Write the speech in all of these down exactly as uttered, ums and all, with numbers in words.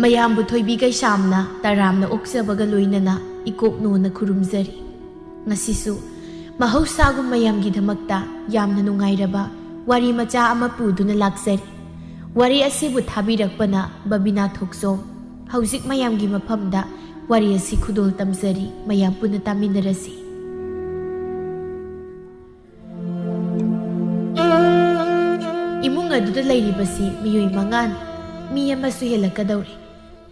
ꯃꯌꯥꯝꯕꯨ ꯊꯣꯏꯕꯤ ꯀꯩꯁꯥꯝꯅ ꯇꯔꯥꯝꯅ ꯑꯣꯛꯆꯕꯒ ꯂꯣꯏꯅꯅ ꯏꯀꯣꯛꯅꯣꯅ ꯈꯨꯔꯨꯝꯖꯔꯤ꯫ ꯉꯁꯤꯁꯨ ꯃꯍꯧꯁꯥꯒꯨꯝ ꯃꯌꯥꯝꯒꯤꯗꯃꯛꯇ ꯌꯥꯝꯅ ꯅꯨꯡꯉꯥꯏꯔꯕ ꯋꯥꯔꯤ ꯃꯆꯥ ꯑꯃ ꯄꯨꯗꯨꯅ ꯂꯥꯛꯆꯔꯤ꯫ ꯋꯥꯔꯤ ꯑꯁꯤꯕꯨ ꯊꯥꯕꯤꯔꯛꯄꯅ ꯕꯕꯤꯅꯥ ꯊꯣꯛꯆꯣꯝ꯫ ꯍꯧꯖꯤꯛ ꯃꯌꯥꯝꯒꯤ ꯃꯐꯝꯗ ꯋꯥꯔꯤ ꯑꯁꯤ ꯈꯨꯗꯣꯜ ꯇꯝꯖꯔꯤ, ꯃꯌꯥꯝ ꯄꯨꯟꯅ ꯇꯥꯃꯤꯟꯅꯔꯁꯤ꯫ ꯏꯃꯨꯡ ꯑꯗꯨꯗ ꯂꯩꯔꯤꯕꯁꯤ ꯃꯤꯑꯣꯏ ꯃꯉꯥꯅꯤ꯫ ꯃꯤ ꯑꯃꯁꯨ ꯍꯦꯜꯂꯛꯀꯗꯧꯔꯦ꯫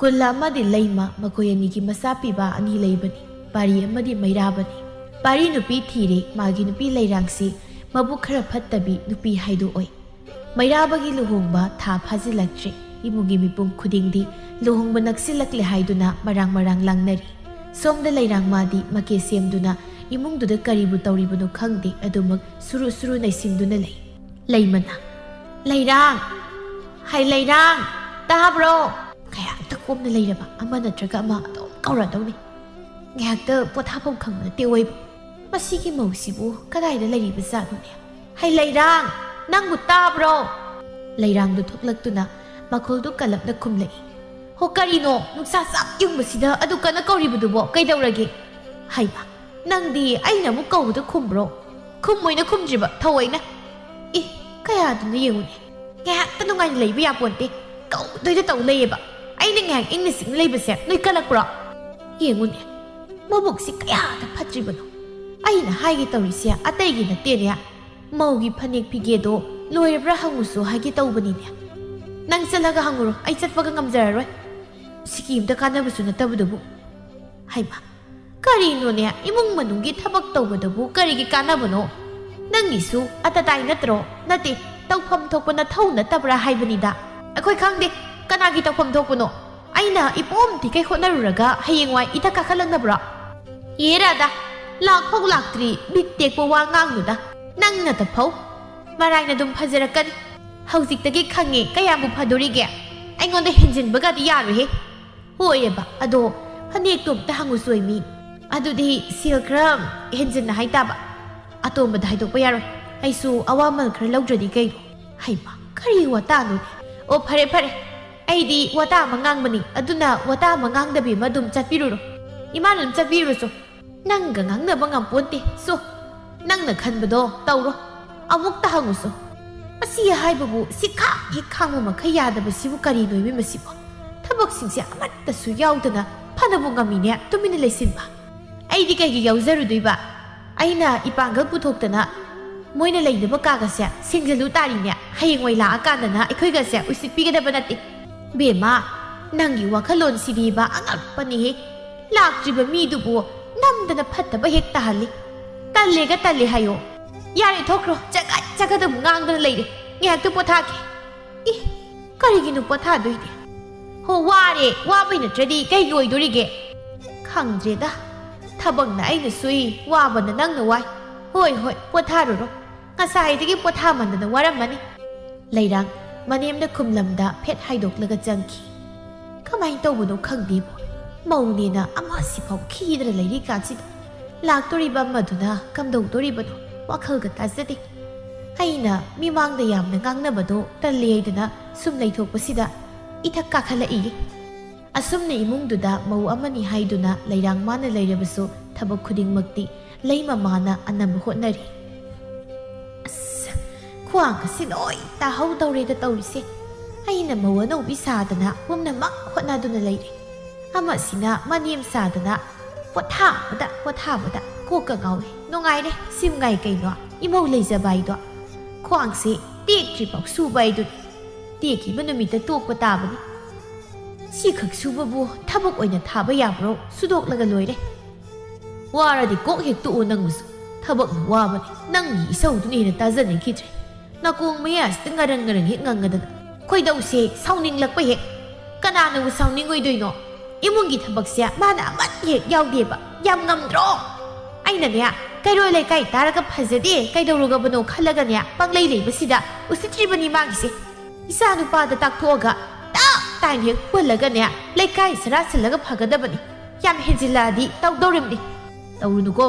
ꯀꯨꯜꯂ ꯑꯃꯗꯤ ꯂꯩꯃ, ꯃꯈꯣꯏ ꯑꯅꯤꯒꯤ ꯃꯆꯥ ꯄꯤꯕ ꯑꯅꯤ ꯂꯩꯕꯅꯤ꯫ ꯄꯥꯔꯤ ꯑꯃꯗꯤ ꯃꯩꯔꯥꯕꯅꯤ꯫ ꯄꯥꯔꯤ ꯅꯨꯄꯤ ꯊꯤꯔꯦ, ꯃꯥꯒꯤ ꯅꯨꯄꯤ ꯂꯩꯔꯥꯡꯁꯤ ꯃꯕꯨꯛ ꯈꯔ ꯐꯠꯇꯕꯤ ꯅꯨꯄꯤ ꯍꯥꯏꯗꯨ ꯑꯣꯏ꯫ ꯃꯩꯔꯥꯕꯒꯤ ꯂꯨꯍꯣꯡꯕ ꯊꯥ ꯐꯥꯖꯤꯜꯂꯛꯇ꯭ꯔꯦ꯫ ꯏꯃꯨꯡꯒꯤ ꯃꯤꯄꯨꯝ ꯈꯨꯗꯤꯡꯗꯤ ꯂꯨꯍꯣꯡꯕ ꯅꯛꯁꯤꯜꯂꯛꯂꯦ ꯍꯥꯏꯗꯨꯅ ꯃꯔꯥꯡ ꯃꯔꯥꯡ ꯂꯥꯡꯅꯔꯤ꯫ ꯁꯣꯝꯗ ꯂꯩꯔꯥꯡ ꯃꯥꯗꯤ ꯃꯀꯦ ꯁꯦꯝꯗꯨꯅ ꯏꯃꯨꯡꯗꯨꯗ ꯀꯔꯤꯕꯨ ꯇꯧꯔꯤꯕꯅꯣ ꯈꯪꯗꯦ, ꯑꯗꯨꯃꯛ ꯁꯨꯔꯨ ꯁꯨꯔꯨ ꯅꯩꯁꯤꯟꯗꯨꯅ ꯂꯩ꯫ ꯂꯩꯃꯅ, "ꯂꯩꯔꯥꯡ! ꯍꯥꯏ ꯂꯩꯔꯥꯡ! ꯇꯥꯕ꯭ꯔꯣ?" ꯉꯥꯏꯍꯥꯛꯇ ꯀꯣꯝꯅ ꯂꯩꯔꯕ ꯑꯃ ꯅꯠꯇ꯭ꯔꯒ ꯑꯃ ꯑꯗꯨꯝ ꯀꯧꯔꯗꯧꯅꯤ꯫ ꯉꯥꯏꯍꯥꯛꯇ ꯄꯣꯊꯥꯐꯝ ꯈꯪꯕ ꯅꯠꯇꯦ ꯑꯣꯏꯕ꯫ ꯃꯁꯤꯒꯤ ꯃꯧꯁꯤꯕꯨ ꯀꯗꯥꯏꯗ ꯂꯩꯔꯤꯕ ꯖꯥꯠꯅꯣꯅꯦ? "ꯍꯩ ꯂꯩꯔꯥꯡ, ꯅꯪꯕꯨ ꯇꯥꯕ꯭ꯔꯣ?" ꯂꯩꯔꯥꯡꯗꯨ ꯊꯣꯛꯂꯛꯇꯨꯅ ꯃꯈꯣꯜꯗꯨ ꯀꯜꯂꯞꯅ ꯈꯨꯝꯂꯛꯏ꯫ "ꯍꯣ, ꯀꯔꯤꯅꯣ ꯅꯨꯡꯁꯥ ꯆꯥꯛ ꯌꯨꯡꯕꯁꯤꯗ ꯑꯗꯨ ꯀꯟꯅ ꯀꯧꯔꯤꯕꯗꯨꯕꯣ? ꯀꯩꯗꯧꯔꯒꯦ?" ꯍꯩꯃꯥ, ꯅꯪꯗꯤ ꯑꯩꯅ ꯑꯃꯨꯛ ꯀꯧꯕꯗ ꯈꯨꯝꯕ꯭ꯔꯣ? ꯈꯨꯝꯃꯣꯏꯅ ꯈꯨꯝꯗ꯭ꯔꯤꯕ ꯊꯑꯣꯏꯅ꯫ ꯏ, ꯀꯌꯥꯗꯨꯅ ꯌꯦꯡꯉꯨꯅꯦ꯫ ꯉꯥꯏꯍꯥꯛꯇ ꯅꯨꯡꯉꯥꯏꯅ ꯂꯩꯕ ꯌꯥꯄꯣꯟꯇꯦ꯫ ꯀꯧꯗꯣꯏꯗ ꯇꯧ ꯂꯩꯌꯦꯕ꯫ ꯑꯩꯅ ꯉꯥꯏꯍꯥꯛ ꯏꯪꯅ ꯆꯤꯛꯅ ꯂꯩꯕꯁꯦ ꯅꯣꯏ ꯀꯜꯂꯛꯄ꯭ꯔꯣ? ꯌꯦꯡꯉꯨꯅꯦ, ꯃꯕꯨꯛꯁꯤ ꯀꯌꯥꯗ ꯐꯠꯇ꯭ꯔꯤꯕꯅꯣ꯫ ꯑꯩꯅ ꯍꯥꯏꯒꯦ ꯇꯧꯔꯤꯁꯦ ꯑꯇꯩꯒꯤ ꯅꯠꯇꯦꯅꯦ꯫ ꯃꯧꯒꯤ ꯐꯅꯦꯛ ꯐꯤꯒꯦꯗꯣ ꯂꯣꯏꯔꯕ꯭ꯔꯥ ꯍꯪꯉꯨꯁꯨ ꯍꯥꯏꯒꯦ ꯇꯧꯕꯅꯤꯅꯦ꯫ ꯅꯪ ꯆꯠꯂꯒ ꯍꯪꯉꯨꯔꯣ, ꯑꯩ ꯆꯠꯄꯒ ꯉꯝꯖꯔꯔꯣꯏ꯫ ꯁꯤꯀꯤ ꯑꯝꯇ ꯀꯥꯟꯅꯕꯁꯨ ꯅꯠꯇꯕꯗꯨꯕꯨ꯫ ꯍꯩꯃꯥ, ꯀꯔꯤꯅꯣꯅꯦ, ꯏꯃꯨꯡ ꯃꯅꯨꯡꯒꯤ ꯊꯕꯛ ꯇꯧꯕꯗꯕꯨ ꯀꯔꯤꯒꯤ ꯀꯥꯟꯅꯕꯅꯣ? ꯅꯪꯒꯤꯁꯨ ꯑꯇꯇꯥꯏ ꯅꯠꯇ꯭ꯔꯣ? ꯅꯠꯇꯦ, ꯇꯧꯐꯝ ꯊꯣꯛꯄ ꯅꯊꯧ ꯅꯠꯇꯕ꯭ꯔꯥ ꯍꯥꯏꯕꯅꯤꯗ꯫ ꯑꯩꯈꯣꯏ ꯈꯪꯗꯦ ꯀꯅꯥꯒꯤ ꯇꯧꯐꯝ ꯊꯣꯛꯄꯅꯣ꯫ ꯑꯩꯅ ꯏꯄꯣꯝ ꯊꯤꯈꯩ ꯍꯣꯠꯅꯔꯨꯔꯒ ꯍꯌꯦꯡꯋꯥꯏ ꯏꯊꯛ ꯀꯥꯈꯠꯂꯛꯅꯕ꯭ꯔꯣ? ꯑꯦ ꯔꯥꯙꯥ, ꯂꯥꯛꯐꯧ ꯂꯥꯛꯇ꯭ꯔꯤ ꯕꯤꯠ ꯇꯦꯛꯄ ꯋꯥ ꯉꯥꯡꯅꯨꯗ꯫ ꯅꯪ ꯅꯇꯐꯧ ꯃꯔꯥꯏꯅ ꯑꯗꯨꯝ ꯐꯖꯔꯛꯀꯅꯤ꯫ ꯍꯧꯖꯤꯛꯇꯒꯤ ꯈꯪꯉꯦ ꯀꯌꯥꯝꯕꯨ ꯐꯗꯣꯔꯤꯒꯦ꯫ ꯑꯩꯉꯣꯟꯗ ꯍꯦꯟꯖꯤꯟꯕꯒꯗꯤ ꯌꯥꯔꯣꯏꯍꯦ꯫ ꯍꯣꯏꯑꯦꯕ, ꯑꯗꯣ ꯐꯅꯦꯛꯇꯣ ꯑꯝꯇ ꯍꯪꯉꯨ ꯆꯣꯏꯃꯤ꯫ ꯑꯗꯨꯗꯤ ꯁꯦꯜ ꯈꯔ ꯍꯦꯟꯖꯤꯟꯅ ꯍꯥꯏꯇꯥꯕ꯫ ꯑꯇꯣꯝꯕꯗ ꯍꯥꯏꯗꯣꯛꯄ ꯌꯥꯔꯣꯏ꯫ ꯑꯩꯁꯨ ꯑꯋꯥꯃꯜ ꯈꯔ ꯂꯧꯗ꯭ꯔꯗꯤ ꯀꯩꯅꯣ? ꯍꯩꯃ, ꯀꯔꯤ ꯋꯥꯇꯥꯅꯣꯅꯦ? ꯑꯣ, ꯐꯔꯦ ꯐꯔꯦ, ꯑꯩꯗꯤ ꯋꯥꯇꯥ ꯑꯃ ꯉꯥꯡꯕꯅꯤ, ꯑꯗꯨꯅ ꯋꯥꯇꯥ ꯑꯃ ꯉꯥꯡꯗꯕꯤ ꯑꯃ ꯑꯗꯨꯝ ꯆꯠꯄꯤꯔꯨꯔꯣ꯫ ꯏꯃꯥꯅ ꯑꯗꯨꯝ ꯆꯠꯄꯤꯔꯨꯔꯣ꯫ ꯅꯪꯒ ꯉꯥꯡꯅꯕ ꯉꯝꯄꯣꯟꯇꯦ꯫ ꯁꯣ, ꯅꯪꯅ ꯈꯟꯕꯗꯣ ꯇꯧꯔꯣ꯫ ꯑꯃꯨꯛꯇ ꯍꯪꯉꯨꯁꯣ꯫ ꯃꯁꯤ ꯍꯥꯏꯕꯕꯨ ꯁꯤ ꯈꯥꯡ ꯍꯦꯛ ꯈꯥꯡꯕ ꯃꯈꯩ ꯌꯥꯗꯕꯁꯤꯕꯨ ꯀꯔꯤꯅꯣ ꯏꯕꯦꯝꯃ ꯁꯤꯕꯣ? ꯊꯕꯛꯁꯤꯡꯁꯦ ꯑꯃꯠꯇꯁꯨ ꯌꯥꯎꯗꯅ ꯐꯅꯕꯨ ꯉꯝꯃꯤꯅꯦ ꯇꯨꯃꯤꯟꯅ ꯂꯩꯁꯤꯟꯕ꯫ ꯑꯩꯗꯤ ꯀꯩꯒꯤ ꯌꯥꯎꯖꯔꯨꯗꯣꯏꯕ? ꯑꯩꯅ ꯏꯄꯥꯡꯒꯜ ꯄꯨꯊꯣꯛꯇꯅ ꯃꯣꯏꯅ ꯂꯩꯅꯕ ꯀꯥꯒꯁꯦ ꯁꯦꯡꯖꯜꯂꯨ ꯇꯥꯔꯤꯅꯦ꯫ ꯍꯌꯦꯡꯋꯥꯏ ꯂꯥꯛꯑꯀꯥꯟꯗꯅ ꯑꯩꯈꯣꯏꯒꯁꯦ ꯎꯁꯤꯠꯄꯤꯒꯗꯕ ꯅꯠꯇꯦ꯫ ꯕꯦꯝꯃ, ꯅꯪꯒꯤ ꯋꯥꯈꯜꯂꯣꯟꯁꯤꯗꯤꯕ ꯑꯉꯛꯄꯅꯤꯍꯦ꯫ ꯂꯥꯛꯇ꯭ꯔꯤꯕ ꯃꯤꯗꯨꯕꯨ ꯅꯝꯗꯅ ꯐꯠꯇꯕ ꯍꯦꯛ ꯇꯥꯍꯜꯂꯤ꯫ ꯇꯜꯂꯦꯒ ꯇꯜꯂꯦ ꯍꯥꯏꯌꯣ꯫ ꯌꯥꯔꯦ, ꯊꯣꯛꯈ꯭ꯔꯣ꯫ ꯆꯒꯠ ꯆꯒꯠ ꯑꯃꯨꯛ ꯉꯥꯡꯗꯅ ꯂꯩꯔꯦ꯫ ꯉꯥꯏꯍꯥꯛꯇ ꯄꯣꯊꯥꯒꯦ꯫ ꯏ, ꯀꯔꯤꯒꯤꯅꯣ ꯄꯣꯊꯥꯗꯣꯏꯗꯤ? ꯍꯣ, ꯋꯥꯔꯦ꯫ ꯋꯥꯕꯩ ꯅꯠꯇ꯭ꯔꯗꯤ ꯀꯩꯒꯤ ꯑꯣꯏꯗꯣꯔꯤꯒꯦ? ꯈꯪꯗ꯭ꯔꯦꯗ꯫ ꯊꯕꯛꯅ ꯑꯩꯅ ꯁꯨꯏ, ꯋꯥꯕꯅ ꯅꯪꯅ ꯋꯥꯏ꯫ ꯍꯣꯏ, ꯍꯣꯏ, ꯄꯣꯊꯥꯔꯨꯔꯣ꯫ ꯉꯁꯥꯏꯗꯒꯤ ꯄꯣꯊꯥꯃꯟꯗꯅ ꯋꯥꯔꯝꯃꯅꯤ꯫ ꯂꯩꯔꯥꯡ ꯃꯅꯦꯝꯅ ꯈꯨꯝꯂꯝꯗ ꯐꯦꯠ ꯍꯥꯏꯗꯣꯛꯂꯒ ꯆꯪꯈꯤ꯫ ꯀꯃꯥꯏꯅ ꯇꯧꯕꯅꯣ ꯈꯪꯗꯦꯕꯣ, ꯃꯧꯅꯦꯅ ꯑꯃꯁꯤꯐꯥꯎ ꯈꯤꯗꯅ ꯂꯩꯔꯤ ꯀꯥꯟꯁꯤꯗ ꯂꯥꯛꯇꯣꯔꯤꯕ ꯑꯃꯗꯨꯅ ꯀꯝꯗꯧꯗꯣꯔꯤꯕꯅꯣ? ꯋꯥꯈꯜꯒ ꯇꯥꯖꯗꯦ꯫ ꯑꯩꯅ ꯃꯤꯃꯥꯡꯗ ꯌꯥꯝꯅ ꯉꯥꯡꯅꯕꯗꯣ ꯇꯜꯂꯦ ꯍꯥꯏꯗꯅ ꯁꯨꯝ ꯂꯩꯊꯣꯛꯄꯁꯤꯗ ꯏꯊꯛ ꯀꯥꯈꯠꯂꯛꯏ꯫ ꯑꯁꯨꯝꯅ ꯏꯃꯨꯡꯗꯨꯗ ꯃꯧ ꯑꯃꯅꯤ ꯍꯥꯏꯗꯨꯅ ꯂꯩꯔꯥꯡ ꯃꯥꯅ ꯂꯩꯔꯕꯁꯨ ꯊꯕꯛ ꯈꯨꯗꯤꯡꯃꯛꯇꯤ ꯂꯩꯃ ꯃꯥꯅ ꯑꯅꯝꯕ ꯍꯣꯠꯅꯔꯤ꯫ ꯑꯁ, ꯈ꯭ꯋꯥꯡꯒꯁꯦ ꯂꯣꯏ ꯇꯥꯍꯧꯗꯧꯔꯦꯗ ꯇꯧꯔꯤꯁꯦ꯫ ꯑꯩꯅ ꯃꯧ ꯑꯅꯧꯕꯤ ꯁꯥꯗꯅ ꯄꯨꯝꯅꯃꯛ ꯍꯣꯠꯅꯗꯨꯅ ꯂꯩꯔꯦ꯫ ꯑꯃꯁꯤꯅ ꯃꯅꯦꯝ ꯁꯥꯗꯅ ꯄꯣꯊꯥꯕꯗ ꯄꯣꯊꯥꯕꯗ ꯀꯣꯛꯀ ꯉꯥꯎꯏ꯫ ꯅꯨꯡꯉꯥꯏꯔꯦ, ꯁꯤꯝꯉꯥꯏ ꯀꯩꯅꯣ ꯏꯃꯧ ꯂꯩꯖꯕ ꯍꯥꯏꯗꯣ꯫ ꯈ꯭ꯋꯥꯡꯁꯦ ꯇꯦꯛꯇ꯭ꯔꯤꯐꯥꯎ ꯁꯨꯕ ꯍꯥꯏꯗꯨꯅꯤ꯫ ꯇꯦꯛꯈꯤꯕ ꯅꯨꯃꯤꯠꯇ ꯇꯣꯛꯄ ꯇꯥꯕꯅꯤ꯫ ꯁꯤꯈꯛ ꯁꯨꯕꯕꯨ ꯊꯕꯛ ꯑꯣꯏꯅ ꯊꯥꯕ ꯌꯥꯕ꯭ꯔꯣ? ꯁꯨꯗꯣꯛꯂꯒ ꯂꯣꯏꯔꯦ꯫ ꯋꯥꯔꯗꯤ ꯀꯣꯛ ꯍꯦꯛ ꯇꯣꯛꯑꯣ ꯅꯪꯕꯨꯁꯨ꯫ ꯊꯕꯛꯅ ꯋꯥꯕꯅꯤ꯫ ꯅꯪꯒꯤ ꯏꯁꯧꯗꯨꯅ ꯍꯦꯟꯅ ꯇꯥꯖꯅꯤꯡꯈꯤꯗ꯭ꯔꯦ꯫ ꯅꯥꯀꯣꯡ ꯃꯌꯥꯁꯤꯗ ꯉꯔꯪ ꯉꯔꯪ ꯍꯦꯛ ꯉꯪꯉꯗꯅ꯫ ꯈꯣꯏꯗꯧꯁꯦ ꯁꯥꯎꯅꯤꯡꯂꯛꯄ ꯍꯦꯛ꯫ ꯀꯅꯥꯅꯕꯨ ꯁꯥꯎꯅꯤꯡꯉꯣꯏꯗꯣꯏꯅꯣ? ꯏꯃꯨꯡꯒꯤ ꯊꯕꯛꯁꯦ ꯃꯥꯅ ꯑꯃꯠꯇ ꯍꯦꯛ ꯌꯥꯎꯗꯦꯕ꯫ ꯌꯥꯝ ꯉꯝꯗ꯭ꯔꯣ? ꯑꯩꯅꯅꯦ, ꯀꯩꯔꯣꯏ ꯂꯩꯀꯥꯏ ꯇꯥꯔꯒ ꯐꯖꯗꯦ, ꯀꯩꯗꯧꯔꯨꯒꯕꯅꯣ ꯈꯜꯂꯒꯅꯦ, ꯄꯪꯂꯩ ꯂꯩꯕꯁꯤꯗ ꯎꯁꯤꯠꯇ꯭ꯔꯤꯕꯅꯤ ꯃꯥꯒꯤꯁꯦ꯫ ꯏꯆꯥ ꯅꯨꯄꯥꯗ ꯇꯥꯛꯊꯣꯛꯑꯒ ꯇꯞ ꯇꯥꯏꯅ ꯍꯦꯛ ꯍꯨꯜꯂꯒꯅꯦ, ꯂꯩꯀꯥꯏ ꯁꯔꯥ ꯁꯤꯜꯂꯒ ꯐꯒꯗꯕꯅꯤ꯫ ꯌꯥꯝ ꯍꯦꯟꯖꯤꯜꯂꯛꯑꯗꯤ ꯇꯧꯗꯧꯔꯤꯕꯅꯤ꯫ ꯇꯧꯔꯨꯅꯨꯀꯣ,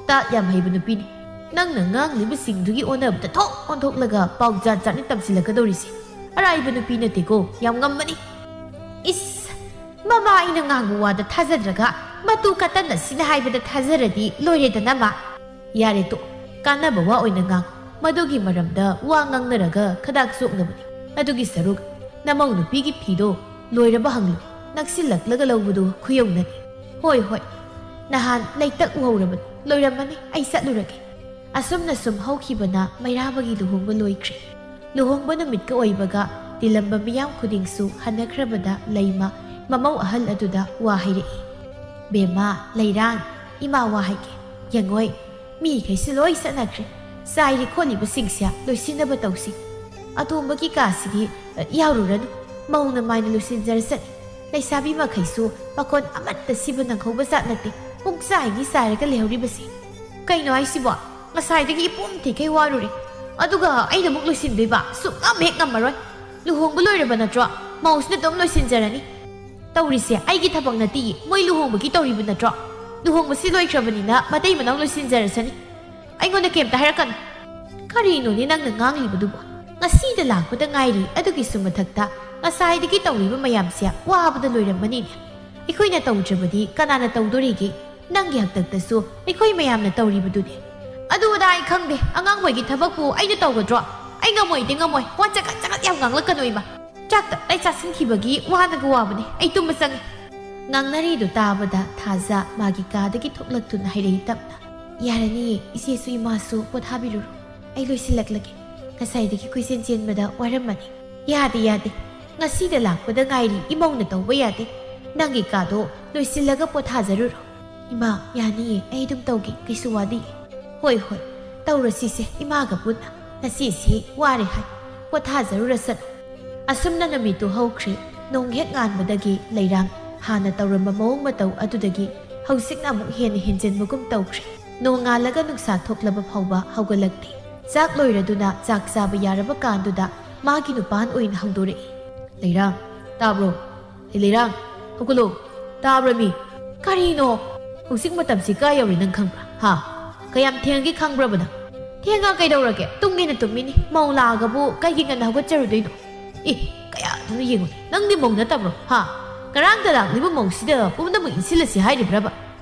ꯇꯥꯠ ꯌꯥꯝ ꯍꯩꯕ ꯅꯨꯄꯤꯅꯤ꯫ ꯅꯪꯅ ꯉꯥꯡꯂꯤꯕꯁꯤꯡꯗꯨꯒꯤ ꯑꯣꯟꯅꯕꯗ ꯊꯣꯛ ꯑꯣꯟꯊꯣꯛꯂꯒ ꯄꯥꯎ ꯖꯥꯠ ꯖꯥꯠꯅꯤ ꯇꯝꯁꯤꯜꯂꯛꯀꯗꯧꯔꯤꯁꯦ꯫ ꯑꯔꯥꯏꯕ ꯅꯨꯄꯤ ꯅꯠꯇꯦꯀꯣ, ꯌꯥꯝ ꯉꯝꯕꯅꯤ꯫ ꯏꯁ, ꯃꯃꯥ ꯑꯩꯅ ꯉꯥꯡꯕ ꯋꯥꯗ ꯊꯥꯖꯗ꯭ꯔꯒ ꯃꯇꯨ ꯀꯇꯟ ꯑꯁꯤꯅ ꯍꯥꯏꯕꯗ ꯊꯥꯖꯔꯗꯤ ꯂꯣꯏꯔꯦꯗꯅ ꯃꯥ꯫ ꯌꯥꯔꯦ ꯇꯣꯛ, ꯀꯥꯟꯅꯕ ꯋꯥ ꯑꯣꯏꯅ ꯉꯥꯡ꯫ ꯃꯗꯨꯒꯤ ꯃꯔꯝꯗ ꯋꯥ ꯉꯥꯡꯅꯔꯒ ꯈꯗꯥꯛ ꯆꯣꯛꯅꯕꯅꯤ꯫ ꯑꯗꯨꯒꯤ ꯁꯔꯨꯛ ꯅꯃꯧ ꯅꯨꯄꯤꯒꯤ ꯐꯤꯗꯣ ꯂꯣꯏꯔꯕ ꯍꯪꯂꯨ꯫ ꯅꯛꯁꯤꯜꯂꯛꯂꯒ ꯂꯧꯕꯗꯨ ꯈꯨꯌꯧꯅꯅꯤ꯫ ꯍꯣꯏ, ꯍꯣꯏ, ꯅꯍꯥꯟ ꯂꯩꯇꯛ ꯎꯍꯧꯔꯕꯅꯤ꯫ ꯂꯣꯏꯔꯝꯃꯅꯤ, ꯑꯩ ꯆꯠꯂꯨꯔꯒꯦ꯫ ꯑꯁꯨꯝꯅ ꯁꯨꯝ ꯍꯧꯈꯤꯕꯅ ꯃꯩꯔꯥꯕꯒꯤ ꯂꯨꯍꯣꯡꯕ ꯂꯣꯏꯈ꯭ꯔꯦ꯫ ꯂꯨꯍꯣꯡꯕ ꯅꯨꯃꯤꯠꯀ ꯑꯣꯏꯕꯒ ꯇꯤꯜꯂꯝꯕ ꯃꯤꯌꯥꯝ ꯈꯨꯗꯤꯡꯁꯨ ꯍꯟꯅꯈ꯭ꯔꯕꯗ ꯂꯩꯃ ꯃꯃꯧ ꯑꯍꯜ ꯑꯗꯨꯗ ꯋꯥ ꯍꯥꯏꯔꯛꯏ꯫ "ꯕꯦꯝꯃ, ꯂꯩꯔꯥꯡ, ꯏꯃꯥ ꯋꯥ ꯍꯥꯏꯒꯦ꯫ ꯌꯦꯡꯉꯣꯏ, ꯃꯤꯈꯩꯁꯨ ꯂꯣꯏ ꯆꯠꯅꯈ꯭ꯔꯦ꯫ ꯆꯥꯏꯔꯤ ꯈꯣꯠꯂꯤꯕꯁꯤꯡꯁꯦ ꯂꯣꯏꯁꯤꯟꯅꯕ ꯇꯧꯁꯤ꯫ ꯑꯇꯣꯝꯕꯒꯤ ꯀꯥꯁꯤꯗꯤ, ꯑ, ꯌꯥꯎꯔꯨꯔꯅꯨ꯫ ꯃꯧꯅ ꯃꯥꯏꯅ ꯂꯣꯏꯁꯤꯟꯖꯔꯁꯅꯤ꯫ ꯂꯩꯁꯥꯕꯤ ꯃꯈꯩꯁꯨ ꯃꯈꯣꯟ ꯑꯃꯠꯇ ꯁꯤꯕ ꯅꯪꯍꯧꯕ ꯖꯥꯠ ꯅꯠꯇꯦ꯫ ꯄꯨꯡ ꯆꯥꯏꯒꯤ ꯆꯥꯏꯔꯒ ꯂꯩꯍꯧꯔꯤꯕꯁꯤ꯫ ꯀꯩꯅꯣ ꯍꯥꯏꯁꯤꯕꯣ? ꯉꯁꯥꯏꯗꯒꯤ ꯏꯄꯨꯝ ꯊꯦꯛꯈꯩ ꯋꯥꯔꯨꯔꯦ꯫ ꯑꯗꯨꯒ ꯑꯩꯅ ꯑꯃꯨꯛ ꯂꯣꯏꯁꯤꯟꯗꯣꯏꯕ? ꯁꯨꯛꯉꯝ ꯍꯦꯛ ꯉꯝꯃꯔꯣꯏ꯫ ꯂꯨꯍꯣꯡꯕ ꯂꯣꯏꯔꯕ ꯅꯠꯇ꯭ꯔꯣ? ꯃꯧꯁꯤꯅ ꯑꯗꯨꯝ ꯂꯣꯏꯁꯤꯟꯖꯔꯅꯤ꯫ ꯇꯧꯔꯤꯁꯦ ꯑꯩꯒꯤ ꯊꯕꯛ ꯅꯠꯇꯤꯌꯦ, ꯃꯣꯏ ꯂꯨꯍꯣꯡꯕꯒꯤ ꯇꯧꯔꯤꯕ ꯅꯠꯇ꯭ꯔꯣ? ꯂꯨꯍꯣꯡꯕꯁꯤ ꯂꯣꯏꯈ꯭ꯔꯕꯅꯤꯅ ꯃꯇꯩ ꯃꯅꯥꯎ ꯂꯣꯏꯁꯤꯟꯖꯔꯁꯅꯤ꯫ ꯑꯩꯉꯣꯟꯗ ꯀꯩꯝꯇ ꯍꯥꯏꯔꯛꯀꯅꯨ꯫ ꯀꯔꯤꯅꯣꯅꯦ ꯅꯪꯅ ꯉꯥꯡꯂꯤꯕꯗꯨꯕꯣ? ꯉꯁꯤꯗ ꯂꯥꯛꯄꯗ ꯉꯥꯏꯔꯤ, ꯑꯗꯨꯒꯤꯁꯨ ꯃꯊꯛꯇ ꯉꯁꯥꯏꯗꯒꯤ ꯇꯧꯔꯤꯕ ꯃꯌꯥꯝꯁꯦ ꯋꯥꯕꯗ ꯂꯣꯏꯔꯝꯃꯅꯤꯅꯦ꯫ ꯑꯩꯈꯣꯏꯅ ꯇꯧꯗ꯭ꯔꯕꯗꯤ ꯀꯅꯥꯅ ꯇꯧꯗꯣꯔꯤꯒꯦ? ꯅꯪꯒꯤ ꯍꯥꯛꯇꯛꯇꯁꯨ ꯑꯩꯈꯣꯏ ꯃꯌꯥꯝꯅ ꯇꯧꯔꯤꯕꯗꯨꯅꯤ꯫ ꯑꯗꯨ ꯑꯗꯥ ꯑꯩ ꯈꯪꯗꯦ, ꯑꯉꯥꯡꯈꯣꯏꯒꯤ ꯊꯕꯛꯄꯨ ꯑꯩꯅ ꯇꯧꯒꯗ꯭ꯔꯣ? ꯑꯩ ꯉꯝꯃꯣꯏꯗꯤ ꯉꯝꯃꯣꯏ, ꯋꯥ ꯆꯒꯠ ꯆꯒꯠ ꯌꯥꯝ ꯉꯥꯡꯂꯛꯀꯅꯨ ꯏꯃꯥ꯫ ꯆꯥꯛ ꯇꯞꯇꯥꯏ ꯆꯥꯁꯤꯟꯈꯤꯕꯒꯤ ꯋꯥꯅꯒ ꯋꯥꯕꯅꯦ, ꯑꯩ ꯇꯨꯝꯕ ꯆꯪꯉꯦ꯫ ꯉꯥꯡꯅꯔꯤꯗꯨ ꯇꯥꯕꯗ ꯊꯥꯖ ꯃꯥꯒꯤ ꯀꯥꯗꯒꯤ ꯊꯣꯛꯂꯛꯇꯨꯅ ꯍꯥꯏꯔꯛꯏ ꯇꯞꯅ꯫ "ꯌꯥꯔꯅꯤꯌꯦ, ꯏꯆꯦꯁꯨ ꯏꯃꯥꯁꯨ ꯄꯣꯊꯥꯕꯤꯔꯨꯔꯣ꯫ ꯑꯩ ꯂꯣꯏꯁꯤꯜꯂꯛꯂꯒꯦ꯫ ꯉꯁꯥꯏꯗꯒꯤ ꯀꯣꯏꯆꯦꯟ ꯆꯦꯟꯕꯗ ꯋꯥꯔꯝꯃꯅꯤ꯫" "ꯌꯥꯗꯦ, ꯌꯥꯗꯦ꯫ ꯉꯁꯤꯗ ꯂꯥꯛꯄꯗ ꯉꯥꯏꯔꯤ, ꯏꯃꯧꯅ ꯇꯧꯕ ꯌꯥꯗꯦ꯫ ꯅꯪꯒꯤ ꯀꯥꯗꯣ ꯂꯣꯏꯁꯤꯜꯂꯒ ꯄꯣꯊꯥꯖꯔꯨꯔꯣ꯫" "ꯏꯃꯥ, ꯌꯥꯅꯤꯌꯦ, ꯑꯩ ꯑꯗꯨꯝ ꯇꯧꯒꯦ, ꯀꯩꯁꯨ ꯋꯥꯗꯤꯌꯦ꯫" "ꯍꯣꯏ, ꯍꯣꯏ, ꯇꯧꯔꯁꯤꯁꯦ, ꯏꯃꯥꯒ ꯄꯨꯟꯅ꯫ ꯅꯆꯦꯁꯤ ꯋꯥꯔꯦ ꯍꯥꯏ, ꯄꯣꯊꯥꯖꯔꯨꯔꯁꯅꯨ꯫" ꯑꯁꯨꯝꯅ ꯅꯨꯃꯤꯠꯇꯨ ꯍꯧꯈ꯭ꯔꯦ꯫ ꯅꯣꯡ ꯍꯦꯛ ꯉꯥꯟꯕꯗꯒꯤ ꯂꯩꯔꯥꯡ ꯍꯥꯟꯅ ꯇꯧꯔꯝꯕ ꯃꯑꯣꯡ ꯃꯇꯧ ꯑꯗꯨꯗꯒꯤ ꯍꯧꯖꯤꯛꯅ ꯑꯃꯨꯛ ꯍꯦꯟꯅ ꯍꯦꯟꯖꯤꯟꯕꯒꯨꯝ ꯇꯧꯈ꯭ꯔꯦ꯫ ꯅꯣꯡꯉꯥꯜꯂꯒ ꯅꯨꯡꯁꯥ ꯊꯣꯛꯂꯕ ꯐꯥꯎꯕ ꯍꯧꯒꯠꯂꯛꯇꯦ꯫ ꯆꯥꯛ ꯂꯣꯏꯔꯗꯨꯅ ꯆꯥꯛ ꯆꯥꯕ ꯌꯥꯔꯕ ꯀꯥꯟꯗꯨꯗ ꯃꯥꯒꯤ ꯅꯨꯄꯥꯅ ꯑꯣꯏꯅ ꯍꯧꯗꯣꯔꯛꯏ꯫ "ꯂꯩꯔꯥꯡ, ꯇꯥꯕ꯭ꯔꯣ? ꯑꯦ, ꯂꯩꯔꯥꯡ, ꯍꯧꯒꯠꯂꯣ꯫ ꯇꯥꯕ꯭ꯔꯃꯤ?" ꯀꯔꯤꯅꯣ? ꯍꯧꯖꯤꯛ ꯃꯇꯝꯁꯤ ꯀꯥꯏ ꯌꯧꯔꯦ ꯅꯪ ꯈꯪꯕ꯭ꯔꯥ? ꯍꯥ? ꯀꯌꯥꯝ ꯊꯦꯡꯉꯒꯦ ꯈꯪꯕ꯭ꯔꯕ ꯅꯪ? ꯊꯦꯡꯉ ꯀꯩꯗꯧꯔꯒꯦ? ꯇꯨꯝꯒꯦꯅ ꯇꯨꯝꯃꯤꯅꯤ꯫ ꯃꯧ ꯂꯥꯛꯑꯒꯕꯨ ꯀꯩꯒꯤ ꯉꯟꯅ ꯍꯧꯒꯠꯆꯔꯨꯗꯣꯏꯅꯣ? ꯑꯦ, ꯀꯌꯥꯗꯨꯅ ꯌꯦꯡꯉꯨ꯫ ꯅꯪꯗꯤ ꯃꯧ ꯅꯠꯇꯕ꯭ꯔꯣ? ꯍꯥ? ꯉꯔꯥꯡꯗ ꯂꯥꯛꯂꯤꯕ ꯃꯧꯁꯤꯗ ꯄꯨꯝꯅꯃꯛ ꯏꯟꯁꯤꯜꯂꯁꯤ ꯍꯥꯏꯔꯤꯕ꯭ꯔꯕ?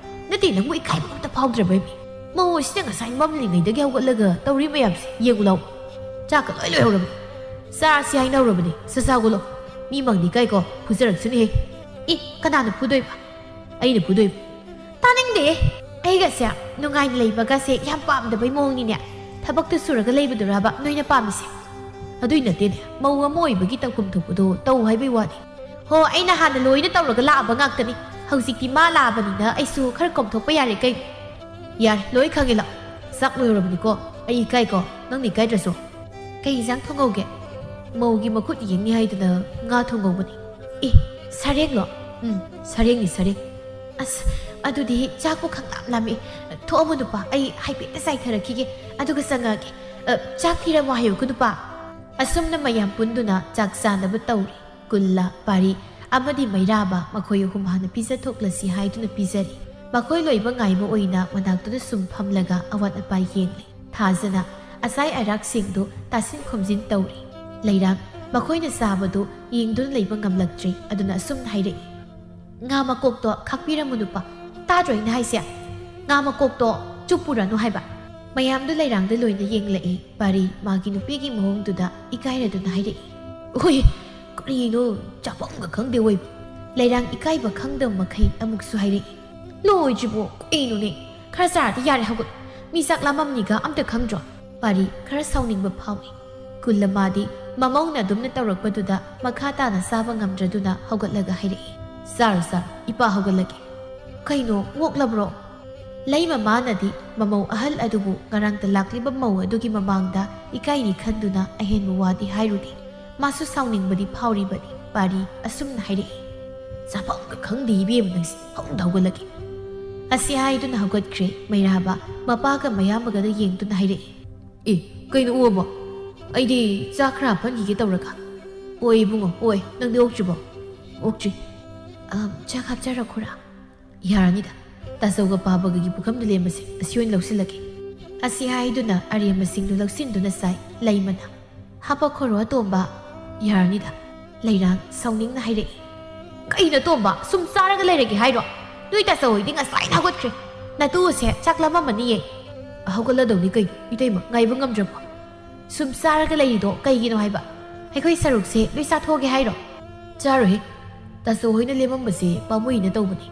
ꯅꯠꯇꯦ, ꯅꯪꯕꯨ ꯏꯀꯥꯏꯕ ꯑꯝꯇ ꯐꯥꯎꯗ꯭ꯔꯕ ꯏꯃꯤ? ꯃꯧ ꯑꯁꯤꯅ ꯉꯁꯥꯏ ꯃꯝꯂꯤꯉꯩꯗꯒꯤ ꯍꯧꯒꯠꯂꯒ ꯇꯧꯔꯤ ꯃꯌꯥꯝꯁꯦ ꯌꯦꯡꯉꯨ ꯂꯥꯎ꯫ ꯆꯥꯛꯀ ꯂꯣꯏ ꯂꯣꯏꯍꯧꯔꯕꯅꯤ꯫ ꯆꯥꯔꯁꯤ ꯍꯥꯏꯅꯍꯧꯔꯕꯅꯤ꯫ ꯁꯁꯥꯒꯨꯂꯣ꯫ ꯃꯤ ꯃꯪꯗꯤ ꯀꯥꯏꯀꯣ, ꯐꯨꯖꯔꯛꯁꯅꯤꯍꯦ꯫ ꯏ, ꯀꯅꯥꯅ ꯐꯨꯗꯣꯏꯕ? ꯑꯩꯅ ꯐꯨꯗꯣꯏꯕ꯫ ꯇꯥꯅꯤꯡꯗꯦ꯫ ꯑꯩꯒꯁꯦ ꯅꯨꯡꯉꯥꯏꯅ ꯂꯩꯕꯒꯁꯦ ꯌꯥꯝ ꯄꯥꯝꯗꯕꯩ ꯃꯑꯣꯡꯅꯤꯅꯦ꯫ ꯊꯕꯛꯇ ꯁꯨꯔꯒ ꯂꯩꯕꯗꯨꯔꯕ ꯅꯣꯏꯅ ꯄꯥꯝꯃꯤꯁꯦ? ꯑꯗꯨꯏ ꯅꯠꯇꯦꯅꯦ, ꯃꯧ ꯑꯃ ꯑꯣꯏꯕꯒꯤ ꯇꯧꯐꯝ ꯊꯣꯛꯄꯗꯣ ꯇꯧ ꯍꯥꯏꯕꯩ ꯋꯥꯅꯤ꯫ ꯍꯣ, ꯑꯩꯅ ꯍꯥꯟꯅ ꯂꯣꯏꯅ ꯇꯧꯔꯒ ꯂꯥꯛꯑꯕ ꯉꯥꯛꯇꯅꯤ꯫ ꯍꯧꯖꯤꯛꯇꯤ ꯃꯥ ꯂꯥꯛꯑꯕꯅꯤꯅ ꯑꯩꯁꯨ ꯈꯔ ꯀꯣꯝꯊꯣꯛꯄ ꯌꯥꯔꯦ ꯀꯩꯅꯣ꯫ ꯌꯥꯔꯦ, ꯂꯣꯏ ꯈꯪꯉꯦ, ꯂꯥꯛꯑꯣ꯫ ꯆꯥꯛ ꯂꯣꯏꯔꯕꯅꯤꯀꯣ꯫ ꯑꯩ ꯏꯀꯥꯏꯀꯣ, ꯅꯪꯅ ꯏꯀꯥꯏꯗ꯭ꯔꯁꯨ꯫ ꯀꯩ ꯏꯟꯖꯥꯡ ꯊꯣꯡꯍꯧꯒꯦ? ꯃꯧꯒꯤ ꯃꯈꯨꯠ ꯌꯦꯡꯅꯤ ꯍꯥꯏꯗꯅ ꯉꯥ ꯊꯣꯡꯍꯧꯕꯅꯤ꯫ ꯑꯦ, ꯁꯔꯦꯡꯂꯣ? ꯎꯝ, ꯁꯔꯦꯡꯅꯤ, ꯁꯔꯦꯡ꯫ ꯑꯁ, ꯑꯗꯨꯗꯤ ꯆꯥꯛꯄꯨ ꯈꯪꯂꯥꯝ ꯂꯥꯝꯃꯛꯑꯦ꯫ ꯊꯣꯛꯑꯝꯃꯣ ꯅꯨꯄꯥ, ꯑꯩ ꯍꯥꯏꯐꯦꯠꯇ ꯆꯥꯏꯊꯔꯛꯈꯤꯒꯦ, ꯑꯗꯨꯒ ꯆꯪꯉꯛꯑꯒꯦ꯫ ꯑ, ꯆꯥꯛ ꯊꯤꯔꯝꯃꯣ ꯍꯥꯏꯌꯨꯀꯣ ꯅꯨꯄꯥ꯫ ꯑꯁꯨꯝꯅ ꯃꯌꯥꯝ ꯄꯨꯟꯗꯨꯅ ꯆꯥꯛ ꯆꯥꯅꯕ ꯇꯧꯔꯤ꯫ ꯀꯨꯜꯂ, ꯄꯥꯔꯤ ꯑꯃꯗꯤ ꯃꯩꯔꯥꯕ ꯃꯈꯣꯏ ꯑꯍꯨꯝ ꯍꯥꯟꯅ ꯄꯤꯖꯊꯣꯛꯂꯁꯤ ꯍꯥꯏꯗꯨꯅ ꯄꯤꯖꯔꯤ꯫ ꯃꯈꯣꯏ ꯂꯣꯏꯕ ꯉꯥꯏꯕ ꯑꯣꯏꯅ ꯃꯅꯥꯛꯇꯨꯗ ꯁꯨꯝ ꯐꯝꯂꯒ ꯑꯋꯥꯠ ꯑꯄꯥ ꯌꯦꯡꯂꯤ꯫ ꯊꯥꯖꯅ ꯑꯁꯥꯏ ꯑꯔꯥꯛꯁꯤꯡꯗꯨ ꯇꯥꯁꯤꯟ ꯈꯣꯝꯖꯤꯟ ꯇꯧꯔꯤ꯫ ꯂꯩꯔꯥꯡ ꯃꯈꯣꯏꯅ ꯆꯥꯕꯗꯨ ꯌꯦꯡꯗꯨꯅ ꯂꯩꯕ ꯉꯝꯂꯛꯇ꯭ꯔꯦ꯫ ꯑꯗꯨꯅ ꯑꯁꯨꯝꯅ ꯍꯥꯏꯔꯛꯏ, "ꯉꯥ ꯃꯀꯣꯛꯇꯣ ꯈꯥꯛꯄꯤꯔꯝꯃꯨ ꯅꯨꯄꯥ꯫ ꯇꯥꯗ꯭ꯔꯣ ꯑꯩꯅ ꯍꯥꯏꯁꯦ? ꯉꯥ ꯃꯀꯣꯛꯇꯣ ꯆꯨꯞꯄꯨꯔꯅꯨ ꯍꯥꯏꯕ꯫" ꯃꯌꯥꯝꯗꯨ ꯂꯩꯔꯥꯡꯗ ꯂꯣꯏꯅ ꯌꯦꯡꯂꯛꯏ꯫ ꯄꯥꯔꯤ ꯃꯥꯒꯤ ꯅꯨꯄꯤꯒꯤ ꯃꯑꯣꯡꯗꯨꯗ ꯏꯀꯥꯏꯔꯗꯨꯅ ꯍꯥꯏꯔꯛꯏ, "ꯍꯣꯏ, ꯀꯔꯤꯅꯣ, ꯆꯥꯐꯝꯒ ꯈꯪꯗꯦ ꯑꯣꯏꯕ꯫" ꯂꯩꯔꯥꯡ ꯏꯀꯥꯏꯕ ꯈꯪꯗꯕ ꯃꯈꯩ ꯑꯃꯨꯛꯁꯨ ꯍꯥꯏꯔꯛꯏ, "ꯂꯣꯏꯗ꯭ꯔꯤꯕꯣ? ꯀꯩꯅꯣꯅꯦ? ꯈꯔ ꯆꯥꯔꯗꯤ ꯌꯥꯔꯦ, ꯍꯧꯒꯠ꯫ ꯃꯤ ꯆꯥꯛ ꯂꯥꯝꯃꯝꯅꯤꯒ ꯑꯝꯇ ꯈꯪꯗ꯭ꯔꯣ?" ꯄꯥꯔꯤ ꯈꯔ ꯁꯥꯎꯅꯤꯡꯕ ꯐꯥꯎꯏ꯫ ꯀꯨꯜꯂ ꯃꯥꯗꯤ ꯃꯃꯧꯅ ꯑꯗꯨꯝꯅ ꯇꯧꯔꯛꯄꯗꯨꯗ ꯃꯈꯥ ꯇꯥꯅ ꯆꯥꯕ ꯉꯝꯗ꯭ꯔꯗꯨꯅ ꯍꯧꯒꯠꯂꯒ ꯍꯥꯏꯔꯛꯏ, "ꯆꯥꯔꯣ, ꯆꯥꯔꯣ, ꯏꯄꯥ ꯍꯧꯒꯠꯂꯒꯦ꯫" "ꯀꯩꯅꯣ, ꯑꯣꯛꯂꯕ꯭ꯔꯣ?" ꯂꯩꯃ ꯃꯥꯅꯗꯤ ꯃꯃꯧ ꯑꯍꯜ ꯑꯗꯨꯕꯨ ꯉꯔꯥꯡꯇ ꯂꯥꯛꯂꯤꯕ ꯃꯧ ꯑꯗꯨꯒꯤ ꯃꯃꯥꯡꯗ ꯏꯀꯥꯏꯅꯤ ꯈꯟꯗꯨꯅ ꯑꯍꯦꯟꯕ ꯋꯥꯗꯤ ꯍꯥꯏꯔꯨꯗꯦ꯫ ꯃꯥꯁꯨ ꯁꯥꯎꯅꯤꯡꯕꯗꯤ ꯐꯥꯎꯔꯤꯕꯅꯤ꯫ ꯄꯥꯔꯤ ꯑꯁꯨꯝꯅ ꯍꯥꯏꯔꯛꯏ, "ꯆꯥꯐꯝꯒ ꯈꯪꯗꯦ ꯏꯕꯦꯝꯃ ꯅꯪꯁꯦ, ꯍꯧꯗ ꯍꯧꯒꯠꯂꯒꯦ꯫" ꯑꯁꯤ ꯍꯥꯏꯗꯨꯅ ꯍꯧꯒꯠꯈ꯭ꯔꯦ꯫ ꯃꯩꯔꯥꯕ ꯃꯄꯥꯒ ꯃꯌꯥꯝꯕꯒꯗ ꯌꯦꯡꯗꯨꯅ ꯍꯥꯏꯔꯛꯏ, "ꯑꯦ, ꯀꯩꯅꯣ ꯑꯣꯛꯑꯕꯣ? ꯑꯩꯗꯤ ꯆꯥꯛ ꯈꯔ ꯍꯥꯞꯍꯟꯈꯤꯒꯦ ꯇꯧꯔꯒ꯫" "ꯑꯣꯏ ꯏꯕꯨꯡꯉꯣ, ꯑꯣꯏ꯫ ꯅꯪꯗꯤ ꯑꯣꯛꯇ꯭ꯔꯤꯕꯣ?" "ꯑꯣꯛꯇ꯭ꯔꯤ꯫" "ꯑꯝ, ꯆꯥꯛ ꯍꯥꯞꯆꯔꯛꯈꯣꯔꯥ?" "ꯌꯥꯔꯅꯤꯗ, ꯇꯥꯆꯧꯒ ꯄꯥꯕꯒꯒꯤ ꯄꯨꯈꯝꯗ ꯂꯦꯝꯕꯁꯦ ꯑꯁꯤ ꯑꯣꯏꯅ ꯂꯧꯁꯤꯜꯂꯒꯦ"꯫ ꯑꯁꯤ ꯍꯥꯏꯗꯨꯅ ꯑꯔꯦꯝꯕꯁꯤꯡꯗꯨ ꯂꯧꯁꯤꯟꯗꯨꯅ ꯆꯥꯏ ꯂꯩꯃꯅ꯫ "ꯍꯥꯄꯛꯈꯣꯔꯣ ꯑꯇꯣꯝꯕ, ꯌꯥꯔꯅꯤꯗ"꯫ ꯂꯩꯔꯥꯡ ꯁꯥꯎꯅꯤꯡꯅ ꯍꯥꯏꯔꯛꯏ꯫ "ꯀꯩꯅꯣ ꯇꯣꯝꯕ, ꯁꯨꯝ ꯆꯥꯔꯒ ꯂꯩꯔꯒꯦ ꯍꯥꯏꯔꯣ? ꯅꯣꯏ ꯇꯥꯆꯧ ꯍꯣꯏꯗꯤ ꯉꯁꯥꯏꯅ ꯍꯧꯒꯠꯈ꯭ꯔꯦ꯫ ꯅꯇꯨꯁꯦ ꯆꯥꯛ ꯂꯥꯝꯃꯝꯃꯅꯤꯌꯦ"꯫ "ꯍꯧꯒꯠꯂꯗꯧꯅꯤ ꯀꯩꯅꯣ ꯏꯇꯩꯃ, ꯉꯥꯏꯕ ꯉꯝꯗ꯭ꯔꯕꯣ?" "ꯁꯨꯝ ꯆꯥꯔꯒ ꯂꯩꯔꯤꯗꯣ ꯀꯩꯒꯤꯅꯣ ꯍꯥꯏꯕ? ꯑꯩꯈꯣꯏ ꯁꯔꯨꯛꯁꯦ ꯂꯣꯏ ꯆꯥꯊꯣꯛꯑꯒꯦ ꯍꯥꯏꯔꯣ?" "ꯆꯥꯔꯣꯏꯍꯦ, ꯇꯥꯆꯧ ꯍꯣꯏꯅ ꯂꯦꯝꯃꯝꯕꯁꯦ ꯄꯥꯝꯃꯨꯏꯅ ꯇꯧꯕꯅꯤ"꯫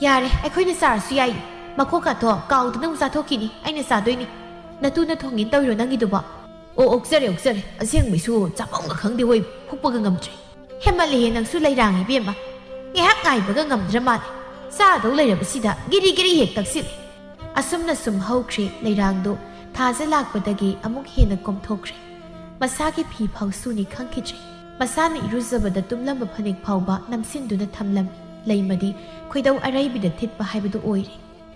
"ꯌꯥꯔꯦ, ꯑꯩꯈꯣꯏꯅ ꯆꯥꯔꯁꯨ ꯌꯥꯏ꯫ ꯃꯈꯣꯛꯀꯥꯊꯣ ꯀꯥꯎꯗꯅ ꯑꯃꯨꯛ ꯆꯥꯊꯣꯛꯈꯤꯅꯤ, ꯑꯩꯅ ꯆꯥꯗꯣꯏꯅꯤ"꯫ "ꯅꯇꯨꯅ ꯊꯣꯡꯉꯦꯅ ꯇꯧꯔꯤꯔꯣ ꯅꯪꯒꯤꯗꯨꯕꯣ?" "ꯑꯣ, ꯑꯣꯛꯆꯔꯦ, ꯑꯣꯛꯆꯔꯦ꯫ ꯑꯁꯦꯡꯕꯩꯁꯨ ꯆꯥꯐꯝꯒ ꯈꯪꯗꯦ ꯍꯣꯏ, ꯍꯨꯛꯄꯒ ꯉꯝꯗ꯭ꯔꯦ"꯫ "ꯍꯦꯃꯜꯂꯦꯍꯦ ꯅꯪꯁꯨ ꯂꯩꯔꯥꯡ ꯏꯕꯦꯝꯃ꯫ ꯉꯥꯏꯍꯥꯛ ꯉꯥꯏꯕꯒ ꯉꯝꯗ꯭ꯔ ꯃꯥꯜꯂꯦ꯫ ꯆꯥꯗꯧ ꯂꯩꯔꯕꯁꯤꯗ ꯒꯤꯔꯤ ꯒꯤꯔꯤ ꯍꯦꯛ ꯇꯛꯁꯤꯜꯂꯦ"꯫ ꯑꯁꯨꯝꯅ ꯁꯨꯝ ꯍꯧꯈ꯭ꯔꯦ ꯂꯩꯔꯥꯡꯗꯣ ꯊꯥꯖ ꯂꯥꯛꯄꯗꯒꯤ ꯑꯃꯨꯛ ꯍꯦꯟꯅ ꯀꯣꯝꯊꯣꯛꯈ꯭ꯔꯦ꯫ ꯃꯁꯥꯒꯤ ꯐꯤ ꯐꯥꯎ ꯁꯨꯅꯤ ꯈꯪꯈꯤꯗ꯭ꯔꯦ꯫ ꯃꯁꯥꯅ ꯏꯔꯨꯖꯕꯗ ꯇꯨꯝꯂꯝꯕ ꯐꯅꯦꯛ ꯐꯥꯎꯕ ꯅꯝꯁꯤꯟꯗꯨꯅ ꯊꯝꯂꯝꯃꯤ꯫ ꯂꯩꯃꯗꯤ ꯈꯣꯏꯗꯧ ꯑꯔꯩꯕꯤꯗ ꯊꯤꯠꯄ ꯍꯥꯏꯕꯗꯨ ꯑꯣꯏꯔꯦ꯫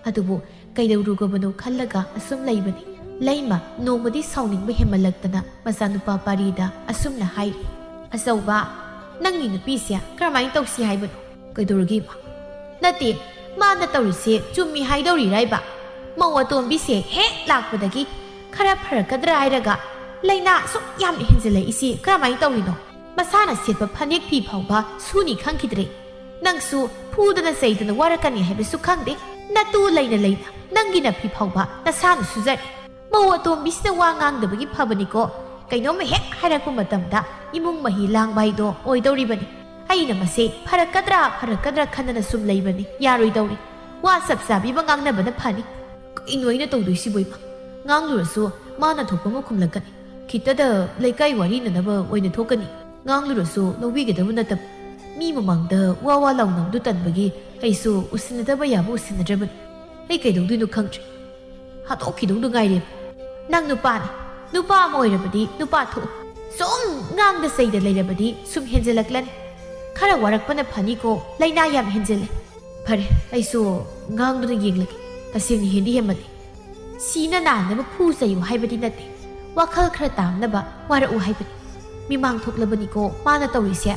ꯑꯗꯨꯕꯨ ꯀꯩꯗꯧꯔꯨꯒꯕꯅꯣ ꯈꯜꯂꯒ ꯑꯁꯨꯝ ꯂꯩꯕꯅꯤ꯫ ꯂꯩꯃ ꯅꯣꯡꯃꯗꯤ ꯁꯥꯎꯅꯤꯡꯕ ꯍꯦꯟꯃꯜꯂꯛꯇꯅ ꯃꯆꯥꯅꯨꯄꯥ ꯄꯥꯔꯤꯗ ꯑꯁꯨꯝꯅ ꯍꯥꯏꯔꯤ, "ꯑꯆꯧꯕ, ꯅꯪꯒꯤ ꯅꯨꯄꯤꯁꯦ ꯀꯔꯝꯍꯥꯏꯅ ꯇꯧꯁꯤ ꯍꯥꯏꯕꯅꯣ?" "ꯀꯩꯗꯧꯔꯒꯦ ꯏꯃꯥ?" "ꯅꯠꯇꯦ, ꯃꯥꯅ ꯇꯧꯔꯤꯁꯦ ꯆꯨꯝꯃꯤ ꯍꯥꯏꯗꯧꯔꯤꯔꯥ ꯏꯕ? ꯃꯧ ꯑꯇꯣꯝꯕꯤꯁꯦ ꯍꯦꯛ ꯂꯥꯛꯄꯗꯒꯤ ꯈꯔ ꯐꯔꯛꯀꯗ꯭ꯔꯥ ꯍꯥꯏꯔꯒ ꯂꯥꯏꯅꯥ ꯑꯁꯨꯛ ꯌꯥꯝꯅ ꯍꯦꯟꯖꯜꯂꯛꯏꯁꯤ ꯀꯔꯝꯍꯥꯏꯅ ꯇꯧꯔꯤꯅꯣ? ꯃꯁꯥꯅ ꯁꯦꯠꯄ ꯐꯅꯦꯛ ꯐꯤ ꯐꯥꯎꯕ ꯁꯨꯅꯤ ꯈꯪꯈꯤꯗ꯭ꯔꯦ꯫ ꯅꯪꯁꯨ ꯐꯨꯗꯅ ꯆꯩꯗꯅ ꯋꯥꯔꯛꯀꯅꯤ ꯍꯥꯏꯕꯁꯨ ꯈꯪꯗꯦ꯫ ꯅꯇꯨ ꯂꯩꯅ ꯂꯩꯅ ꯅꯪꯒꯤ ꯅꯐꯤ ꯐꯥꯎꯕ ꯅꯁꯥꯅ ꯁꯨꯖꯔꯦ꯫ ꯃꯧ ꯑꯇꯣꯝꯕꯤꯁꯤꯅ ꯋꯥ ꯉꯥꯡꯗꯕꯒꯤ ꯐꯕꯅꯤꯀꯣ꯫ ꯀꯩꯅꯣꯝꯃ ꯍꯦꯛ ꯍꯥꯏꯔꯛꯄ ꯃꯇꯝꯗ ꯏꯃꯨꯡ ꯃꯍꯤ ꯂꯥꯡꯕ ꯍꯥꯏꯗꯣ ꯑꯣꯏꯗꯧꯔꯤꯕꯅꯤ꯫ ꯑꯩꯅ ꯃꯁꯦ ꯐꯔꯛꯀꯗ꯭ꯔꯥ ꯐꯔꯛꯀꯗ꯭ꯔꯥ ꯈꯟꯗꯅ ꯁꯨꯝ ꯂꯩꯕꯅꯤ꯫ ꯌꯥꯔꯣꯏꯗꯧꯔꯤ꯫ ꯋꯥ ꯆꯞ ꯆꯥꯕꯤ ꯑꯃ ꯉꯥꯡꯅꯕꯅ ꯐꯅꯤ꯫ ꯀꯩꯅꯣ ꯑꯩꯅ ꯇꯧꯗꯣꯏꯁꯤꯕꯣ ꯏꯃꯥ? ꯉꯥꯡꯂꯨꯔꯁꯨ ꯃꯥꯅ ꯊꯣꯛꯄ ꯑꯃ ꯈꯨꯝꯂꯛꯀꯅꯤ꯫ ꯈꯤꯇꯗ ꯂꯩꯀꯥꯏ ꯋꯥꯔꯤꯅꯅꯕ ꯑꯣꯏꯅ ꯊꯣꯛꯀꯅꯤ꯫ ꯉꯥꯡꯂꯨꯔꯁꯨ ꯂꯧꯕꯤꯒꯗꯕ ꯅꯠꯇꯕ꯫ ꯃꯤ ꯃꯃꯥꯡꯗ ꯋꯥ ꯋꯥ ꯂꯥꯎꯅꯕꯗꯨ ꯇꯟꯕꯒꯤ ꯑꯩꯁꯨ ꯎꯁꯤꯟꯅꯗꯕ ꯌꯥꯕ ꯎꯁꯤꯟꯅꯗ꯭ꯔꯕꯅꯤ꯫ ꯑꯩ ꯀꯩꯗꯧꯗꯣꯏꯅꯣ ꯈꯪꯗ꯭ꯔꯦ꯫ ꯍꯥꯠꯇꯣꯛꯈꯤꯗꯧꯗ ꯉꯥꯏꯔꯦ꯫ ꯅꯪ ꯅꯨꯄꯥꯅꯤ꯫ ꯅꯨꯄꯥ ꯑꯃ ꯑꯣꯏꯔꯕꯗꯤ ꯅꯨꯄꯥ ꯊꯣꯛꯎ꯫ ꯁꯨꯝ ꯉꯥꯡꯗ ꯆꯩꯗ ꯂꯩꯔꯕꯗꯤ ꯁꯨꯝ ꯍꯦꯟꯖꯜꯂꯛꯂꯅꯤ꯫ ꯈꯔ ꯋꯥꯔꯛꯄꯅ ꯐꯅꯤꯀꯣ, ꯂꯥꯏꯅꯥ ꯌꯥꯝ ꯍꯦꯟꯖꯜꯂꯦ꯫ ꯐꯔꯦ, ꯑꯩꯁꯨ ꯉꯥꯡꯗꯨꯅ ꯌꯦꯡꯂꯒꯦ꯫ ꯇꯁꯦꯡꯅ ꯍꯦꯟꯗꯤ ꯍꯦꯟꯃꯜꯂꯦ꯫ ꯁꯤꯅ ꯅꯥꯅꯕ ꯐꯨ ꯆꯩꯌꯨ ꯍꯥꯏꯕꯗꯤ ꯅꯠꯇꯦ꯫ ꯋꯥꯈꯜ ꯈꯔ ꯇꯥꯡꯅꯕ ꯋꯥꯔꯛꯎ ꯍꯥꯏꯕꯅꯤ꯫ ꯃꯤꯃꯥꯡ ꯊꯣꯛꯂꯕꯅꯤꯀꯣ ꯃꯥꯅ ꯇꯧꯔꯤꯁꯦ꯫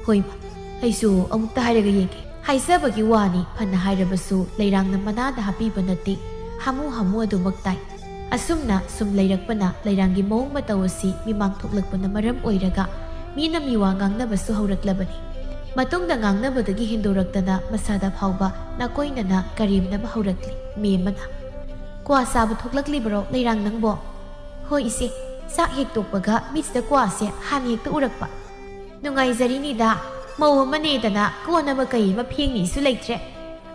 ꯍꯣꯏ ꯏꯃꯥ, ꯑꯩꯁꯨ ꯑꯃꯨꯛꯇ ꯍꯥꯏꯔꯒ ꯌꯦꯡꯒꯦ꯫ ꯍꯥꯏꯖꯕꯒꯤ ꯋꯥꯅꯤ, ꯐꯅ ꯍꯥꯏꯔꯕꯁꯨ ꯂꯩꯔꯥꯡꯅ ꯃꯅꯥꯗ ꯍꯥꯞꯄꯤꯕ ꯅꯠꯇꯦ, ꯍꯥꯃꯨ ꯍꯥꯃꯨ ꯑꯗꯨꯃꯛ ꯇꯥꯏ꯫ ꯑꯁꯨꯝꯅ ꯁꯨꯝ ꯂꯩꯔꯛꯄꯅ ꯂꯩꯔꯥꯡꯒꯤ ꯃꯑꯣꯡ ꯃꯇꯧ ꯑꯁꯤ ꯃꯤꯃꯥꯡ ꯊꯣꯛꯂꯛꯄꯅ ꯃꯔꯝ ꯑꯣꯏꯔꯒ ꯃꯤꯅ ꯃꯤꯋꯥ ꯉꯥꯡꯅꯕꯁꯨ ꯍꯧꯔꯛꯂꯕꯅꯤ꯫ ꯃꯇꯨꯡꯗ ꯉꯥꯡꯅꯕꯗꯒꯤ ꯍꯦꯟꯗꯣꯔꯛꯇꯅ ꯃꯁꯥꯗ ꯐꯥꯎꯕ ꯅꯥꯀꯣꯏꯅꯅ ꯀꯔꯦꯝꯅꯕ ꯍꯧꯔꯛꯂꯤ ꯃꯦꯝꯃꯅ꯫ "ꯀ꯭ꯋꯥ ꯆꯥꯕ ꯊꯣꯛꯂꯛꯂꯤꯕꯔꯣ ꯂꯩꯔꯥꯡ ꯅꯪꯕꯣ?" "ꯍꯣꯏ ꯏꯆꯦ, ꯆꯥꯛ ꯍꯦꯛ ꯇꯣꯛꯄꯒ ꯃꯤꯠꯁꯤꯗ ꯀ꯭ꯋꯥꯁꯦ ꯍꯥꯟꯅ ꯍꯦꯛꯇ ꯎꯔꯛꯄ꯫ ꯅꯨꯡꯉꯥꯏꯖꯔꯤꯅꯤꯗ, ꯃꯧ ꯑꯃꯅꯦꯗꯅ ꯀꯣꯟ ꯑꯃ ꯀꯩ ꯑꯃ ꯐꯦꯡꯅꯤꯁꯨ ꯂꯩꯇ꯭ꯔꯦ꯫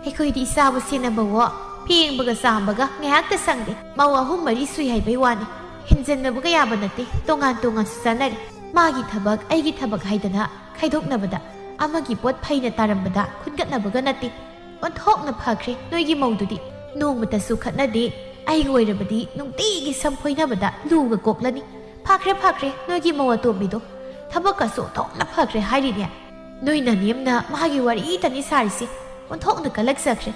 ꯑꯩꯈꯣꯏꯗꯤ ꯏꯆꯥꯕꯨ ꯁꯦꯟꯅꯕꯋꯣ, ꯐꯦꯡꯕꯒ ꯆꯥꯝꯕꯒ ꯉꯥꯏꯍꯥꯛꯇ ꯁꯪꯗꯦ꯫ ꯃꯧ ꯑꯍꯨꯝ ꯃꯔꯤ ꯁꯨꯏ ꯍꯥꯏꯕꯩ ꯋꯥꯅꯤ, ꯍꯦꯟꯖꯟꯅꯕꯒ ꯌꯥꯕ ꯅꯠꯇꯦ, ꯇꯣꯉꯥꯟ ꯇꯣꯉꯥꯟꯁꯨ ꯆꯥꯅꯔꯦ꯫ ꯃꯥꯒꯤ ꯊꯕꯛ, ꯑꯩꯒꯤ ꯊꯕꯛ ꯍꯥꯏꯗꯅ ꯈꯥꯏꯗꯣꯛꯅꯕꯗ, ꯑꯃꯒꯤ ꯄꯣꯠ ꯐꯩꯅ ꯇꯥꯔꯝꯕꯗ ꯈꯨꯟꯒꯠꯅꯕꯒ ꯅꯠꯇꯦ꯫ ꯑꯣꯟꯊꯣꯛꯅ ꯐꯈ꯭ꯔꯦ ꯅꯣꯏꯒꯤ ꯃꯧꯗꯨꯗꯤ꯫ ꯅꯣꯡꯃꯇꯁꯨ ꯈꯠꯅꯗꯦ, ꯑꯩꯒ ꯑꯣꯏꯔꯕꯗꯤ ꯅꯨꯡꯇꯤꯒꯤ ꯁꯝ ꯐꯣꯏꯅꯕꯗ ꯂꯨꯒ ꯀꯣꯛꯂꯅꯤ꯫ ꯐꯈ꯭ꯔꯦ, ꯐꯈ꯭ꯔꯦ ꯅꯣꯏꯒꯤ ꯃꯧ ꯑꯇꯣꯝꯕꯤꯗꯣ, ꯊꯕꯛꯀꯁꯨ ꯑꯣꯟꯊꯣꯛꯅ ꯐꯈ꯭ꯔꯦ ꯍꯥꯏꯔꯤꯅꯦ꯫ ꯅꯣꯏ ꯅꯅꯦꯝꯅ ꯃꯥꯒꯤ ꯋꯥꯔꯤꯇꯅꯤ ꯁꯥꯔꯤꯁꯦ, ꯑꯣꯟꯊꯣꯛꯅ ꯀꯜꯂꯛꯆꯈ꯭ꯔꯦ꯫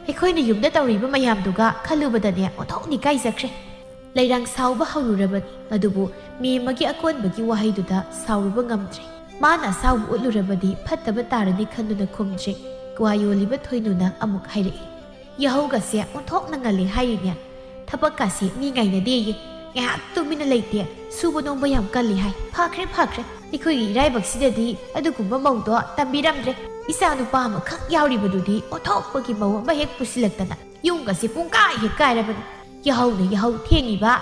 ꯑꯩꯈꯣꯏꯅ ꯌꯨꯝꯗ ꯇꯧꯔꯤꯕ ꯃꯌꯥꯝꯗꯨꯒ ꯈꯜꯂꯨꯕꯗꯅꯦ ꯑꯣꯟꯊꯣꯛꯅ ꯏꯀꯥꯏꯖꯈ꯭ꯔꯦ꯫" ꯂꯩꯔꯥꯡ ꯁꯥꯎꯕ ꯍꯧꯔꯨꯔꯕꯅꯤ꯫ ꯑꯗꯨꯕꯨ ꯃꯦꯝꯃꯒꯤ ꯑꯀꯣꯟꯕꯒꯤ ꯋꯥꯍꯩꯗꯨꯗ ꯁꯥꯎꯔꯨꯕ ꯉꯝꯗ꯭ꯔꯦ꯫ ꯃꯥꯅ ꯑꯁꯥꯎꯕ ꯎꯠꯂꯨꯔꯕꯗꯤ ꯐꯠꯇꯕ ꯇꯥꯔꯅꯤ ꯈꯟꯗꯨꯅ ꯈꯨꯝꯗ꯭ꯔꯦ꯫ ꯀ꯭ꯋꯥ ꯌꯣꯜꯂꯤꯕ ꯊꯣꯏꯅꯨꯅ ꯑꯃꯨꯛ ꯍꯥꯏꯔꯛꯏ, "ꯌꯥꯍꯧꯒꯁꯦ ꯑꯣꯟꯊꯣꯛꯅ ꯉꯜꯂꯤ ꯍꯥꯏꯔꯤꯅꯦ꯫ ꯊꯕꯛꯀꯁꯦ ꯃꯤ ꯉꯥꯏꯅꯗꯦꯌꯦ꯫ ꯉꯥꯏꯍꯥꯛ ꯇꯨꯃꯤꯟꯅ ꯂꯩꯇꯦ꯫ ꯁꯨꯕ ꯅꯣꯝꯕ ꯌꯥꯝ ꯀꯜꯂꯤ ꯍꯥꯏ꯫ ꯐꯈ꯭ꯔꯦ, ꯐꯈ꯭ꯔꯦ꯫ ꯑꯩꯈꯣꯏꯒꯤ ꯏꯔꯥꯏꯕꯛꯁꯤꯗꯗꯤ ꯑꯗꯨꯒꯨꯝꯕ ꯃꯧꯗꯣ ꯇꯝꯕꯤꯔꯝꯗ꯭ꯔꯦ꯫ ꯏꯆꯥ ꯅꯨꯄꯥ ꯑꯃꯈꯛ ꯌꯥꯎꯔꯤꯕꯗꯨꯗꯤ ꯑꯣꯟꯊꯣꯛꯄꯒꯤ ꯃꯧ ꯑꯃ ꯍꯦꯛ ꯄꯨꯁꯤꯜꯂꯛꯇꯅ ꯌꯨꯝꯒꯁꯦ ꯄꯨꯡꯀꯥꯏ ꯍꯦꯛ ꯀꯥꯏꯔꯕꯅꯤ꯫ ꯌꯥꯍꯧꯅ ꯌꯥꯍꯧ ꯊꯦꯡꯉꯤꯕ,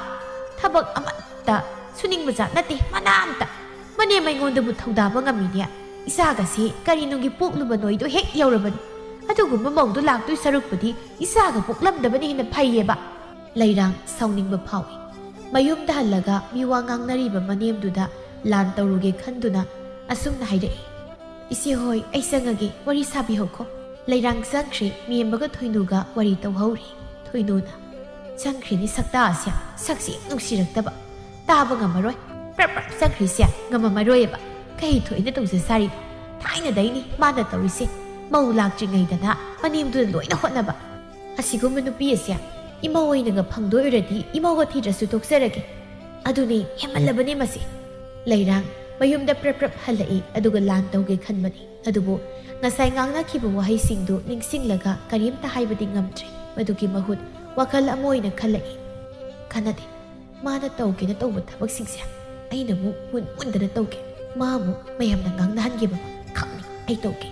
ꯊꯕꯛ ꯑꯃꯠꯇ ꯁꯨꯅꯤꯡꯕ ꯖꯥꯠ ꯅꯠꯇꯦ, ꯃꯅꯥ ꯑꯝꯇ꯫ ꯃꯅꯦꯝ ꯑꯩꯉꯣꯟꯗꯕꯨ ꯊꯧꯗꯥꯕ ꯉꯝꯃꯤꯅꯦ꯫ ꯏꯆꯥꯒꯁꯦ ꯀꯔꯤꯅꯨꯡꯒꯤ ꯄꯣꯛꯂꯨꯕ ꯅꯣꯏꯗꯣ ꯍꯦꯛ ꯌꯧꯔꯕꯅꯤ꯫ ꯑꯗꯨꯒꯨꯝꯕ ꯃꯧꯗꯣ ꯂꯥꯛꯇꯣꯏ ꯁꯔꯨꯛꯄꯨꯗꯤ ꯏꯆꯥꯒ ꯄꯣꯛꯂꯝꯗꯕꯅ ꯍꯦꯟꯅ ꯐꯩꯌꯦꯕ꯫" ꯂꯩꯔꯥꯡ ꯁꯥꯎꯅꯤꯡꯕ ꯐꯥꯎꯏ꯫ ꯃꯌꯨꯝꯗ ꯍꯜꯂꯒ ꯃꯤꯋꯥ ꯉꯥꯡꯅꯔꯤꯕ ꯃꯅꯦꯝꯗꯨꯗ ꯂꯥꯟ ꯇꯧꯔꯨꯒꯦ ꯈꯟꯗꯨꯅ ꯑꯁꯨꯝꯅ ꯍꯥꯏꯔꯛꯏ, "ꯏꯆꯦ ꯍꯣꯏ, ꯑꯩ ꯆꯪꯉꯒꯦ, ꯋꯥꯔꯤ ꯁꯥꯕꯤꯍꯧꯈꯣ꯫" ꯂꯩꯔꯥꯡ ꯆꯪꯈ꯭ꯔꯦ, ꯃꯦꯝꯕꯒ ꯊꯣꯏꯅꯨꯒ ꯋꯥꯔꯤ ꯇꯧꯍꯧꯔꯤ꯫ ꯊꯣꯏꯅꯨꯅ, "ꯆꯪꯈ꯭ꯔꯦꯅꯦ ꯁꯛꯇꯥꯁꯦ, ꯁꯛꯁꯤ ꯌꯥꯝ ꯅꯨꯡꯁꯤꯔꯛꯇꯕ꯫ ꯇꯥꯕ ꯉꯝꯃꯔꯣꯏ, ꯄ꯭ꯔꯞ ꯄ꯭ꯔꯞ ꯆꯪꯈ꯭ꯔꯤꯁꯦ ꯉꯝꯃꯝꯃꯔꯣꯏꯕ꯫ ꯀꯩ ꯊꯣꯛꯏꯅ ꯇꯧꯖ ꯁꯥꯔꯤꯅꯣ? ꯊꯥꯏꯅꯗꯩꯅꯤ ꯃꯥꯅ ꯇꯧꯔꯤꯁꯦ, ꯃꯧ ꯂꯥꯛꯇ꯭ꯔꯤꯉꯩꯗꯅ ꯃꯅꯦꯝꯗꯨꯅ ꯂꯣꯏꯅ ꯍꯣꯠꯅꯕ꯫ ꯑꯁꯤꯒꯨꯝꯕ ꯅꯨꯄꯤ ꯑꯁꯦ ꯏꯃꯧ ꯑꯣꯏꯅꯒ ꯐꯪꯗꯣꯏ ꯑꯣꯏꯔꯗꯤ ꯏꯃꯧꯒ ꯊꯤꯗ꯭ꯔꯁꯨ ꯇꯣꯛꯆꯔꯒꯦ꯫ ꯑꯗꯨꯅꯦ, ꯍꯦꯟꯃꯜꯂꯕꯅꯦ ꯃꯁꯤ꯫" ꯂꯩꯔꯥꯡ, ꯃꯌꯨꯝꯗ ꯄ꯭ꯔꯞ ꯄ꯭ꯔꯞ ꯍꯜꯂꯛꯏ, ꯑꯗꯨꯒ ꯂꯥꯟ ꯇꯧꯒꯦ ꯈꯟꯕꯅꯤ꯫ ꯑꯗꯨꯕꯨ ꯉꯁꯥꯏ ꯉꯥꯡꯅꯈꯤꯕ ꯋꯥꯍꯩꯁꯤꯡꯗꯨ ꯅꯤꯡꯁꯤꯡꯂꯒ ꯀꯔꯤꯝꯇ ꯍꯥꯏꯕꯗꯤ ꯉꯝꯗ꯭ꯔꯦ꯫ ꯃꯗꯨꯒꯤ ꯃꯍꯨꯠ ꯋꯥꯈꯜ ꯑꯃ ꯑꯣꯏꯅ ꯈꯜꯂꯛꯏ꯫ ꯀꯥꯟꯅꯗꯦ, ꯃꯥꯅ ꯇꯧꯒꯦꯅ ꯇꯧꯕ ꯊꯕꯛꯁꯤꯡꯁꯦ ꯑꯩꯅ ꯑꯃꯨꯛ ꯃꯨꯟ ꯃꯨꯟꯗꯅ ꯇꯧꯒꯦ, ꯃꯥ ꯑꯃꯨꯛ ꯃꯌꯥꯝꯅ ꯉꯥꯡꯅꯍꯟꯈꯤꯕ ꯈꯛꯅꯤ ꯑꯩ ꯇꯧꯒꯦ꯫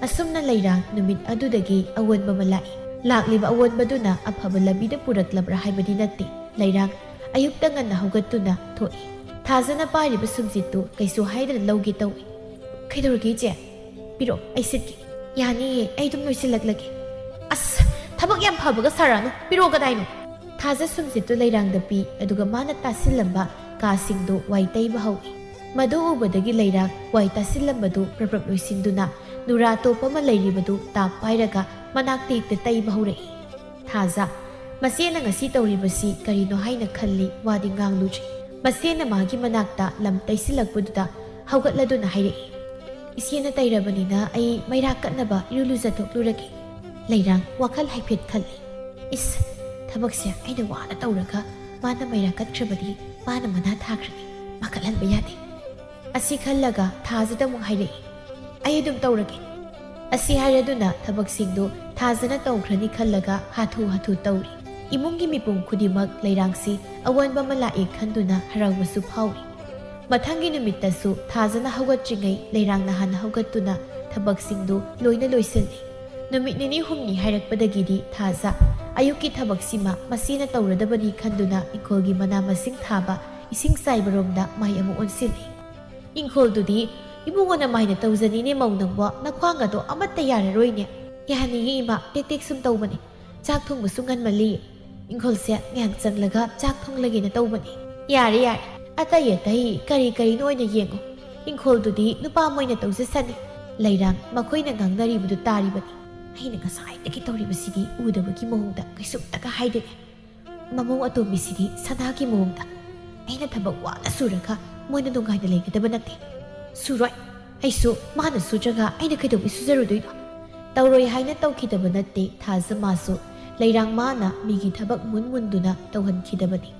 ꯑꯁꯨꯝꯅ ꯂꯩꯔꯥꯡ ꯅꯨꯃꯤꯠ ꯑꯗꯨꯗꯒꯤ ꯑꯑꯣꯟꯕ ꯑꯃ ꯂꯥꯛꯏ꯫ ꯂꯥꯛꯂꯤꯕ ꯑꯑꯣꯟꯕꯗꯨꯅ ꯑꯐꯕ ꯂꯝꯕꯤꯗ ꯄꯨꯔꯛꯂꯕ꯭ꯔꯥ ꯍꯥꯏꯕꯗꯤ ꯅꯠꯇꯦ꯫ ꯂꯩꯔꯥꯡ ꯑꯌꯨꯛꯇ ꯉꯟꯅ ꯍꯧꯒꯠꯇꯨꯅ ꯊꯣꯛꯏ꯫ ꯊꯥꯖꯅ ꯄꯥꯏꯔꯤꯕ ꯁꯨꯝꯖꯤꯠꯇꯨ ꯀꯩꯁꯨ ꯍꯥꯏꯗꯅ ꯂꯧꯒꯦ ꯇꯧꯏ꯫ "ꯀꯩꯗꯧꯔꯒꯦ ꯏꯆꯦ? ꯄꯤꯔꯛꯑꯣ, ꯑꯩ ꯁꯤꯠꯀꯦ꯫" "ꯌꯥꯅꯤꯌꯦ, ꯑꯩ ꯑꯗꯨꯝ ꯂꯣꯏꯁꯤꯜꯂꯛꯂꯒꯦ꯫" "ꯑꯁ, ꯊꯕꯛ ꯌꯥꯝ ꯐꯕꯒ ꯁꯥꯔꯛꯑꯅꯨ, ꯄꯤꯔꯛꯑꯣ, ꯀꯗꯥꯏꯅꯣ?" ꯊꯥꯖ ꯁꯨꯝꯖꯤꯠꯇꯨ ꯂꯩꯔꯥꯡꯗ ꯄꯤ, ꯑꯗꯨꯒ ꯃꯥꯅ ꯇꯥꯁꯤꯜꯂꯝꯕ ꯀꯥꯁꯤꯡꯗꯨ ꯋꯥꯏ ꯇꯩꯕ ꯍꯧꯏ꯫ ꯃꯗꯨ ꯎꯕꯗꯒꯤ ꯂꯩꯔꯥꯡ ꯋꯥꯏ ꯇꯥꯁꯤꯜꯂꯝꯕꯗꯨ ꯄ꯭ꯔꯞ ꯄ꯭ꯔꯞ ꯂꯣꯏꯁꯤꯟꯗꯨꯅ ꯅꯨꯔꯥ ꯇꯣꯞꯄ ꯑꯃ ꯂꯩꯔꯤꯕꯗꯨ ꯇꯥꯞ ꯄꯥꯏꯔꯒ ꯃꯅꯥꯛꯇ ꯍꯦꯛꯇ ꯇꯩꯕ ꯍꯧꯔꯛꯏ꯫ ꯊꯥꯖ, ꯃꯆꯦꯅ ꯉꯁꯤ ꯇꯧꯔꯤꯕꯁꯤ ꯀꯔꯤꯅꯣ ꯍꯥꯏꯅ ꯈꯜꯂꯤ, ꯋꯥꯗꯤ ꯉꯥꯡꯂꯨꯗ꯭ꯔꯤ꯫ ꯃꯆꯦꯅ ꯃꯥꯒꯤ ꯃꯅꯥꯛꯇ ꯂꯝ ꯇꯩꯁꯤꯜꯂꯛꯄꯗꯨꯗ ꯍꯧꯒꯠꯂꯗꯨꯅ ꯍꯥꯏꯔꯛꯏ, "ꯏꯆꯦꯅ ꯇꯩꯔꯕꯅꯤꯅ ꯑꯩ ꯃꯩꯔꯥ ꯀꯠꯅꯕ ꯏꯔꯨ ꯂꯨꯖꯊꯣꯛꯂꯨꯔꯒꯦ꯫" ꯂꯩꯔꯥꯡ ꯋꯥꯈꯜ ꯍꯥꯏꯐꯦꯠ ꯈꯜꯂꯤ꯫ "ꯏꯁ, ꯊꯕꯛꯁꯦ ꯑꯩꯅ ꯋꯥꯅ ꯇꯧꯔꯒ ꯃꯥꯅ ꯃꯩꯔꯥ ꯀꯠꯈ꯭ꯔꯕꯗꯤ ꯃꯥꯅ ꯃꯅꯥ ꯊꯥꯈ꯭ꯔꯅꯤ, ꯃꯥ ꯀꯠꯍꯟꯕ ꯌꯥꯗꯦ꯫" ꯑꯁꯤ ꯈꯜꯂꯒ ꯊꯥꯖꯗ ꯑꯃꯨꯛ ꯍꯥꯏꯔꯛꯏ, "ꯑꯩ ꯑꯗꯨꯝ ꯇꯧꯔꯒꯦ꯫" ꯑꯁꯤ ꯍꯥꯏꯔꯗꯨꯅ ꯊꯕꯛꯁꯤꯡꯗꯨ ꯊꯥꯖꯅ ꯇꯧꯈ꯭ꯔꯅꯤ ꯈꯜꯂꯒ ꯍꯥꯊꯨ ꯍꯥꯊꯨ ꯇꯧꯔꯤ꯫ ꯏꯃꯨꯡꯒꯤ ꯃꯤꯄꯨꯝ ꯈꯨꯗꯤꯡꯃꯛ ꯂꯩꯔꯥꯡꯁꯤ ꯑꯑꯣꯟꯕ ꯑꯃ ꯂꯥꯛꯑꯦ ꯈꯟꯗꯨꯅ ꯍꯔꯥꯎꯕꯁꯨ ꯐꯥꯎꯔꯤ꯫ ꯃꯊꯪꯒꯤ ꯅꯨꯃꯤꯠꯇꯁꯨ ꯊꯥꯖꯅ ꯍꯧꯒꯠꯇ꯭ꯔꯤꯉꯩ ꯂꯩꯔꯥꯡꯅ ꯍꯥꯟꯅ ꯍꯧꯒꯠꯇꯨꯅ ꯊꯕꯛꯁꯤꯡꯗꯨ ꯂꯣꯏꯅ ꯂꯣꯏꯁꯤꯜꯂꯤ꯫ ꯅꯨꯃꯤꯠ ꯅꯤꯅꯤ ꯍꯨꯝꯅꯤ ꯍꯥꯏꯔꯛꯄꯗꯒꯤꯗꯤ ꯊꯥꯖ ꯑꯌꯨꯛꯀꯤ ꯊꯕꯛꯁꯤꯃ ꯃꯁꯤꯅ ꯇꯧꯔꯗꯕꯅꯤ ꯈꯟꯗꯨꯅ ꯏꯪꯈꯣꯜꯒꯤ ꯃꯅꯥ ꯃꯁꯤꯡ ꯊꯥꯕ, ꯏꯁꯤꯡ ꯆꯥꯏꯕꯔꯣꯝꯗ ꯃꯥꯏ ꯑꯃꯨꯛ ꯑꯣꯟꯁꯤꯜꯂꯤ꯫ "ꯏꯪꯈꯣꯜꯗꯨꯗꯤ ꯏꯕꯨꯡꯉꯣꯅ ꯃꯥꯏꯅ ꯇꯧꯖꯅꯤꯅꯦ ꯃꯧ ꯅꯪꯕꯣ, ꯅꯈ꯭ꯋꯥꯡꯒꯗꯣ ꯑꯃꯠꯇ ꯌꯥꯔꯔꯣꯏꯅꯦ꯫" "ꯌꯥꯅꯤꯌꯦ ꯏꯃꯥ, ꯇꯦꯛ ꯇꯦꯛ ꯁꯨꯝ ꯇꯧꯕꯅꯦ, ꯆꯥꯛ ꯊꯣꯡꯕꯁꯨ ꯉꯟꯃꯜꯂꯤ꯫ ꯏꯪꯈꯣꯜꯁꯦ ꯉꯥꯏꯍꯥꯛ ꯆꯪꯂꯒ ꯆꯥꯛ ꯊꯣꯡꯂꯒꯦꯅ ꯇꯧꯕꯅꯦ꯫" "ꯌꯥꯔꯦ ꯌꯥꯔꯦ, ꯑꯇꯩ ꯑꯇꯩ ꯀꯔꯤ ꯀꯔꯤꯅꯣ ꯑꯣꯏꯅ ꯌꯦꯡꯉꯣ, ꯏꯪꯈꯣꯜꯗꯨꯗꯤ ꯅꯨꯄꯥ ꯃꯣꯏꯅ ꯇꯧꯖꯁꯅꯤ꯫" ꯂꯩꯔꯥꯡ ꯃꯈꯣꯏꯅ ꯉꯥꯡꯅꯔꯤꯕꯗꯨ ꯇꯥꯔꯤꯕꯅꯤ꯫ "ꯑꯩꯅ ꯉꯁꯥꯏꯗꯒꯤ ꯇꯧꯔꯤꯕꯁꯤꯗꯤ ꯎꯗꯕꯒꯤ ꯃꯑꯣꯡꯗ ꯀꯩꯁꯨꯝꯇꯒ ꯍꯥꯏꯗꯦꯅꯦ꯫ ꯃꯃꯧ ꯑꯇꯣꯝꯕꯤꯁꯤꯗꯤ ꯁꯅꯥꯒꯤ ꯃꯑꯣꯡꯗ꯫ ꯑꯩꯅ ꯊꯕꯛ ꯋꯥꯅ ꯁꯨꯔꯒ ꯃꯣꯏꯅ ꯅꯨꯡꯉꯥꯏꯅ ꯂꯩꯒꯗꯕ ꯅꯠꯇꯦ꯫ ꯁꯨꯔꯣꯏ꯫ ꯑꯩꯁꯨ ꯃꯥꯅ ꯁꯨꯗ꯭ꯔꯒ ꯑꯩꯅ ꯀꯩꯗꯧꯕꯩ ꯁꯨꯖꯔꯨꯗꯣꯏꯅꯣ? ꯇꯧꯔꯣꯏ ꯍꯥꯏꯅ ꯇꯧꯈꯤꯗꯕ ꯅꯠꯇꯦ ꯊꯥꯖ ꯃꯥꯁꯨ꯫ ꯂꯩꯔꯥꯡ ꯃꯥꯅ ꯃꯤꯒꯤ ꯊꯕꯛ ꯃꯨꯟ ꯃꯨꯟꯗꯨꯅ ꯇꯧꯍꯟꯈꯤꯗꯕꯅꯤ꯫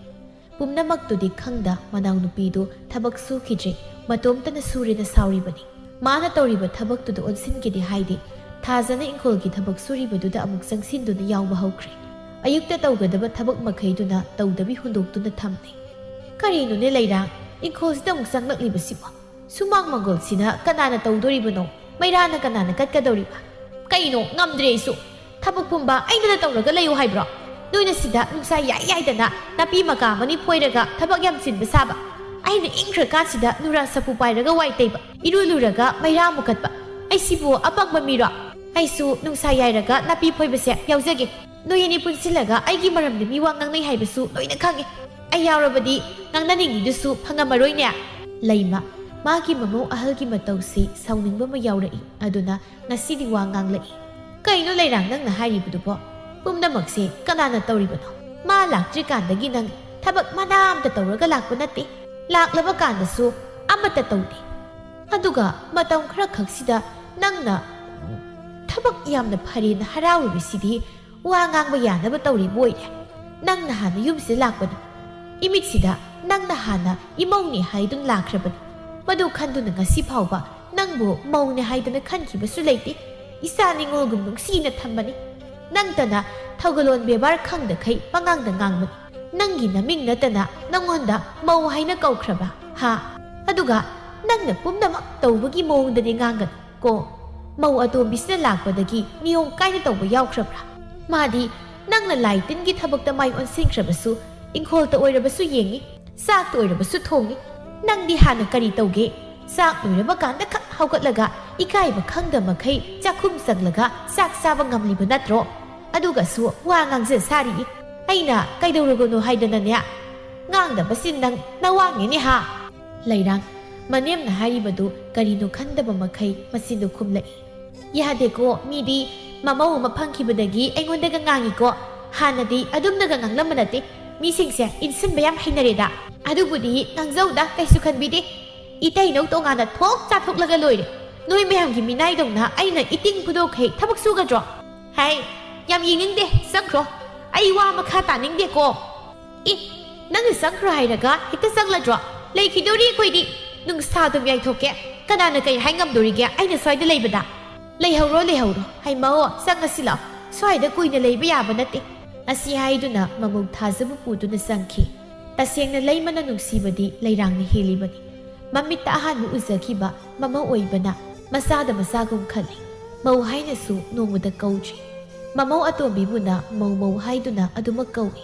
ꯄꯨꯝꯅꯃꯛꯇꯨꯗꯤ ꯈꯪꯗ ꯃꯅꯥꯎꯅꯨꯄꯤꯗꯨ ꯊꯕꯛ ꯁꯨꯈꯤꯗ꯭ꯔꯦ꯫ ꯃꯇꯣꯝꯇꯅ ꯁꯨꯔꯦꯅ ꯁꯥꯎꯔꯤꯕꯅꯤ꯫ ꯃꯥꯅ ꯇꯧꯔꯤꯕ ꯊꯕꯛꯇꯨꯗ ꯑꯣꯟꯁꯤꯟꯒꯦꯗꯤ ꯍꯥꯏꯗꯦ꯫ ꯊꯥꯖꯅ ꯏꯪꯈꯣꯜꯒꯤ ꯊꯕꯛ ꯁꯨꯔꯤꯕꯗꯨꯗ ꯑꯃꯨꯛ ꯆꯪꯁꯤꯟꯗꯨꯅ ꯌꯥꯎꯕ ꯍꯧꯈ꯭ꯔꯦ꯫ ꯑꯌꯨꯛꯇ ꯇꯧꯒꯗꯕ ꯊꯕꯛ ꯃꯈꯩꯗꯨꯅ ꯇꯧꯗꯕꯤ ꯍꯨꯟꯗꯣꯛꯇꯨꯅ ꯊꯝꯂꯦ꯫ "ꯀꯔꯤꯅꯣꯅꯦ ꯂꯩꯔꯥꯡ, ꯏꯪꯈꯣꯜꯁꯤꯗ ꯑꯃꯨꯛ ꯆꯪꯂꯛꯂꯤꯕꯁꯤꯕꯣ? ꯁꯨꯃꯥꯡ ꯃꯪꯒꯣꯜꯁꯤꯅ ꯀꯅꯥꯅ ꯇꯧꯗꯣꯔꯤꯕꯅꯣ? ꯃꯩꯔꯥꯅ ꯀꯅꯥꯅ ꯀꯠꯀꯗꯧꯔꯤꯕ? ꯀꯩꯅꯣ, ꯉꯝꯗ꯭ꯔꯦ ꯑꯩꯁꯨ꯫ ꯊꯕꯛ ꯄꯨꯝꯕ ꯑꯩꯅꯗ ꯇꯧꯔꯒ ꯂꯩꯌꯨ ꯍꯥꯏꯕ꯭ꯔꯣ? ꯅꯣꯏꯅ ꯁꯤꯗ ꯅꯨꯡꯁꯥ ꯌꯥꯏ ꯌꯥꯏꯗꯅ ꯅꯥꯄꯤ ꯃꯀꯥ ꯑꯃꯅꯤ ꯐꯣꯏꯔꯒ ꯊꯕꯛ ꯌꯥꯝ ꯆꯤꯟꯕ ꯁꯥꯕ꯫ ꯑꯩꯅ ꯏꯪꯈ꯭ꯔꯀꯥꯟꯁꯤꯗ ꯅꯨꯔꯥ ꯁꯥꯄꯨ ꯄꯥꯏꯔꯒ ꯋꯥꯏ ꯇꯩꯕ, ꯏꯔꯨ ꯂꯨꯔꯒ ꯃꯩꯔꯥ ꯃꯨꯀꯠꯄ꯫ ꯑꯩꯁꯤꯕꯨ ꯑꯄꯪꯕ ꯃꯤꯔꯣ? ꯑꯩꯁꯨ ꯅꯨꯡꯁꯥ ꯌꯥꯏꯔꯒ ꯅꯥꯄꯤ ꯐꯣꯏꯕꯁꯦ ꯌꯥꯎꯖꯒꯦ꯫ ꯅꯣꯏ ꯑꯅꯤ ꯄꯨꯟꯁꯤꯜꯂꯒ ꯑꯩꯒꯤ ꯃꯔꯝꯗ ꯃꯤ ꯋꯥ ꯉꯥꯡꯅꯩ ꯍꯥꯏꯕꯁꯨ ꯂꯣꯏꯅ ꯈꯪꯉꯤ꯫ ꯑꯩ ꯌꯥꯎꯔꯕꯗꯤ ꯉꯥꯡꯅꯅꯤꯡꯉꯤꯗꯨꯁꯨ ꯐꯪꯉꯝꯃꯔꯣꯏꯅꯦ"꯫ ꯂꯩꯃ, ꯃꯥꯒꯤ ꯃꯃꯧ ꯑꯍꯜꯒꯤ ꯃꯇꯧꯁꯤ ꯁꯥꯎꯅꯤꯡꯕ ꯑꯃ ꯌꯥꯎꯔꯛꯏ꯫ ꯑꯗꯨꯅ ꯉꯁꯤꯗꯤ ꯋꯥ ꯉꯥꯡꯂꯛꯏ꯫ "ꯀꯩꯅꯣ ꯂꯩꯔꯥꯡ ꯅꯪꯅ ꯍꯥꯏꯔꯤꯕꯗꯨꯕꯣ? ꯄꯨꯝꯅꯃꯛꯁꯦ ꯀꯅꯥꯅ ꯇꯧꯔꯤꯕꯅꯣ? ꯃꯥ ꯂꯥꯛꯇ꯭ꯔꯤꯀꯥꯟꯗꯒꯤ ꯅꯪ ꯊꯕꯛ ꯃꯅꯥ ꯑꯝꯇ ꯇꯧꯔꯒ ꯂꯥꯛꯄ ꯅꯠꯇꯦ꯫ ꯂꯥꯛꯂꯕ ꯀꯥꯟꯗꯁꯨ ꯑꯃꯠꯇ ꯇꯧꯗꯦ꯫ ꯑꯗꯨꯒ ꯃꯇꯝ ꯈꯔ ꯈꯛꯁꯤꯗ ꯅꯪꯅ ꯊꯕꯛ ꯌꯥꯝꯅ ꯐꯔꯦꯅ ꯍꯔꯥꯎꯔꯤꯕꯁꯤꯗꯤ ꯋꯥ ꯉꯥꯡꯕ ꯌꯥꯅꯕ ꯇꯧꯔꯤꯕ ꯑꯣꯏꯔꯦ꯫ ꯅꯪꯅ ꯍꯥꯟꯅ ꯌꯨꯝꯁꯤꯗ ꯂꯥꯛꯄꯅꯤ꯫ ꯏꯃꯤꯠꯁꯤꯗ ꯅꯪꯅ ꯍꯥꯟꯅ ꯏꯃꯧꯅꯦ ꯍꯥꯏꯗꯨꯅ ꯂꯥꯛꯈ꯭ꯔꯕꯅꯤ꯫ ꯃꯗꯨ ꯈꯟꯗꯨꯅ ꯉꯁꯤ ꯐꯥꯎꯕ ꯅꯪꯕꯨ ꯃꯧꯅꯦ ꯍꯥꯏꯗꯅ ꯈꯟꯈꯤꯕꯁꯨ ꯂꯩꯇꯦ꯫ ꯏꯆꯥ ꯅꯤꯉꯣꯜꯒꯨꯝ ꯅꯨꯡꯁꯤꯅ ꯊꯝꯕꯅꯤ꯫ ꯅꯪꯇꯅ ꯊꯧꯒꯜꯂꯣꯟ ꯕꯦꯕꯥꯔ ꯈꯪꯗꯈꯩ ꯄꯉꯥꯡꯗ ꯉꯥꯡꯕꯅꯤ꯫ ꯅꯪꯒꯤ ꯅꯃꯤꯡ ꯅꯠꯇꯅ ꯅꯪꯉꯣꯟꯗ ꯃꯧ ꯍꯥꯏꯅ ꯀꯧꯈ꯭ꯔꯕ? ꯍꯥ? ꯑꯗꯨꯒ ꯅꯪꯅ ꯄꯨꯝꯅꯃꯛ ꯇꯧꯕꯒꯤ ꯃꯑꯣꯡꯗꯗꯤ ꯉꯥꯡꯒꯅꯨ ꯀꯣ꯫ ꯃꯧ ꯑꯇꯣꯝꯕꯤꯁꯤꯅ ꯂꯥꯛꯄꯗꯒꯤ ꯅꯤꯌꯣꯝ ꯀꯥꯏꯅ ꯇꯧꯕ ꯌꯥꯎꯈ꯭ꯔꯕ꯭ꯔꯥ? ꯃꯥꯗꯤ ꯅꯪꯅ ꯂꯥꯏ ꯇꯤꯟꯒꯤ ꯊꯕꯛꯇ ꯃꯥꯏ ꯑꯣꯟꯁꯤꯟꯈ꯭ꯔꯕꯁꯨ, ꯏꯪꯈꯣꯜꯇ ꯑꯣꯏꯔꯕꯁꯨ ꯌꯦꯡꯉꯤ, ꯆꯥꯛꯇ ꯑꯣꯏꯔꯕꯁꯨ ꯊꯣꯡꯉꯤ꯫ ꯅꯪꯗꯤ ꯍꯥꯟꯅ ꯀꯔꯤ ꯇꯧꯒꯦ? ꯆꯥꯛ ꯂꯣꯏꯔꯕ ꯀꯥꯟꯗ ꯈꯛ ꯍꯧꯒꯠꯂꯒ ꯏꯀꯥꯏꯕ ꯈꯪꯗ ꯃꯈꯩ ꯆꯥꯛꯈꯨꯝ ꯆꯪꯂꯒ ꯆꯥꯛ ꯆꯥꯕ ꯉꯝꯂꯤꯕ ꯅꯠꯇ꯭ꯔꯣ? ꯑꯗꯨꯒꯁꯨ ꯋꯥ ꯉꯥꯡꯖ ꯁꯥꯔꯤ꯫ ꯑꯩꯅ ꯀꯩꯗꯧꯔꯒꯅꯣ ꯍꯥꯏꯗꯅꯅꯦ? ꯉꯥꯡꯗꯕꯁꯤ ꯅꯪ ꯅꯋꯥꯡꯅꯤꯅꯦ ꯍꯥ? ꯂꯩꯔꯥꯡ, ꯃꯅꯦꯝꯅ ꯍꯥꯏꯔꯤꯕꯗꯨ ꯀꯔꯤꯅꯣ ꯈꯟꯗꯕ ꯃꯈꯩ ꯃꯆꯤꯟꯗꯨ ꯈꯨꯝꯂꯛꯏ꯫ ꯌꯥꯗꯦꯀꯣ, ꯃꯤꯗꯤ ꯃꯃꯧ ꯑꯃ ꯐꯪꯈꯤꯕꯗꯒꯤ ꯑꯩꯉꯣꯟꯗꯒ ꯉꯥꯡꯉꯤꯀꯣ꯫ ꯍꯥꯟꯅꯗꯤ ꯑꯗꯨꯝꯅꯒ ꯉꯥꯡꯂꯝꯕ ꯅꯠꯇꯦ꯫ ꯃꯤꯁꯤꯡꯁꯦ ꯏꯟꯁꯤꯟꯕ ꯌꯥꯝ ꯍꯩꯅꯔꯦꯗ꯫ ꯑꯗꯨꯕꯨꯗꯤ ꯉꯥꯡꯖꯧꯗ, ꯀꯩꯁꯨ ꯈꯟꯕꯤꯗꯦ꯫ ꯏꯇꯩꯅꯧ ꯇꯣꯉꯥꯟꯅ ꯊꯣꯛ ꯆꯥꯊꯣꯛꯂꯒ ꯂꯣꯏꯔꯦ꯫ ꯅꯣꯏ ꯃꯌꯥꯝꯒꯤ ꯃꯤꯅꯥꯏꯗꯧꯅ ꯑꯩꯅ ꯏꯇꯤꯡ ꯐꯨꯗꯣꯛꯈꯩ ꯊꯕꯛ ꯁꯨꯒꯗ꯭ꯔꯣ? ꯍꯥꯏ, ꯌꯥꯝ ꯌꯦꯡꯅꯤꯡꯗꯦ, ꯆꯪꯈ꯭ꯔꯣ꯫ ꯑꯩ ꯋꯥ ꯃꯈꯥ ꯇꯥꯅꯤꯡꯗꯦꯀꯣ꯫ ꯑꯦ, ꯅꯪꯅ ꯆꯪꯈ꯭ꯔꯣ ꯍꯥꯏꯔꯒ ꯍꯦꯛꯇ ꯆꯪꯂꯗ꯭ꯔꯣ? ꯂꯩꯈꯤꯗꯣꯔꯤ ꯑꯩꯈꯣꯏꯗꯤ꯫ ꯅꯨꯡꯁꯥ ꯑꯗꯨꯝ ꯌꯥꯏꯊꯣꯛꯀꯦ꯫ ꯀꯅꯥꯅ ꯀꯩ ꯍꯥꯏ ꯉꯝꯗꯣꯔꯤꯒꯦ ꯑꯩꯅ ꯁ꯭ꯋꯥꯏꯗ ꯂꯩꯕꯗ? ꯂꯩꯍꯧꯔꯣ, ꯂꯩꯍꯧꯔꯣ꯫ ꯍꯩꯃꯥꯑꯣ, ꯆꯪꯉꯁꯤ ꯂꯥꯛꯑꯣ꯫ ꯁ꯭ꯋꯥꯏꯗ ꯀꯨꯏꯅ ꯂꯩꯕ ꯌꯥꯕ ꯅꯠꯇꯦ꯫ ꯑꯁꯤ ꯍꯥꯏꯗꯨꯅ ꯃꯃꯧ ꯊꯥꯖꯕ ꯄꯨꯗꯨꯅ ꯆꯪꯈꯤ꯫ ꯇꯁꯦꯡꯅ ꯂꯩꯃꯅ ꯅꯨꯡꯁꯤꯕꯗꯤ ꯂꯩꯔꯥꯡꯅ ꯍꯦꯜꯂꯤꯕꯅꯤ꯫ ꯃꯃꯤꯠꯇ ꯑꯍꯥꯟꯕ ꯎꯖꯈꯤꯕ ꯃꯃꯧ ꯑꯣꯏꯕꯅ ꯃꯆꯥꯗ ꯃꯆꯥꯒꯨꯝ ꯈꯜꯂꯤ꯫ ꯃꯧ ꯍꯥꯏꯅꯁꯨ ꯅꯣꯡꯃꯗ ꯀꯧꯗ꯭ꯔꯤ꯫ ꯃꯃꯧ ꯑꯇꯣꯝꯕꯤꯕꯨꯅ ꯃꯧ ꯃꯧ ꯍꯥꯏꯗꯨꯅ ꯑꯗꯨꯃꯛ ꯀꯧꯏ꯫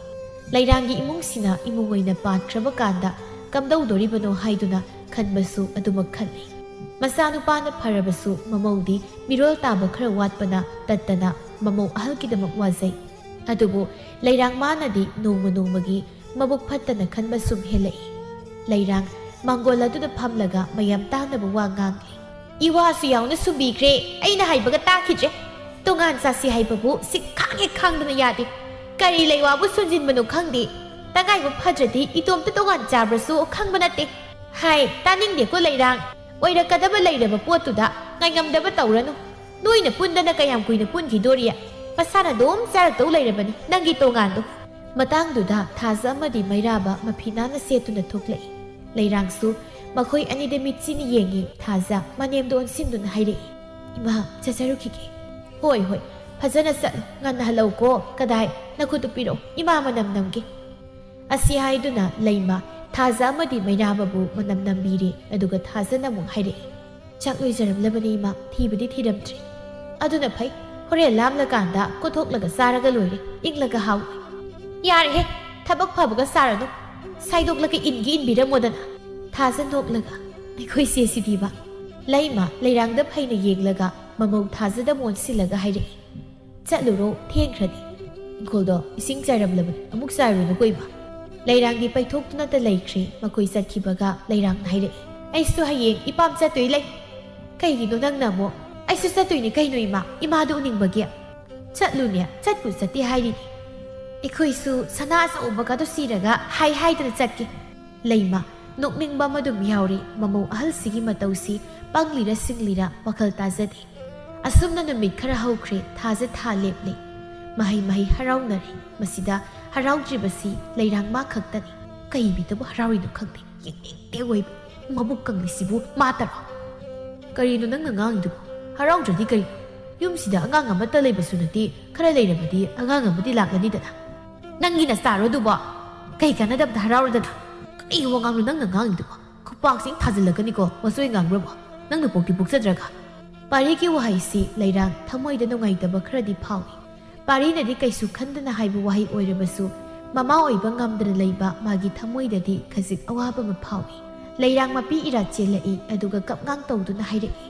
ꯂꯩꯔꯥꯡꯒꯤ ꯏꯃꯨꯡꯁꯤꯅ ꯏꯃꯨꯡ ꯑꯣꯏꯅ ꯄꯥꯟꯈ꯭ꯔꯕ ꯀꯥꯟꯗ ꯀꯝꯗꯧꯗꯣꯔꯤꯕꯅꯣ ꯍꯥꯏꯗꯨꯅ ꯈꯟꯕꯁꯨ ꯑꯗꯨꯃꯛ ꯈꯜꯂꯤ꯫ ꯃꯆꯥꯅꯨꯄꯥꯅ ꯐꯔꯕꯁꯨ ꯃꯃꯧꯗꯤ ꯃꯤꯔꯣꯜ ꯇꯥꯕ ꯈꯔ ꯋꯥꯠꯄꯅ ꯇꯠꯇꯅ ꯃꯃꯧ ꯑꯍꯜꯒꯤꯗꯃꯛ ꯋꯥꯖꯩ꯫ ꯑꯗꯨꯕꯨ ꯂꯩꯔꯥꯡ ꯃꯥꯅꯗꯤ ꯅꯣꯡꯃ ꯅꯣꯡꯃꯒꯤ ꯃꯕꯨꯛ ꯐꯠꯇꯅ ꯈꯟꯕ ꯁꯨꯝ ꯍꯦꯜꯂꯛꯏ꯫ ꯂꯩꯔꯥꯡ ꯃꯥꯡꯒꯣꯜ ꯑꯗꯨꯗ ꯐꯝꯂꯒ ꯃꯌꯥꯝ ꯇꯥꯅꯕ ꯋꯥ ꯉꯥꯡꯂꯤ꯫ ꯏꯋꯥꯁꯨ ꯌꯥꯎꯅ ꯁꯨꯝꯕꯤꯈ꯭ꯔꯦ, ꯑꯩꯅ ꯍꯥꯏꯕꯒ ꯇꯥꯈꯤꯗ꯭ꯔꯦ꯫ ꯇꯣꯉꯥꯟ ꯆꯥꯁꯤ ꯍꯥꯏꯕꯕꯨ ꯁꯤ ꯈꯥꯡ ꯍꯦꯛ ꯈꯥꯡꯗꯅ ꯌꯥꯗꯦ꯫ ꯀꯔꯤ ꯂꯩꯋꯥꯕꯨ ꯁꯣꯟꯖꯤꯟꯕꯅꯣ ꯈꯪꯗꯦ꯫ ꯇꯉꯥꯏꯕ ꯐꯗ꯭ꯔꯗꯤ ꯏꯇꯣꯝꯇ ꯇꯣꯉꯥꯟ ꯆꯥꯕ꯭ꯔꯁꯨ ꯈꯪꯕ ꯅꯠꯇꯦ꯫ ꯍꯥꯏ, ꯇꯥꯅꯤꯡꯗꯦꯀꯣ ꯂꯩꯔꯥꯡ꯫ ꯑꯣꯏꯔꯛꯀꯗꯕ ꯂꯩꯔꯕ ꯄꯣꯠꯇꯨꯗ ꯉꯥꯏꯉꯝꯗꯕ ꯇꯧꯔꯅꯨ꯫ ꯅꯣꯏꯅ ꯄꯨꯟꯗꯅ ꯀꯌꯥꯝ ꯀꯨꯏꯅ ꯄꯨꯟꯈꯤꯗꯣꯔꯤ? ꯃꯁꯥꯅ ꯑꯗꯨꯝ ꯆꯥꯔꯛꯇꯧ ꯂꯩꯔꯕꯅꯤ ꯅꯪꯒꯤ ꯇꯣꯉꯥꯟꯗꯣ꯫ ꯃꯇꯥꯡꯗꯨꯗ ꯊꯥꯖ ꯑꯃꯗꯤ ꯃꯩꯔꯥꯕ ꯃꯐꯤ ꯅꯥꯟꯅ ꯁꯦꯠꯇꯨꯅ ꯊꯣꯛꯂꯛꯏ꯫ ꯂꯩꯔꯥꯡꯁꯨ ꯃꯈꯣꯏ ꯑꯅꯤꯗ ꯃꯤꯠꯆꯤꯅ ꯌꯦꯡꯉꯤ꯫ ꯊꯥꯖ ꯃꯅꯦꯝꯗ ꯑꯣꯟꯁꯤꯟꯗꯨꯅ ꯍꯥꯏꯔꯛꯏ, "ꯏꯃꯥ, ꯆꯠꯆꯔꯨꯈꯤꯒꯦ꯫" "ꯍꯣꯏ, ꯍꯣꯏ, ꯐꯖꯅ ꯆꯠꯂꯨ, ꯉꯟꯅ ꯍꯜꯂꯛꯎꯀꯣ꯫ ꯀꯗꯥꯏ, ꯅꯈꯨꯠꯇꯨ ꯄꯤꯔꯛꯎ, ꯏꯃꯥ ꯃꯅꯝ ꯅꯝꯒꯦ꯫" ꯑꯁꯤ ꯍꯥꯏꯗꯨꯅ ꯂꯩꯃ ꯊꯥꯖ ꯑꯃꯗꯤ ꯃꯩꯔꯥꯕꯕꯨ ꯃꯅꯝ ꯅꯝꯕꯤꯔꯦ꯫ ꯑꯗꯨꯒ ꯊꯥꯖꯅ ꯑꯃꯨꯛ ꯍꯥꯏꯔꯛꯏ, "ꯆꯥꯛ ꯂꯣꯏꯖꯔꯝꯂꯕꯅꯤ ꯏꯃꯥ, ꯊꯤꯕꯗꯤ ꯊꯤꯔꯝꯗ꯭ꯔꯤ꯫" "ꯑꯗꯨꯅ ꯐꯩ, ꯍꯣꯔꯦꯟ ꯂꯥꯝꯂꯀꯥꯟꯗ ꯀꯣꯊꯣꯛꯂꯒ ꯆꯥꯔꯒ ꯂꯣꯏꯔꯦ, ꯏꯪꯂꯒ ꯍꯥꯎꯏ꯫" "ꯌꯥꯔꯦꯍꯦ, ꯊꯕꯛ ꯐꯕꯒ ꯁꯥꯔꯅꯨ, ꯁꯥꯏꯗꯣꯛꯂꯒ ꯏꯟꯒꯤ ꯏꯟꯕꯤꯔꯝꯃꯣꯗꯅ꯫" ꯊꯥꯖ ꯅꯣꯛꯂꯒ, "ꯑꯩꯈꯣꯏ ꯆꯦꯁꯤꯗꯤꯕ꯫" ꯂꯩꯃ ꯂꯩꯔꯥꯡꯗ ꯐꯩꯅ ꯌꯦꯡꯂꯒ ꯃꯃꯧ ꯊꯥꯖꯗ ꯃꯣꯟꯁꯤꯜꯂꯒ ꯍꯥꯏꯔꯛꯏ, "ꯆꯠꯂꯨꯔꯣ, ꯊꯦꯡꯈ꯭ꯔꯅꯤ꯫ ꯏꯪꯈꯣꯜꯗꯣ ꯏꯁꯤꯡ ꯆꯥꯏꯔꯝꯂꯕꯅꯤ, ꯑꯃꯨꯛ ꯆꯥꯏꯔꯨꯅꯨꯀꯣ ꯏꯃꯥ꯫" ꯂꯩꯔꯥꯡꯗꯤ ꯄꯩꯊꯣꯛꯇꯨꯅꯇ ꯂꯩꯈ꯭ꯔꯦ꯫ ꯃꯈꯣꯏ ꯆꯠꯈꯤꯕꯒ ꯂꯩꯔꯥꯡꯅ ꯍꯥꯏꯔꯛꯏ, "ꯑꯩꯁꯨ ꯍꯌꯦꯡ ꯏꯄꯥꯝ ꯆꯠꯇꯣꯏ ꯂꯩ꯫" "ꯀꯩꯒꯤꯅꯣ ꯅꯪꯅ ꯑꯃꯨꯛ?" "ꯑꯩꯁꯨ ꯆꯠꯇꯣꯏꯅꯦ ꯀꯩꯅꯣ ꯏꯃꯥ, ꯏꯃꯥꯗꯨ ꯎꯅꯤꯡꯕꯒꯤ꯫" "ꯆꯠꯂꯨꯅꯦ, ꯆꯠꯄꯨ ꯆꯠꯇꯦ ꯍꯥꯏꯔꯤꯅꯦ꯫ ꯑꯩꯈꯣꯏꯁꯨ ꯁꯅꯥ ꯑꯆꯧꯕꯒꯗꯣ ꯁꯤꯔꯒ ꯍꯥꯏ ꯍꯥꯏꯗꯅ ꯆꯠꯀꯦ꯫" ꯂꯩꯃ ꯅꯣꯛꯅꯤꯡꯕ ꯑꯃꯗꯨꯝ ꯌꯥꯎꯔꯤ꯫ ꯃꯃꯧ ꯑꯍꯜꯁꯤꯒꯤ ꯃꯇꯧꯁꯤ ꯄꯪꯂꯤꯔ ꯁꯤꯡꯂꯤꯔ ꯋꯥꯈꯜ ꯇꯥꯖꯗꯦ꯫ ꯑꯁꯨꯝꯅ ꯅꯨꯃꯤꯠ ꯈꯔ ꯍꯧꯈ꯭ꯔꯦ꯫ ꯊꯥꯖ ꯊꯥ ꯂꯦꯞꯂꯦ꯫ ꯃꯍꯩ ꯃꯍꯩ ꯍꯔꯥꯎꯅꯔꯦ꯫ ꯃꯁꯤꯗ ꯍꯔꯥꯎꯗ꯭ꯔꯤꯕꯁꯤ ꯂꯩꯔꯥꯡ ꯃꯥ ꯈꯛꯇꯅꯤ꯫ ꯀꯩ ꯕꯤꯠꯇꯕꯨ ꯍꯔꯥꯎꯔꯤꯅꯣ ꯈꯪꯗꯦ꯫ ꯌꯦꯡꯅꯤꯡꯗꯦ ꯑꯣꯏꯕ꯫ ꯃꯕꯨꯛ ꯀꯪꯂꯤꯁꯤꯕꯨ ꯃꯥ ꯇꯔꯣ? ꯀꯔꯤꯅꯣ ꯅꯪꯅ ꯉꯥꯡꯉꯤꯗꯨꯕꯨ? ꯍꯔꯥꯎꯗ꯭ꯔꯗꯤ ꯀꯔꯤ? ꯌꯨꯝꯁꯤꯗ ꯑꯉꯥꯡ ꯑꯃꯠꯇ ꯂꯩꯕꯁꯨ ꯅꯠꯇꯦ, ꯈꯔ ꯂꯩꯔꯕꯗꯤ ꯑꯉꯥꯡ ꯑꯃꯗꯤ ꯂꯥꯛꯂꯅꯤꯗꯅ꯫ ꯅꯪꯒꯤ ꯅꯆꯥꯔꯣ ꯑꯗꯨꯕꯣ? ꯀꯩ ꯀꯥꯟꯅꯗꯕꯗ ꯍꯔꯥꯎꯔꯗꯅ? ꯀꯩ ꯋꯥꯉꯥꯡꯅꯣ ꯅꯪꯅ ꯉꯥꯡꯉꯤꯗꯨꯕꯣ? ꯈꯨꯄꯥꯛꯁꯤꯡ ꯊꯥꯖꯤꯜꯂꯛꯀꯅꯤꯀꯣ, ꯃꯆꯣꯏ ꯉꯥꯡꯕ꯭ꯔꯕꯣ? ꯅꯪꯅ ꯄꯣꯛꯇꯤ ꯄꯣꯛꯆꯗ꯭ꯔꯒ꯫ ꯄꯥꯔꯤꯒꯤ ꯋꯥꯍꯩꯁꯤ ꯂꯩꯔꯥꯡ ꯊꯃꯣꯏꯗ ꯅꯨꯡꯉꯥꯏꯇꯕ ꯈꯔꯗꯤ ꯐꯥꯎꯏ꯫ ꯄꯥꯔꯤꯅꯗꯤ ꯀꯩꯁꯨ ꯈꯟꯗꯅ ꯍꯥꯏꯕ ꯋꯥꯍꯩ ꯑꯣꯏꯔꯕꯁꯨ, ꯃꯃꯥ ꯑꯣꯏꯕ ꯉꯝꯗꯅ ꯂꯩꯕ ꯃꯥꯒꯤ ꯊꯃꯣꯏꯗꯗꯤ ꯈꯖꯤꯛ ꯑꯋꯥꯕ ꯑꯃ ꯐꯥꯎꯏ꯫ ꯂꯩꯔꯥꯡ ꯃꯄꯤ ꯏꯔꯥ ꯆꯦꯜꯂꯛꯏ, ꯑꯗꯨꯒ ꯀꯞꯉꯥꯡ ꯇꯧꯗꯨꯅ ꯍꯥꯏꯔꯛꯏ,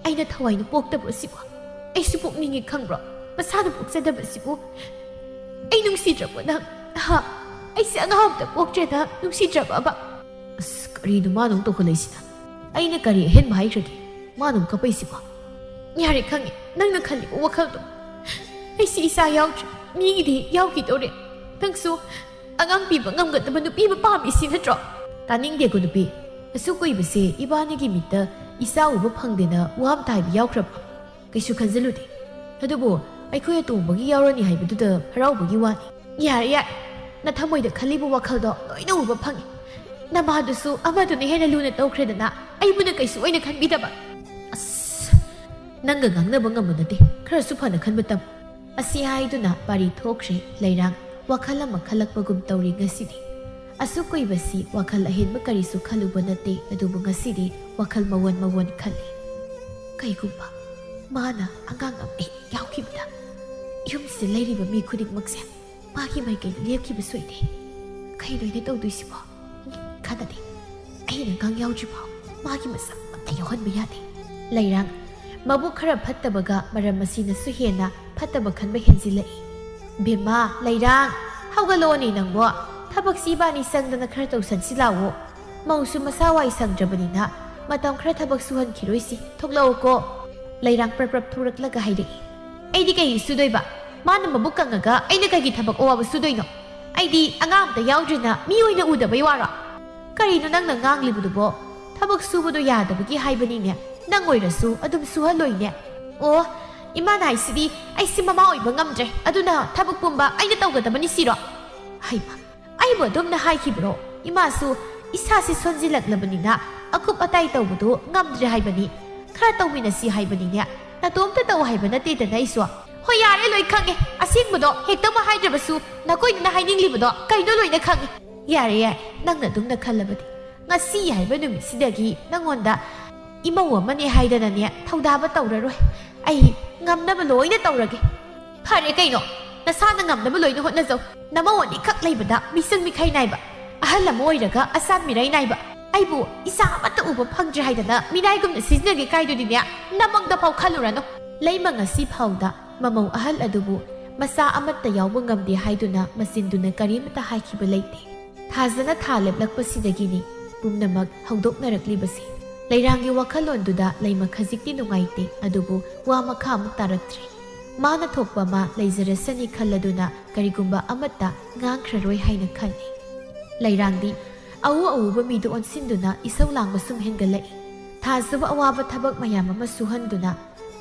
"ꯑꯩꯅ ꯊꯋꯥꯏꯅ ꯄꯣꯛꯇꯕ ꯑꯁꯤꯕꯨ ꯑꯩꯁꯨ ꯄꯣꯛꯅꯤꯡꯉꯤ ꯈꯪꯕ꯭ꯔꯣ? ꯃꯁꯥꯅ ꯄꯣꯛꯆꯗꯕ ꯑꯁꯤꯕꯨ ꯑꯩ ꯅꯨꯡꯁꯤꯗ꯭ꯔꯕꯣ ꯅꯪ? ꯍꯥ? ꯑꯩꯁꯦ ꯑꯉꯥꯡ ꯑꯝꯇ ꯄꯣꯛꯇ꯭ꯔꯦꯅ ꯅꯨꯡꯁꯤꯗ꯭ꯔꯕꯕ?" ꯑꯁ, ꯀꯔꯤꯅꯣ ꯃꯥꯅ ꯑꯃꯨꯛ ꯇꯧꯈꯠꯂꯛꯏꯁꯤꯅ? ꯑꯩꯅ ꯀꯔꯤ ꯑꯍꯦꯟꯕ ꯍꯥꯏꯈ꯭ꯔꯒꯦ? ꯃꯥꯅ ꯑꯃꯨꯛ ꯀꯞꯄꯛꯏꯁꯤꯕꯣ? ꯌꯥꯔꯦ, ꯈꯪꯉꯦ ꯅꯪꯅ ꯈꯜꯂꯤꯕ ꯋꯥꯈꯜꯗꯣ꯫ ꯑꯩꯁꯤ ꯏꯆꯥ ꯌꯥꯎꯗ꯭ꯔꯦ, ꯃꯤꯒꯤꯗꯤ ꯌꯥꯎꯈꯤꯗꯧꯔꯦ꯫ ꯅꯪꯁꯨ ꯑꯉꯥꯡ ꯄꯤꯕ ꯉꯝꯒꯗꯕ ꯅꯨꯄꯤ ꯑꯃ ꯄꯥꯝꯃꯤꯁꯤ ꯅꯠꯇ꯭ꯔꯣ? ꯇꯥꯅꯤꯡꯗꯦꯀꯣ ꯅꯨꯄꯤ, ꯑꯁꯨꯛ ꯀꯨꯏꯕꯁꯦ ꯏꯕꯥꯅꯤꯒꯤ ꯃꯤꯠꯇ ꯏꯆꯥ ꯎꯕ ꯐꯪꯗꯦꯅ ꯋꯥ ꯑꯝꯇ ꯍꯥꯏꯕ ꯌꯥꯎꯈ꯭ꯔꯕ? ꯀꯩꯁꯨ ꯈꯟꯖꯤꯜꯂꯨꯗꯦ꯫ ꯑꯗꯨꯕꯨ ꯑꯩꯈꯣꯏ ꯑꯇꯣꯝꯕꯒꯤ ꯌꯥꯎꯔꯅꯤ ꯍꯥꯏꯕꯗꯨꯗ ꯍꯔꯥꯎꯕꯒꯤ ꯋꯥꯅꯤ꯫ ꯌꯥꯔꯦ, ꯌꯥꯔꯦ, ꯅꯊꯃꯣꯏꯗ ꯈꯜꯂꯤꯕ ꯋꯥꯈꯜꯗꯣ ꯂꯣꯏꯅ ꯎꯕ ꯐꯪꯉꯦ꯫ ꯅꯃꯥꯗꯨꯁꯨ ꯑꯃꯗꯨꯅ ꯍꯦꯟꯅ ꯂꯨꯅ ꯇꯧꯈ꯭ꯔꯦꯗꯅ, ꯑꯩꯕꯨꯅ ꯀꯩꯁꯨ ꯑꯣꯏꯅ ꯈꯟꯕꯤꯗꯕ꯫ ꯑꯁ, ꯅꯪꯒ ꯉꯥꯡꯅꯕ ꯉꯝꯕ ꯅꯠꯇꯦ, ꯈꯔꯁꯨ ꯐꯅ ꯈꯟꯕ ꯇꯝꯃꯨ꯫ ꯑꯁꯤ ꯍꯥꯏꯗꯨꯅ ꯄꯥꯔꯤ ꯊꯣꯛꯈ꯭ꯔꯦ꯫ ꯂꯩꯔꯥꯡ ꯋꯥꯈꯜ ꯑꯃ ꯈꯜꯂꯛꯄꯒꯨꯝ ꯇꯧꯔꯤ ꯉꯁꯤꯗꯤ꯫ ꯑꯁꯨꯛ ꯀꯨꯏꯕꯁꯤ ꯋꯥꯈꯜ ꯑꯍꯦꯟꯕ ꯀꯔꯤꯁꯨ ꯈꯜꯂꯨꯕ ꯅꯠꯇꯦ, ꯑꯗꯨꯕꯨ ꯉꯁꯤꯗꯤ ꯋꯥꯈꯜ ꯃꯋꯣꯟ ꯃꯋꯣꯟ ꯈꯜꯂꯤ꯫ ꯀꯩꯒꯨꯝꯕ ꯃꯥꯅ ꯑꯉꯥꯡ ꯑꯃ ꯍꯦꯛ ꯌꯥꯎꯈꯤꯕꯗ, ꯌꯨꯝꯁꯤꯗ ꯂꯩꯔꯤꯕ ꯃꯤ ꯈꯨꯗꯤꯡꯃꯛꯁꯦ ꯃꯥꯒꯤ ꯃꯥꯏꯀꯩꯗ ꯂꯦꯞꯈꯤꯕ ꯁꯣꯏꯗꯦ꯫ ꯀꯩꯅꯣ ꯑꯩꯅ ꯇꯧꯗꯣꯏꯁꯤꯕꯣ? ꯎꯝ, ꯈꯟꯅꯗꯦ꯫ ꯑꯩꯅ ꯑꯉꯥꯡ ꯌꯥꯎꯗ꯭ꯔꯤꯐꯥꯎ ꯃꯥꯒꯤ ꯃꯁꯛ ꯑꯝꯇ ꯌꯥꯎꯍꯟꯕ ꯌꯥꯗꯦ꯫ ꯂꯩꯔꯥꯡ ꯃꯕꯨꯛ ꯈꯔ ꯐꯠꯇꯕꯒ ꯃꯔꯝ ꯑꯁꯤꯅꯁꯨ ꯍꯦꯟꯅ ꯐꯠꯇꯕ ꯈꯟꯕ ꯍꯦꯟꯖꯤꯜꯂꯛꯏ꯫ "ꯕꯦꯝꯃ, ꯂꯩꯔꯥꯡ, ꯍꯧꯒꯠꯂꯛꯑꯣꯅꯦ ꯅꯪꯕꯣ꯫ ꯊꯕꯛꯁꯤ ꯏꯕꯥꯅꯤ ꯆꯪꯗꯅ ꯈꯔ ꯇꯧꯁꯟꯁꯤ ꯂꯥꯛꯑꯣ꯫ ꯃꯧꯁꯨ ꯃꯁꯥ ꯋꯥꯏ ꯁꯪꯗ꯭ꯔꯕꯅꯤꯅ ꯃꯇꯝ ꯈꯔ ꯊꯕꯛ ꯁꯨꯍꯟꯈꯤꯔꯣꯏꯁꯤ꯫ ꯊꯣꯛꯂꯛꯑꯣꯀꯣ꯫" ꯂꯩꯔꯥꯡ ꯄ꯭ꯔꯞ ꯄ꯭ꯔꯞ ꯊꯣꯛꯂꯛꯂꯒ ꯍꯥꯏꯔꯛꯏ꯫ "ꯑꯩꯗꯤ ꯀꯩꯒꯤ ꯁꯨꯗꯣꯏꯕ? ꯃꯥꯅ ꯃꯕꯨꯛ ꯀꯪꯉꯒ ꯑꯩꯅ ꯀꯩꯒꯤ ꯊꯕꯛ ꯑꯋꯥꯕ ꯁꯨꯗꯣꯏꯅꯣ? ꯑꯩꯗꯤ ꯑꯉꯥꯡ ꯑꯝꯇ ꯌꯥꯎꯗ꯭ꯔꯤꯅ ꯃꯤ ꯑꯣꯏꯅ ꯎꯗꯕꯩ ꯋꯥꯔꯣ?" "ꯀꯔꯤꯅꯣ ꯅꯪꯅ ꯉꯥꯡꯂꯤꯕꯗꯨꯕꯣ? ꯊꯕꯛ ꯁꯨꯕꯗꯣ ꯌꯥꯗꯕꯒꯤ ꯍꯥꯏꯕꯅꯤꯅꯦ꯫ ꯅꯪ ꯑꯣꯏꯔꯁꯨ ꯑꯗꯨꯝ ꯁꯨꯍꯜꯂꯣꯏꯅꯦ꯫ ꯑꯣ, ꯏꯃꯥꯅ ꯍꯥꯏꯁꯤꯗꯤ ꯑꯩꯁꯤ ꯃꯃꯥ ꯑꯣꯏꯕ ꯉꯝꯗ꯭ꯔꯦ, ꯑꯗꯨꯅ ꯊꯕꯛ ꯄꯨꯝꯕ ꯑꯩꯅ ꯇꯧꯒꯗꯕꯅꯤ ꯁꯤꯔꯣ?" ꯍꯩꯃꯥ, ꯑꯩꯕꯨ ꯑꯗꯨꯝꯅ ꯍꯥꯏꯈꯤꯕ꯭ꯔꯣ? ꯏꯃꯥꯁꯨ ꯏꯁꯥꯁꯤ ꯁꯣꯟꯖꯤꯜꯂꯛꯂꯕꯅꯤꯅ ꯑꯀꯨꯞ ꯑꯇꯥꯏ ꯇꯧꯕꯗꯨ ꯉꯝꯗ꯭ꯔꯦ ꯍꯥꯏꯕꯅꯤ꯫ ꯈꯔ ꯇꯧꯃꯤꯟꯅꯁꯤ ꯍꯥꯏꯕꯅꯤꯅꯦ꯫ ꯅꯇꯣꯝꯇ ꯇꯧ ꯍꯥꯏꯕ ꯅꯠꯇꯦꯗꯅ ꯑꯩꯁꯨ꯫ ꯍꯣꯏ, ꯌꯥꯔꯦ, ꯂꯣꯏ ꯈꯪꯉꯦ꯫ ꯑꯁꯦꯡꯕꯗꯣ ꯍꯦꯛꯇꯃꯛ ꯍꯥꯏꯗ꯭ꯔꯕꯁꯨ ꯅꯀꯣꯏꯅꯅ ꯍꯥꯏꯅꯤꯡꯂꯤꯕꯗꯣ ꯀꯩꯅꯣ ꯂꯣꯏꯅ ꯈꯪꯉꯦ꯫ ꯌꯥꯔꯦ, ꯌꯥꯔꯦ, ꯅꯪꯅ ꯑꯗꯨꯝꯅ ꯈꯜꯂꯕꯗꯤ꯫ ꯉꯁꯤ ꯍꯥꯏꯕ ꯅꯨꯃꯤꯠꯁꯤꯗꯒꯤ ꯅꯪꯉꯣꯟꯗ ꯏꯃꯧ ꯑꯃꯅꯦ ꯍꯥꯏꯗꯅꯅꯦ ꯊꯧꯗꯥꯕ ꯇꯧꯔꯔꯣꯏ꯫ ꯑꯩ ꯉꯝꯅꯕ ꯂꯣꯏꯅ ꯇꯧꯔꯒꯦ꯫ ꯐꯔꯦ ꯀꯩꯅꯣ, ꯅꯁꯥꯅ ꯉꯝꯅꯕ ꯂꯣꯏꯅ ꯍꯣꯠꯅꯖꯧ꯫ ꯅꯃꯧ ꯑꯅꯤꯈꯛ ꯂꯩꯕꯗ ꯃꯤꯆꯪ ꯃꯤꯈꯥꯏ ꯅꯥꯏꯕ, ꯑꯍꯜ ꯑꯃ ꯑꯣꯏꯔꯒ ꯑꯁꯥꯟ ꯃꯤꯔꯥꯏ ꯅꯥꯏꯕ, ꯑꯩꯕꯨ ꯏꯆꯥ ꯑꯃꯠꯇ ꯎꯕ ꯐꯪꯗ꯭ꯔꯦ ꯍꯥꯏꯗꯅ ꯃꯤꯅꯥꯏꯒꯨꯝꯅ ꯁꯤꯖꯤꯟꯅꯒꯦ ꯀꯥꯏꯗꯨꯗꯤꯅꯦ, ꯅꯃꯪꯗ ꯐꯥꯎ ꯈꯜꯂꯨꯔꯅꯨ꯫ ꯂꯩꯃ ꯉꯁꯤ ꯐꯥꯎꯗ ꯃꯃꯧ ꯑꯍꯜ ꯑꯗꯨꯕꯨ ꯃꯆꯥ ꯑꯃꯠꯇ ꯌꯥꯎꯕ ꯉꯝꯗꯦ ꯍꯥꯏꯗꯨꯅ ꯃꯆꯤꯟꯗꯨꯅ ꯀꯔꯤꯃꯇ ꯍꯥꯏꯈꯤꯕ ꯂꯩꯇꯦ꯫ ꯊꯥꯖꯅ ꯊꯥ ꯂꯦꯞꯂꯛꯄꯁꯤꯗꯒꯤꯅꯤ ꯄꯨꯝꯅꯃꯛ ꯍꯧꯗꯣꯛꯅꯔꯛꯂꯤꯕꯁꯤ꯫ ꯂꯩꯔꯥꯡꯒꯤ ꯋꯥꯈꯜꯂꯣꯟꯗꯨꯗ ꯂꯩꯃ ꯈꯖꯤꯛꯇꯤ ꯅꯨꯡꯉꯥꯏꯇꯦ, ꯑꯗꯨꯕꯨ ꯋꯥ ꯃꯈꯥ ꯑꯃꯨꯛ ꯇꯥꯔꯛꯇ꯭ꯔꯦ꯫ ꯃꯥꯅ ꯊꯣꯛꯄ ꯑꯃ ꯂꯩꯖꯔꯁꯅꯤ ꯈꯜꯂꯗꯨꯅ ꯀꯔꯤꯒꯨꯝꯕ ꯑꯃꯠꯇ ꯉꯥꯡꯈ꯭ꯔꯔꯣꯏ ꯍꯥꯏꯅ ꯈꯜꯂꯤ꯫ ꯂꯩꯔꯥꯡꯗꯤ ꯑꯎ ꯑꯎꯕ ꯃꯤꯗꯨ ꯑꯣꯟꯁꯤꯟꯗꯨꯅ ꯏꯁꯧ ꯂꯥꯡꯕ ꯁꯨꯝ ꯍꯦꯟꯒꯠꯂꯛꯏ꯫ ꯊꯥꯖꯕ ꯑꯋꯥꯕ ꯊꯕꯛ ꯃꯌꯥꯝ ꯑꯃ ꯁꯨꯍꯟꯗꯨꯅ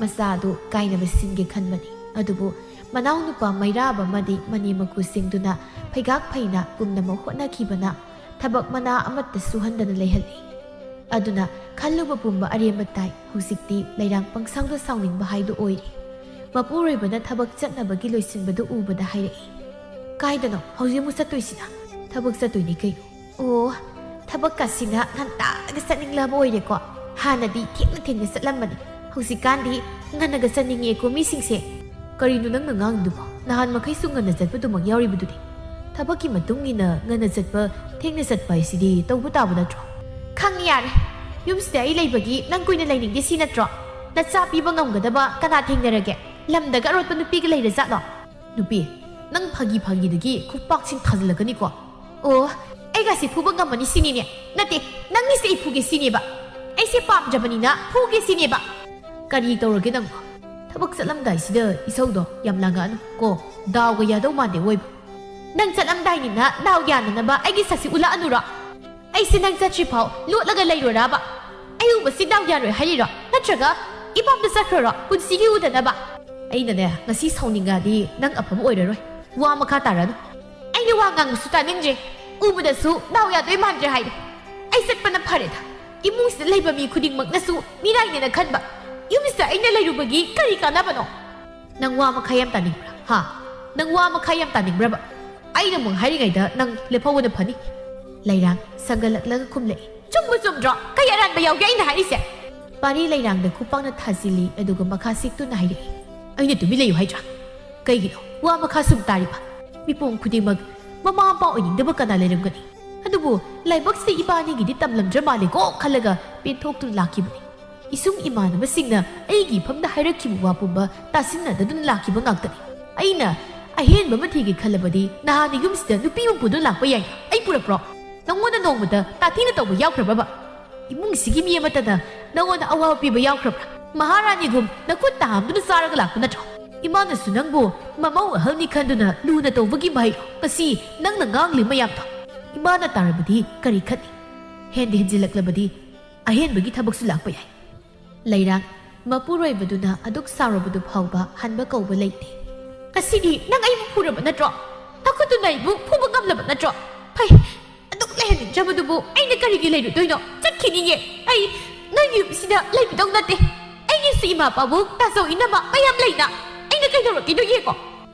ꯃꯆꯥ ꯑꯗꯨ ꯀꯥꯏꯅꯕ ꯁꯤꯟꯒꯦ ꯈꯟꯕꯅꯤ꯫ ꯑꯗꯨꯕꯨ ꯃꯅꯥꯎꯅꯨꯄꯥ ꯃꯩꯔꯥꯕ ꯑꯃꯗꯤ ꯃꯅꯦ ꯃꯀꯨ ꯁꯤꯡꯗꯨꯅ ꯐꯩꯒꯥꯛ ꯐꯩꯅ ꯄꯨꯝꯅꯃꯛ ꯍꯣꯠꯅꯈꯤꯕꯅ ꯊꯕꯛ ꯃꯅꯥ ꯑꯃꯠꯇ ꯁꯨꯍꯟꯗꯅ ꯂꯩꯍꯜꯂꯤ꯫ ꯑꯗꯨꯅ ꯈꯜꯂꯨꯕ ꯄꯨꯝꯕ ꯑꯔꯦꯝꯕ ꯇꯥꯏ꯫ ꯍꯧꯖꯤꯛꯇꯤ ꯂꯩꯔꯥꯡ ꯄꯪꯁꯥꯎꯗ ꯁꯥꯎꯅꯤꯡꯕ ꯍꯥꯏꯗꯨ ꯑꯣꯏꯔꯦ꯫ ꯃꯄꯨꯔꯣꯏꯕꯅ ꯊꯕꯛ ꯆꯠꯅꯕꯒꯤ ꯂꯣꯏꯁꯤꯟꯕꯗꯨ ꯎꯕꯗ ꯍꯥꯏꯔꯛꯏ, "ꯀꯥꯏꯗꯅꯣ ꯍꯧꯖꯤꯛ ꯑꯃꯨꯛ ꯆꯠꯇꯣꯏꯁꯤꯅ?" "ꯊꯕꯛ ꯆꯠꯇꯣꯏꯅꯤ ꯀꯩꯅꯣ꯫ ꯑꯣ, ꯊꯕꯛꯀꯁꯤꯅ ꯉꯟꯇꯥꯒ ꯆꯠꯅꯤꯡꯂꯕ ꯑꯣꯏꯔꯦꯀꯣ꯫ ꯍꯥꯟꯅꯗꯤ ꯊꯦꯡꯅ ꯊꯦꯡꯅ ꯆꯠꯂꯝꯕꯅꯤ, ꯍꯧꯖꯤꯛꯀꯥꯟꯗꯤ ꯉꯟꯅꯒ ꯆꯠꯅꯤꯡꯉꯦꯀꯣ ꯃꯤꯁꯤꯡꯁꯦ꯫ ꯀꯔꯤꯅꯣ ꯅꯪꯅ ꯉꯥꯡꯉꯤꯗꯨꯕꯣ? ꯅꯍꯥꯟ ꯃꯈꯩꯁꯨ ꯉꯟꯅ ꯆꯠꯄꯗꯨꯃꯛ ꯌꯥꯎꯔꯤꯕꯗꯨꯗꯤ꯫ ꯊꯕꯛꯀꯤ ꯃꯇꯨꯡ ꯏꯟꯅ ꯉꯟꯅ ꯆꯠꯄ, ꯊꯦꯡꯅ ꯆꯠꯄ ꯍꯥꯏꯁꯤꯗꯤ ꯇꯧꯕ ꯇꯥꯕ ꯅꯠꯇ꯭ꯔꯣ?" "ꯈꯪꯉꯤ, ꯌꯥꯔꯦ꯫ ꯌꯨꯝꯁꯤꯗ ꯑꯩ ꯂꯩꯕꯒꯤ ꯅꯪ ꯀꯨꯏꯅ ꯂꯩꯅꯤꯡꯗꯦ ꯁꯤ ꯅꯠꯇ꯭ꯔꯣ? ꯅꯆꯥ ꯄꯤꯕ ꯉꯝꯒꯗꯕ ꯀꯅꯥ ꯊꯦꯡꯅꯔꯒꯦ? ꯂꯝꯗꯒ ꯑꯔꯣꯠꯄ ꯅꯨꯄꯤꯒ ꯂꯩꯔꯖꯥꯠꯂꯣ?" "ꯅꯨꯄꯤ, ꯅꯪ ꯐꯥꯒꯤ ꯐꯥꯒꯤꯗꯒꯤ ꯈꯨꯄꯥꯛꯁꯤꯡ ꯊꯥꯖꯤꯜꯂꯛꯀꯅꯤꯀꯣ?" "ꯑꯣ, ꯑꯩꯒꯁꯤ ꯐꯨꯕ ꯉꯝꯃꯅꯤ ꯁꯤꯅꯤꯅꯦ? ꯅꯠꯇꯦ, ꯅꯪꯅꯤꯁꯦ ꯑꯩ ꯐꯨꯒꯦ ꯁꯤꯅꯦꯕ꯫ ꯑꯩꯁꯦ ꯄꯥꯝꯗ꯭ꯔꯕꯅꯤꯅ ꯐꯨꯒꯦ ꯁꯤꯅꯦꯕ꯫ ꯀꯔꯤ ꯇꯧꯔꯒꯦ ꯅꯪꯕꯣ? ꯊꯕꯛ ꯆꯠꯂꯝꯗꯥꯏꯁꯤꯗ ꯏꯁꯧꯗꯣ ꯌꯥꯝ ꯂꯥꯡꯉꯛꯑꯅꯨ ꯀꯣ꯫ ꯗꯥꯎꯒ ꯌꯥꯗꯧ ꯃꯥꯟꯗꯦ ꯑꯣꯏꯕ꯫ ꯅꯪ ꯆꯠꯂꯝꯗꯥꯏꯅꯤꯅ ꯗꯥꯎ ꯌꯥꯅꯅꯕ ꯑꯩꯒꯤ ꯁꯛꯁꯤ ꯎꯠꯂꯛꯑꯅꯨꯔꯣ? ꯑꯩꯁꯦ ꯅꯪ ꯆꯠꯇ꯭ꯔꯤꯐꯥꯎ ꯂꯣꯠꯂꯒ ꯂꯩꯔꯣꯔꯕ? ꯑꯩ ꯎꯕꯁꯤ ꯗꯥꯎ ꯌꯥꯔꯣꯏ ꯍꯥꯏꯔꯤꯔꯣ? ꯅꯠꯇ꯭ꯔꯒ ꯏꯄꯥꯝꯗ ꯆꯠꯈ꯭ꯔꯣꯔꯣ ꯄꯨꯟꯁꯤꯒꯤ ꯎꯗꯅꯕ?" "ꯑꯩꯅꯅꯦ, ꯉꯁꯤ ꯁꯥꯎꯅꯤꯡꯉꯛꯑꯗꯤ ꯅꯪ ꯑꯐꯕ ꯑꯣꯏꯔꯔꯣꯏ꯫ ꯋꯥ ꯃꯈꯥ ꯇꯥꯔꯅꯨ꯫ ꯑꯩꯅ ꯋꯥ ꯉꯥꯡꯕꯁꯨ ꯇꯥꯅꯤꯡꯗ꯭ꯔꯦ꯫ ꯎꯕꯗꯁꯨ ꯗꯥꯎ ꯌꯥꯗꯣꯏ ꯃꯥꯟꯗ꯭ꯔꯦ ꯍꯥꯏꯔꯦ꯫ ꯑꯩ ꯆꯠꯄꯅ ꯐꯔꯦꯗ꯫ ꯏꯃꯨꯡꯁꯤꯗ ꯂꯩꯕ ꯃꯤ ꯈꯨꯗꯤꯡꯃꯛꯅꯁꯨ ꯃꯤꯔꯥꯏꯅꯦꯅ ꯈꯟꯕ꯫ ꯌꯨꯝꯁꯤꯗ ꯑꯩꯅ ꯂꯩꯔꯨꯕꯒꯤ ꯀꯔꯤ ꯀꯥꯟꯅꯕꯅꯣ? ꯅꯪ ꯋꯥ ꯃꯈꯥ ꯌꯥꯝ ꯇꯥꯅꯤꯡꯕ꯭ꯔꯥ? ꯍꯥ? ꯅꯪ ꯋꯥ ꯃꯈꯥ ꯌꯥꯝ ꯇꯥꯅꯤꯡꯕ꯭ꯔꯕ? ꯑꯩꯅ ꯑꯃꯨꯛ ꯍꯥꯏꯔꯤꯉꯩꯗ ꯅꯪ ꯂꯦꯞꯍꯧꯕꯅ ꯐꯅꯤ꯫ ꯂꯩꯔꯥꯡ ꯁꯪꯒꯠꯂꯛꯂꯒ ꯈꯨꯝꯂꯛꯏ꯫ ꯆꯨꯝꯕꯨ ꯆꯨꯝꯗ꯭ꯔꯣ? ꯀꯩ ꯑꯔꯥꯟꯕ ꯌꯥꯎꯒꯦ ꯑꯩꯅ ꯍꯥꯏꯔꯤꯁꯦ? ꯄꯥꯔꯤ ꯂꯩꯔꯥꯡꯗ ꯈꯨꯄꯥꯛꯅ ꯊꯥꯖꯤꯜꯂꯤ, ꯑꯗꯨꯒ ꯃꯈꯥ ꯁꯤꯛꯇꯨꯅ ꯍꯥꯏꯔꯛꯏ꯫ ꯑꯩꯅ ꯇꯨꯃꯤꯟ ꯂꯩꯌꯨ ꯍꯥꯏꯗ꯭ꯔꯥ? ꯀꯩꯒꯤꯅꯣ ꯋꯥ ꯃꯈꯥ ꯁꯨꯝ ꯇꯥꯔꯤꯕ? ꯃꯤꯄꯨꯝ ꯈꯨꯗꯤꯡꯃꯛ ꯃꯃꯥ ꯃꯄꯥ ꯑꯣꯏꯅꯤꯡꯗꯕ ꯀꯅꯥ ꯂꯩꯔꯝꯒꯅꯤ? ꯑꯗꯨꯕꯨ ꯂꯥꯏꯕꯛꯁꯦ ꯏꯕꯥꯅꯤꯒꯤꯗꯤ ꯇꯝꯂꯝꯗ꯭ꯔ ꯃꯥꯜꯂꯦꯀꯣ ꯈꯜꯂꯒ ꯄꯦꯟꯊꯣꯛꯇꯨꯅ ꯂꯥꯛꯈꯤꯕꯅꯤ꯫ ꯏꯁꯨꯡ ꯏꯃꯥꯟꯅꯕꯁꯤꯡꯅ ꯑꯩꯒꯤ ꯏꯐꯝꯗ ꯍꯥꯏꯔꯛꯈꯤꯕ ꯋꯥ ꯄꯨꯝꯕ ꯇꯥꯁꯤꯟꯅꯗꯗꯨꯅ ꯂꯥꯛꯈꯤꯕ ꯉꯥꯛꯇꯅꯤ꯫ ꯑꯩꯅ ꯑꯍꯦꯟꯕ ꯑꯃ ꯊꯤꯒꯦ ꯈꯜꯂꯕꯗꯤ ꯅꯍꯥꯟꯅ ꯌꯨꯝꯁꯤꯗ ꯅꯨꯄꯤ ꯑꯃ ꯄꯨꯗꯨꯅ ꯂꯥꯛꯄ ꯌꯥꯏ꯫ ꯑꯩ ꯄꯨꯔꯛꯄ꯭ꯔꯣ? ꯅꯪꯉꯣꯟꯗ ꯅꯣꯡꯃꯇ ꯇꯥꯊꯤꯅ ꯇꯧꯕ ꯌꯥꯎꯈ꯭ꯔꯕꯕ? ꯏꯃꯨꯡꯁꯤꯒꯤ ꯃꯤ ꯑꯃꯠꯇꯅ ꯅꯪꯉꯣꯟꯗ ꯑꯋꯥꯕ ꯄꯤꯕ ꯌꯥꯎꯈ꯭ꯔꯕ꯭ꯔꯥ? ꯃꯍꯥꯔꯥꯅꯤꯒꯨꯝ ꯅꯈꯨꯠ ꯇꯥ ꯍꯥꯝꯗꯨꯅ ꯆꯥꯔꯒ ꯂꯥꯛꯄ ꯅꯠꯇ꯭ꯔꯣ? ꯏꯃꯥꯅꯁꯨ ꯅꯪꯕꯨ ꯃꯃꯧ ꯑꯍꯜꯅꯤ ꯈꯟꯗꯨꯅ ꯂꯨꯅ ꯇꯧꯕꯒꯤ ꯃꯍꯩꯔꯣ ꯉꯁꯤ ꯅꯪꯅ ꯉꯥꯡꯂꯤ ꯃꯌꯥꯝꯗꯣ? ꯏꯃꯥꯅ ꯇꯥꯔꯕꯗꯤ ꯀꯔꯤ ꯈꯟꯅꯤ? ꯍꯦꯟꯗ ꯍꯦꯟꯖꯤꯜꯂꯛꯂꯕꯗꯤ ꯑꯍꯦꯟꯕꯒꯤ ꯊꯕꯛꯁꯨ ꯂꯥꯛꯄ ꯌꯥꯏ꯫ ꯂꯩꯔꯥꯡ ꯃꯄꯨꯔꯣꯏꯕꯗꯨꯅ ꯑꯗꯨꯛ ꯁꯥꯎꯔꯕꯗꯨ ꯐꯥꯎꯕ ꯍꯟꯕ ꯀꯧꯕ ꯂꯩꯇꯦ꯫ ꯉꯁꯤꯗꯤ ꯅꯪ ꯑꯩꯕꯨ ꯐꯨꯔꯕ ꯅꯠꯇ꯭ꯔꯣ? ꯅꯈꯨꯠꯇꯨꯅ ꯑꯩꯕꯨ ꯐꯨꯕ ꯉꯝꯂꯕ ꯅꯠꯇ꯭ꯔꯣ? ꯐꯩ, ꯑꯗꯨꯛ ꯂꯩꯍꯟꯅꯤꯡꯗ꯭ꯔꯕꯗꯨꯕꯨ ꯑꯩꯅ ꯀꯔꯤꯒꯤ ꯂꯩꯔꯨꯗꯣꯏꯅꯣ? ꯆꯠꯈꯤꯅꯤꯌꯦ꯫ ꯑꯩ ꯅꯣꯏꯒꯤ ꯌꯨꯝꯁꯤꯗ ꯂꯩꯕꯤꯗꯧ ꯅꯠꯇꯦ꯫ ꯑꯩꯒꯤꯁꯨ ꯏꯃꯥ ꯄꯥꯕꯨꯡ, ꯇꯥꯆꯧ ꯏꯅꯝꯃ ꯃꯌꯥꯝ ꯂꯩꯅ꯫ ꯑꯩꯅ ꯀꯩꯗꯧꯔꯛꯀꯦꯗꯣ ꯌꯦꯡꯉꯣ꯫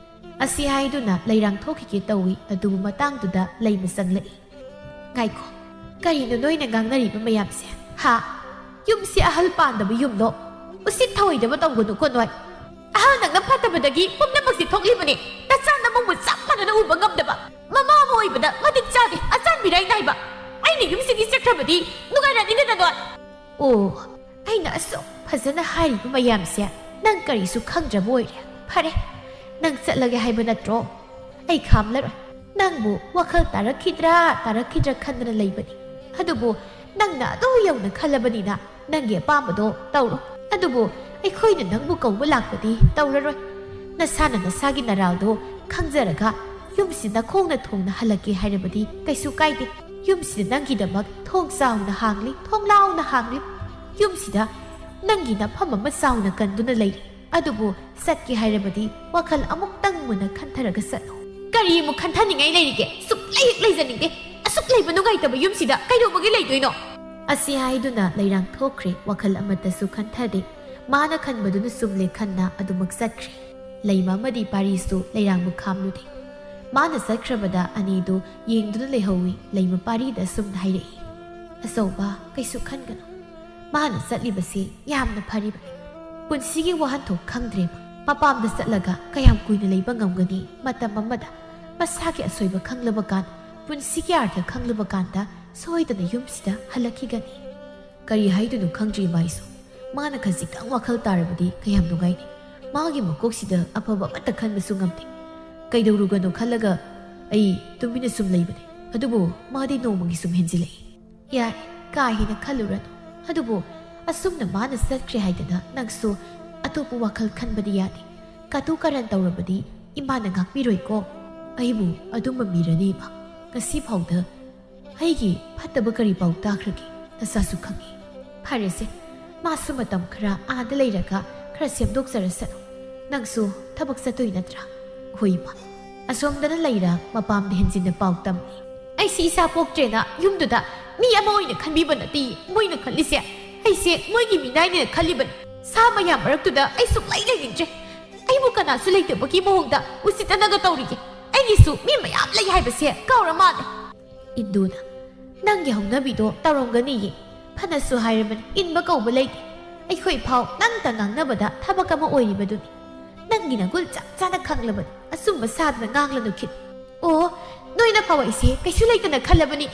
ꯑꯁꯤ ꯍꯥꯏꯗꯨꯅ ꯂꯩꯔꯥꯡ ꯊꯣꯛꯈꯤꯒꯦ ꯇꯧꯏ, ꯑꯗꯨꯕꯨ ꯃꯇꯥꯡꯗꯨꯗ ꯂꯩꯃ ꯆꯪꯂꯛꯏ꯫ ꯉꯥꯏꯈꯣ, ꯀꯔꯤꯅꯣ ꯅꯣꯏꯅ ꯉꯥꯡꯅꯔꯤꯕ ꯃꯌꯥꯝꯁꯦ? ꯍꯥ? ꯌꯨꯝꯁꯤ ꯑꯍꯜ ꯄꯥꯟꯗꯕ ꯌꯨꯝꯂꯣ? ꯎꯁꯤꯠ ꯊꯑꯣꯏꯗꯕ ꯇꯧꯒꯅꯨꯀꯣ ꯅꯣꯏ꯫ ꯑꯍꯜ ꯅꯪꯅ ꯐꯠꯇꯕꯗꯒꯤ ꯄꯨꯝꯅꯃꯛꯁꯤ ꯊꯣꯛꯂꯤꯕꯅꯤ꯫ ꯅꯆꯥ ꯅꯃꯧꯕꯨ ꯆꯞ ꯃꯥꯟꯅꯅ ꯎꯕ ꯉꯝꯗꯕ꯫ ꯃꯃꯥ ꯑꯃ ꯑꯣꯏꯕꯗ ꯃꯇꯤꯛ ꯆꯥꯗꯦ, ꯑꯆꯥꯟꯕꯤꯔꯥꯏ ꯅꯥꯏꯕ꯫ ꯑꯩꯅ ꯌꯨꯝꯁꯤꯒꯤ ꯆꯠꯈ꯭ꯔꯕꯗꯤ ꯅꯨꯡꯉꯥꯏꯔꯅꯤꯗꯅ ꯅꯣꯏ꯫ ꯑꯣ, ꯑꯩꯅ ꯑꯁꯨꯛ ꯐꯖꯅ ꯍꯥꯏꯔꯤꯕ ꯃꯌꯥꯝꯁꯦ ꯅꯪ ꯀꯔꯤꯁꯨ ꯈꯪꯗ꯭ꯔꯕ ꯑꯣꯏꯔꯦ꯫ ꯐꯔꯦ, ꯅꯪ ꯆꯠꯂꯒꯦ ꯍꯥꯏꯕ ꯅꯠꯇ꯭ꯔꯣ? ꯑꯩ ꯈꯥꯝꯂꯔꯣꯏ꯫ ꯅꯪꯕꯨ ꯋꯥꯈꯜ ꯇꯥꯔꯛꯈꯤꯗ꯭ꯔꯥ ꯇꯥꯔꯛꯈꯤꯗ꯭ꯔꯥ ꯈꯟꯗꯅ ꯂꯩꯕꯅꯤ꯫ ꯑꯗꯨꯕꯨ ꯅꯪꯅ ꯑꯗꯨ ꯌꯧꯅ ꯈꯜꯂꯕꯅꯤꯅ ꯅꯪꯒꯤ ꯑꯄꯥꯝꯕꯗꯣ ꯇꯧꯔꯣ꯫ ꯑꯗꯨꯕꯨ ꯑꯩꯈꯣꯏꯅ ꯅꯪꯕꯨ ꯀꯧꯕ ꯂꯥꯛꯄꯗꯤ ꯇꯧꯔꯔꯣꯏ꯫ ꯅꯁꯥꯅ ꯅꯁꯥꯒꯤ ꯅꯔꯥꯜꯗꯣ ꯈꯪꯖꯔꯒ ꯌꯨꯝꯁꯤ ꯅꯈꯣꯡꯅ ꯊꯣꯡꯅ ꯍꯜꯂꯛꯀꯦ ꯍꯥꯏꯔꯕꯗꯤ ꯀꯩꯁꯨ ꯀꯥꯏꯗꯦ꯫ ꯌꯨꯝꯁꯤꯗ ꯅꯪꯒꯤꯗꯃꯛ ꯊꯣꯡ ꯆꯥꯎꯅ ꯍꯥꯡꯂꯤ, ꯊꯣꯡ ꯂꯥꯎꯅ ꯍꯥꯡꯂꯤ꯫ ꯌꯨꯝꯁꯤꯗ ꯅꯪꯒꯤ ꯅꯐꯝ ꯑꯃ ꯆꯥꯎꯅ ꯀꯟꯗꯨꯅ ꯂꯩꯔꯤ꯫ ꯑꯗꯨꯕꯨ ꯆꯠꯀꯦ ꯍꯥꯏꯔꯕꯗꯤ ꯋꯥꯈꯜ ꯑꯃꯨꯛꯇꯪ ꯃꯨꯟꯅ ꯈꯟꯊꯔꯒ ꯆꯠꯂꯨ꯫ ꯀꯔꯤ ꯑꯃꯨꯛ ꯈꯟꯊꯅꯤꯡꯉꯥꯏ ꯂꯩꯔꯤꯒꯦ? ꯁꯨꯛꯂꯩ ꯍꯦꯛ ꯂꯩꯖꯅꯤꯡꯗꯦ꯫ ꯑꯁꯨꯛ ꯂꯩꯕ ꯅꯨꯡꯉꯥꯏꯇꯕ ꯌꯨꯝꯁꯤꯗ ꯀꯩꯗꯧꯕꯒꯤ ꯂꯩꯗꯣꯏꯅꯣ? ꯑꯁꯤ ꯍꯥꯏꯗꯨꯅ ꯂꯩꯔꯥꯡ ꯊꯣꯛꯈ꯭ꯔꯦ꯫ ꯋꯥꯈꯜ ꯑꯃꯠꯇꯁꯨ ꯈꯟꯊꯗꯦ꯫ ꯃꯥꯅ ꯈꯟꯕꯗꯨꯅ ꯆꯨꯝꯂꯦ ꯈꯟꯅ ꯑꯗꯨꯃꯛ ꯆꯠꯈ꯭ꯔꯦ꯫ ꯂꯩꯃ ꯑꯃꯗꯤ ꯄꯥꯔꯤꯁꯨ ꯂꯩꯔꯥꯡꯕꯨ ꯈꯥꯝꯂꯨꯗꯦ꯫ ꯃꯥꯅ ꯆꯠꯈ꯭ꯔꯕꯗ ꯑꯅꯤꯗꯨ ꯌꯦꯡꯗꯨꯅ ꯂꯩꯍꯧꯏ꯫ ꯂꯩꯃ ꯄꯥꯔꯤꯗ ꯑꯁꯨꯝꯅ ꯍꯥꯏꯔꯛꯏ, "ꯑꯆꯧꯕ, ꯀꯩꯁꯨ ꯈꯟꯒꯅꯨ꯫ ꯃꯥꯅ ꯆꯠꯂꯤꯕꯁꯤ ꯌꯥꯝꯅ ꯐꯔꯤꯕꯅꯤ꯫ ꯄꯨꯟꯁꯤꯒꯤ ꯋꯥꯍꯟꯊꯣꯛ ꯈꯪꯗ꯭ꯔꯦꯕ꯫ ꯃꯄꯥꯝꯗ ꯆꯠꯂꯒ ꯀꯌꯥꯝ ꯀꯨꯏꯅ ꯂꯩꯕ ꯉꯝꯒꯅꯤ? ꯃꯇꯝ ꯑꯃꯗ ꯃꯁꯥꯒꯤ ꯑꯁꯣꯏꯕ ꯈꯪꯂꯕ ꯀꯥꯟ, ꯄꯨꯟꯁꯤꯒꯤ ꯑꯥꯔꯊ ꯈꯪꯂꯕ ꯀꯥꯟꯗ ꯁꯣꯏꯗꯅ ꯌꯨꯝꯁꯤꯗ ꯍꯜꯂꯛꯈꯤꯒꯅꯤ꯫" ꯀꯔꯤ ꯍꯥꯏꯗꯣꯏꯅꯣ ꯈꯪꯗ꯭ꯔꯤ ꯃꯥꯏꯁꯨ꯫ ꯃꯥꯅ ꯈꯖꯤꯛꯇꯪ ꯋꯥꯈꯜ ꯇꯥꯔꯕꯗꯤ ꯀꯌꯥꯝ ꯅꯨꯡꯉꯥꯏꯅꯤ꯫ ꯃꯥꯒꯤ ꯃꯀꯣꯛꯁꯤꯗ ꯑꯐꯕ ꯑꯃꯠꯇ ꯈꯟꯕꯁꯨ ꯉꯝꯗꯦ꯫ ꯀꯩꯗꯧꯔꯨꯒꯅꯣ ꯈꯜꯂꯒ ꯑꯩ ꯇꯨꯃꯤꯟꯅ ꯁꯨꯝ ꯂꯩꯕꯅꯦ꯫ ꯑꯗꯨꯕꯨ ꯃꯥꯗꯤ ꯅꯣꯡꯃꯒꯤ ꯁꯨꯝ ꯍꯦꯟꯖꯤꯜꯂꯛꯏ꯫ ꯌꯥꯔꯦ, ꯀꯥ ꯍꯦꯟꯅ ꯈꯜꯂꯨꯔꯅꯨ꯫ ꯑꯗꯨꯕꯨ ꯑꯁꯨꯝꯅ ꯃꯥꯅ ꯆꯠꯈ꯭ꯔꯦ ꯍꯥꯏꯗꯅ ꯅꯪꯁꯨ ꯑꯇꯣꯞꯄ ꯋꯥꯈꯜ ꯈꯟꯕꯗꯤ ꯌꯥꯗꯦ꯫ ꯀꯥꯇꯨ ꯀꯥꯔꯟ ꯇꯧꯔꯕꯗꯤ ꯏꯃꯥꯅ ꯉꯥꯛꯄꯤꯔꯣꯏꯀꯣ꯫ ꯑꯩꯕꯨ ꯑꯗꯨꯝꯕ ꯃꯤꯔꯅꯦ ꯏꯃꯥ? ꯉꯁꯤ ꯐꯥꯎꯗ ꯑꯩꯒꯤ ꯐꯠꯇꯕ ꯀꯔꯤ ꯄꯥꯎ ꯇꯥꯈ꯭ꯔꯒꯦ? ꯅꯁꯥꯁꯨ ꯈꯪꯉꯤ꯫ ꯐꯔꯦꯁꯦ, ꯃꯥꯁꯨ ꯃꯇꯝ ꯈꯔ ꯑꯥꯗ ꯂꯩꯔꯒ ꯈꯔ ꯁꯦꯝꯗꯣꯛꯆꯔꯁꯅꯨ꯫ ꯅꯪꯁꯨ ꯊꯕꯛ ꯆꯠꯇꯣꯏ ꯅꯠꯇ꯭ꯔꯥ? ꯍꯣꯏ ꯏꯃꯥ꯫ ꯑꯁꯣꯝꯗꯅ ꯂꯩꯔꯥꯡ ꯃꯄꯥꯝꯗ ꯍꯦꯟꯖꯤꯟꯅ ꯄꯥꯎ ꯇꯝꯂꯤ꯫ ꯑꯩꯁꯤ ꯏꯆꯥ ꯄꯣꯛꯇ꯭ꯔꯦꯅ ꯌꯨꯝꯗꯨꯗ ꯃꯤ ꯑꯃ ꯑꯣꯏꯅ ꯈꯟꯕꯤꯕ ꯅꯠꯇꯦ ꯃꯣꯏꯅ ꯈꯜꯂꯤꯁꯦ꯫ ꯑꯩꯁꯦ ꯃꯣꯏꯒꯤ ꯃꯤꯅꯥꯏꯅꯦꯅ ꯈꯜꯂꯤꯕꯅꯤ꯫ ꯁꯥ ꯃꯌꯥꯝ ꯃꯔꯛꯇꯨꯗ ꯑꯩ ꯁꯨꯛꯂꯩ ꯂꯩꯅꯤꯡꯗ꯭ꯔꯦ꯫ ꯑꯩꯕꯨ ꯀꯅꯥꯁꯨ ꯂꯩꯇꯕꯒꯤ ꯃꯑꯣꯡꯗ ꯎꯁꯤꯠꯇꯅꯒ ꯇꯧꯔꯤꯌꯦ꯫ ꯑꯩꯒꯤꯁꯨ ꯃꯤ ꯃꯌꯥꯝ ꯂꯩ ꯍꯥꯏꯕꯁꯦ ꯀꯥꯎꯔ ꯃꯥꯜꯂꯦ꯫ ꯏꯟꯗꯨꯅ, "ꯅꯪꯒꯤ ꯍꯧꯅꯕꯤꯗꯣ ꯇꯧꯔꯝꯒꯅꯤꯌꯦ꯫ ꯐꯅꯁꯨ ꯍꯥꯏꯔꯕꯅꯤ, ꯏꯟꯕ ꯀꯧꯕ ꯂꯩꯇꯦ꯫ ꯑꯩꯈꯣꯏ ꯐꯥꯎ ꯅꯪꯇ ꯉꯥꯡꯅꯕꯗ ꯊꯕꯛ ꯑꯃ ꯑꯣꯏꯔꯤꯕꯗꯨꯅꯤ꯫ ꯅꯪꯒꯤ ꯅꯒꯨꯟ ꯆꯞ ꯆꯥꯅ ꯈꯪꯂꯕꯅꯤ꯫ ꯑꯆꯨꯝꯕ ꯁꯥꯗꯅ ꯉꯥꯡꯂꯅꯨ ꯈꯤꯠ꯫ ꯑꯣ, ꯅꯣꯏꯅ ꯐꯥꯎ ꯑꯩꯁꯦ ꯀꯩꯁꯨ ꯂꯩꯇꯅ ꯈꯜꯂꯕꯅꯤ꯫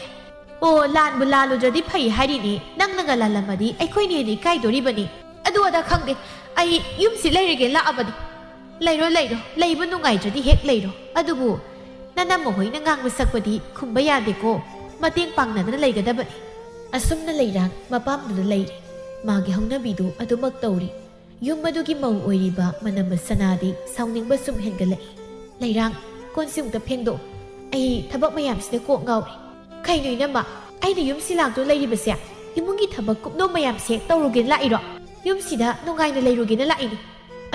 ꯑꯣ, ꯂꯥꯟꯕꯨ ꯂꯥꯜꯂꯨꯗ꯭ꯔꯗꯤ ꯐꯩ ꯍꯥꯏꯔꯤꯅꯦ꯫ ꯅꯪꯅꯒ ꯂꯥꯜꯂꯝꯃꯗꯤ ꯑꯩꯈꯣꯏꯅ ꯍꯦꯟꯅ ꯏꯀꯥꯏꯗꯣꯔꯤꯕꯅꯤ꯫ ꯑꯗꯨ ꯑꯗꯥ ꯈꯪꯗꯦ꯫ ꯑꯩ ꯌꯨꯝꯁꯤ ꯂꯩꯔꯒꯦ ꯂꯥꯛꯑꯕꯅꯤ꯫" "ꯂꯩꯔꯣ, ꯂꯩꯔꯣ꯫ ꯂꯩꯕ ꯅꯨꯡꯉꯥꯏꯇ꯭ꯔꯗꯤ ꯍꯦꯛ ꯂꯩꯔꯣ꯫ ꯑꯗꯨꯕꯨ ꯅꯅꯝꯃ ꯍꯣꯏꯅ ꯉꯥꯡꯕ ꯁꯛꯄꯗꯤ ꯈꯨꯝꯕ ꯌꯥꯗꯦꯀꯣ꯫ ꯃꯇꯦꯡ ꯄꯥꯡꯅꯗꯅ ꯂꯩꯒꯗꯕꯅꯤ꯫" ꯑꯁꯨꯝꯅ ꯂꯩꯔꯥꯡ ꯃꯄꯥꯝꯗꯨꯗ ꯂꯩꯔꯦ꯫ ꯃꯥꯒꯤ ꯍꯧꯅꯕꯤꯗꯨ ꯑꯗꯨꯃꯛ ꯇꯧꯔꯤ꯫ ꯌꯨꯝ ꯑꯗꯨꯒꯤ ꯃꯧ ꯑꯣꯏꯔꯤꯕ ꯃꯅꯝꯃ ꯁꯅꯥꯗꯤ ꯁꯥꯎꯅꯤꯡꯕ ꯁꯨꯝ ꯍꯦꯟꯒꯠꯂꯛꯏ꯫ "ꯂꯩꯔꯥꯡ, ꯀꯣꯟꯁꯤ ꯑꯃꯨꯛꯇ ꯐꯦꯡꯗꯣꯛ꯫ ꯑꯩ ꯊꯕꯛ ꯃꯌꯥꯝꯁꯤꯅ ꯀꯣꯛ ꯉꯥꯎꯔꯦ꯫" "ꯀꯩꯅꯣ ꯏꯅꯝꯃ? ꯑꯩꯅ ꯌꯨꯝꯁꯤ ꯂꯥꯛꯇꯨꯅ ꯂꯩꯔꯤꯕꯁꯦ ꯏꯃꯨꯡꯒꯤ ꯊꯕꯛ ꯀꯨꯞꯅꯣꯝ ꯃꯌꯥꯝꯁꯦ ꯇꯧꯔꯨꯒꯦꯅ ꯂꯥꯛꯏꯔꯣ? ꯌꯨꯝꯁꯤꯗ ꯅꯨꯡꯉꯥꯏꯅ ꯂꯩꯔꯨꯒꯦꯅ ꯂꯥꯛꯏꯅꯤ꯫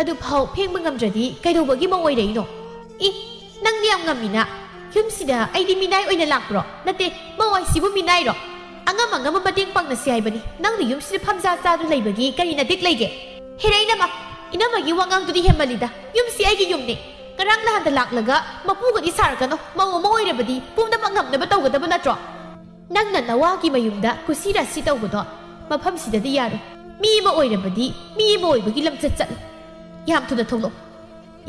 ꯑꯗꯨꯐꯥꯎ ꯐꯦꯡꯕ ꯉꯝꯗ꯭ꯔꯗꯤ ꯀꯩꯗꯧꯕꯒꯤ ꯃꯧ ꯑꯣꯏꯔꯛꯏꯅꯣ? ꯏ, ꯅꯪꯗꯤ ꯌꯥꯝ ꯉꯝꯃꯤꯅ? ꯌꯨꯝꯁꯤꯗ ꯑꯩꯗꯤ ꯃꯤꯅꯥꯏ ꯑꯣꯏꯅ ꯂꯥꯛꯄ꯭ꯔꯣ? ꯅꯠꯇꯦ, ꯃꯧ ꯍꯥꯏꯁꯤꯕꯨ ꯃꯤꯅꯥꯏꯔꯣ? ꯑꯉꯝ ꯑꯉꯝꯕ ꯃꯇꯦꯡ ꯄꯥꯡꯅꯁꯤ ꯍꯥꯏꯕꯅꯤ꯫ ꯅꯪꯅ ꯌꯨꯝꯁꯤꯗ ꯐꯝꯖꯥ ꯆꯥꯗꯨꯅ ꯂꯩꯕꯒꯤ ꯀꯔꯤ ꯅꯇꯤꯛ ꯂꯩꯒꯦ? ꯍꯦꯔꯦ ꯏꯅꯝꯃ, ꯏꯅꯝꯃꯒꯤ ꯋꯥꯉꯥꯡꯗꯨꯗꯤ ꯍꯦꯟꯃꯜꯂꯤꯗ꯫ ꯌꯨꯝꯁꯤ ꯑꯩꯒꯤ ꯌꯨꯝꯅꯤ꯫ ꯉꯔꯥꯡ ꯅꯍꯥꯟꯗ ꯂꯥꯛꯂꯒ ꯃꯄꯨꯒꯗꯤ ꯁꯥꯔꯛꯀꯅꯣ꯫ ꯃꯧ ꯑꯃ ꯑꯣꯏꯔꯕꯗꯤ ꯄꯨꯝꯅꯃꯛ ꯉꯝꯅꯕ ꯇꯧꯒꯗꯕ ꯅꯠꯇ꯭ꯔꯣ? ꯅꯪꯅ ꯅꯋꯥꯒꯤ ꯃꯌꯨꯝꯗ ꯀꯨꯁꯤ ꯔꯥꯁꯤ ꯇꯧꯕꯗꯣ ꯃꯐꯝꯁꯤꯗꯗꯤ ꯌꯥꯔꯣꯏ꯫ ꯃꯤ ꯑꯃ ꯑꯣꯏꯔꯕꯗꯤ ꯃꯤ ꯑꯃ ꯑꯣꯏꯕꯒꯤ ꯂꯝꯆꯠ ꯆꯠꯂꯨ꯫ ꯌꯥꯝ ꯊꯨꯅ ꯊꯣꯛꯂꯛꯑꯣ꯫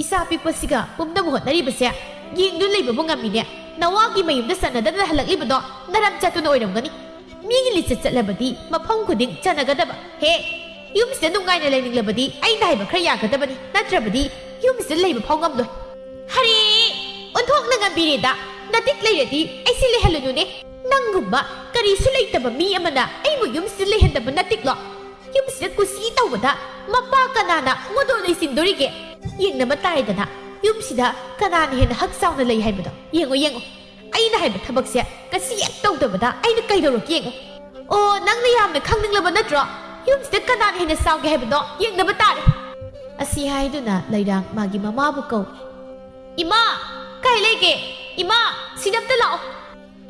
ꯏꯆꯥ ꯄꯤꯛꯄꯁꯤꯒ ꯄꯨꯝꯅꯕ ꯍꯣꯠꯅꯔꯤꯕꯁꯦ ꯌꯦꯡꯗꯨꯅ ꯂꯩꯕꯕꯨ ꯉꯝꯃꯤꯅꯦ꯫ ꯅꯋꯥꯒꯤ ꯃꯌꯨꯝꯗ ꯆꯟꯅꯗꯅ ꯍꯜꯂꯛꯂꯤꯕꯗꯣ ꯅꯔꯝ ꯆꯠꯇꯨꯅ ꯑꯣꯏꯔꯝꯒꯅꯤ꯫ ꯃꯤꯒꯤ ꯂꯤꯆꯠ ꯆꯠꯂꯕꯗꯤ ꯃꯐꯝ ꯈꯨꯗꯤꯡ ꯆꯟꯅꯒꯗꯕ꯫ ꯍꯦ, ꯌꯨꯝꯁꯤꯗ ꯅꯨꯡꯉꯥꯏꯅ ꯂꯩꯅꯤꯡꯂꯕꯗꯤ ꯑꯩꯅ ꯍꯥꯏꯕ ꯈꯔ ꯌꯥꯒꯗꯕꯅꯤ, ꯅꯠꯇ꯭ꯔꯕꯗꯤ ꯌꯨꯝꯁꯤꯗ ꯂꯩꯕ ꯐꯥꯎ ꯉꯝꯂꯣꯏ꯫ ꯍꯔꯦ, ꯑꯣꯟꯊꯣꯛꯅ ꯉꯝꯕꯤꯔꯦꯗ꯫ ꯅꯇꯤꯛ ꯂꯩꯔꯗꯤ ꯑꯩꯁꯤ ꯂꯩꯍꯜꯂꯨꯅꯨꯅꯦ꯫ ꯅꯪꯒꯨꯝꯕ ꯀꯔꯤꯁꯨ ꯂꯩꯇꯕ ꯃꯤ ꯑꯃꯅ ꯑꯩꯕꯨ ꯌꯨꯝꯁꯤꯗ ꯂꯩꯍꯟꯗꯕ ꯅꯇꯤꯛꯂꯣ? ꯌꯨꯝꯁꯤꯗ ꯀꯨꯁꯤ ꯇꯧꯕꯗ ꯃꯄꯥ ꯀꯅꯥꯅ ꯃꯗꯣ ꯂꯩꯁꯤꯟꯗꯣꯔꯤꯒꯦ? ꯌꯦꯡꯅꯕ ꯇꯥꯔꯦꯗꯅ, ꯌꯨꯝꯁꯤꯗ ꯀꯅꯥꯅ ꯍꯦꯟꯅ ꯍꯛ ꯆꯥꯎꯅ ꯂꯩ ꯍꯥꯏꯕꯗꯣ꯫ ꯌꯦꯡꯉꯣ, ꯌꯦꯡꯉꯣ, ꯑꯩꯅ ꯍꯥꯏꯕ ꯊꯕꯛꯁꯦ ꯉꯁꯤ ꯍꯦꯛ ꯇꯧꯗꯕꯗ ꯑꯩꯅ ꯀꯩꯗꯧꯔꯛꯀꯦ ꯌꯦꯡꯉꯣ꯫ ꯑꯣ, ꯅꯪꯅ ꯌꯥꯝꯅ ꯈꯪꯅꯤꯡꯂꯕ ꯅꯠꯇ꯭ꯔꯣ? ꯌꯨꯝꯁꯤꯗ ꯀꯅꯥꯅ ꯍꯦꯟꯅ ꯆꯥꯎꯒꯦ ꯍꯥꯏꯕꯗꯣ ꯌꯦꯡꯅꯕ ꯇꯥꯔꯦ꯫ ꯑꯁꯤ ꯍꯥꯏꯗꯨꯅ ꯂꯩꯔꯥꯡ ꯃꯥꯒꯤ ꯃꯃꯥꯕꯨ ꯀꯧꯏ꯫ ꯏꯃꯥ! ꯀꯥꯏ ꯂꯩꯒꯦ? ꯏꯃꯥ! ꯁꯤꯗ ꯑꯝꯇ ꯂꯥꯛꯑꯣ꯫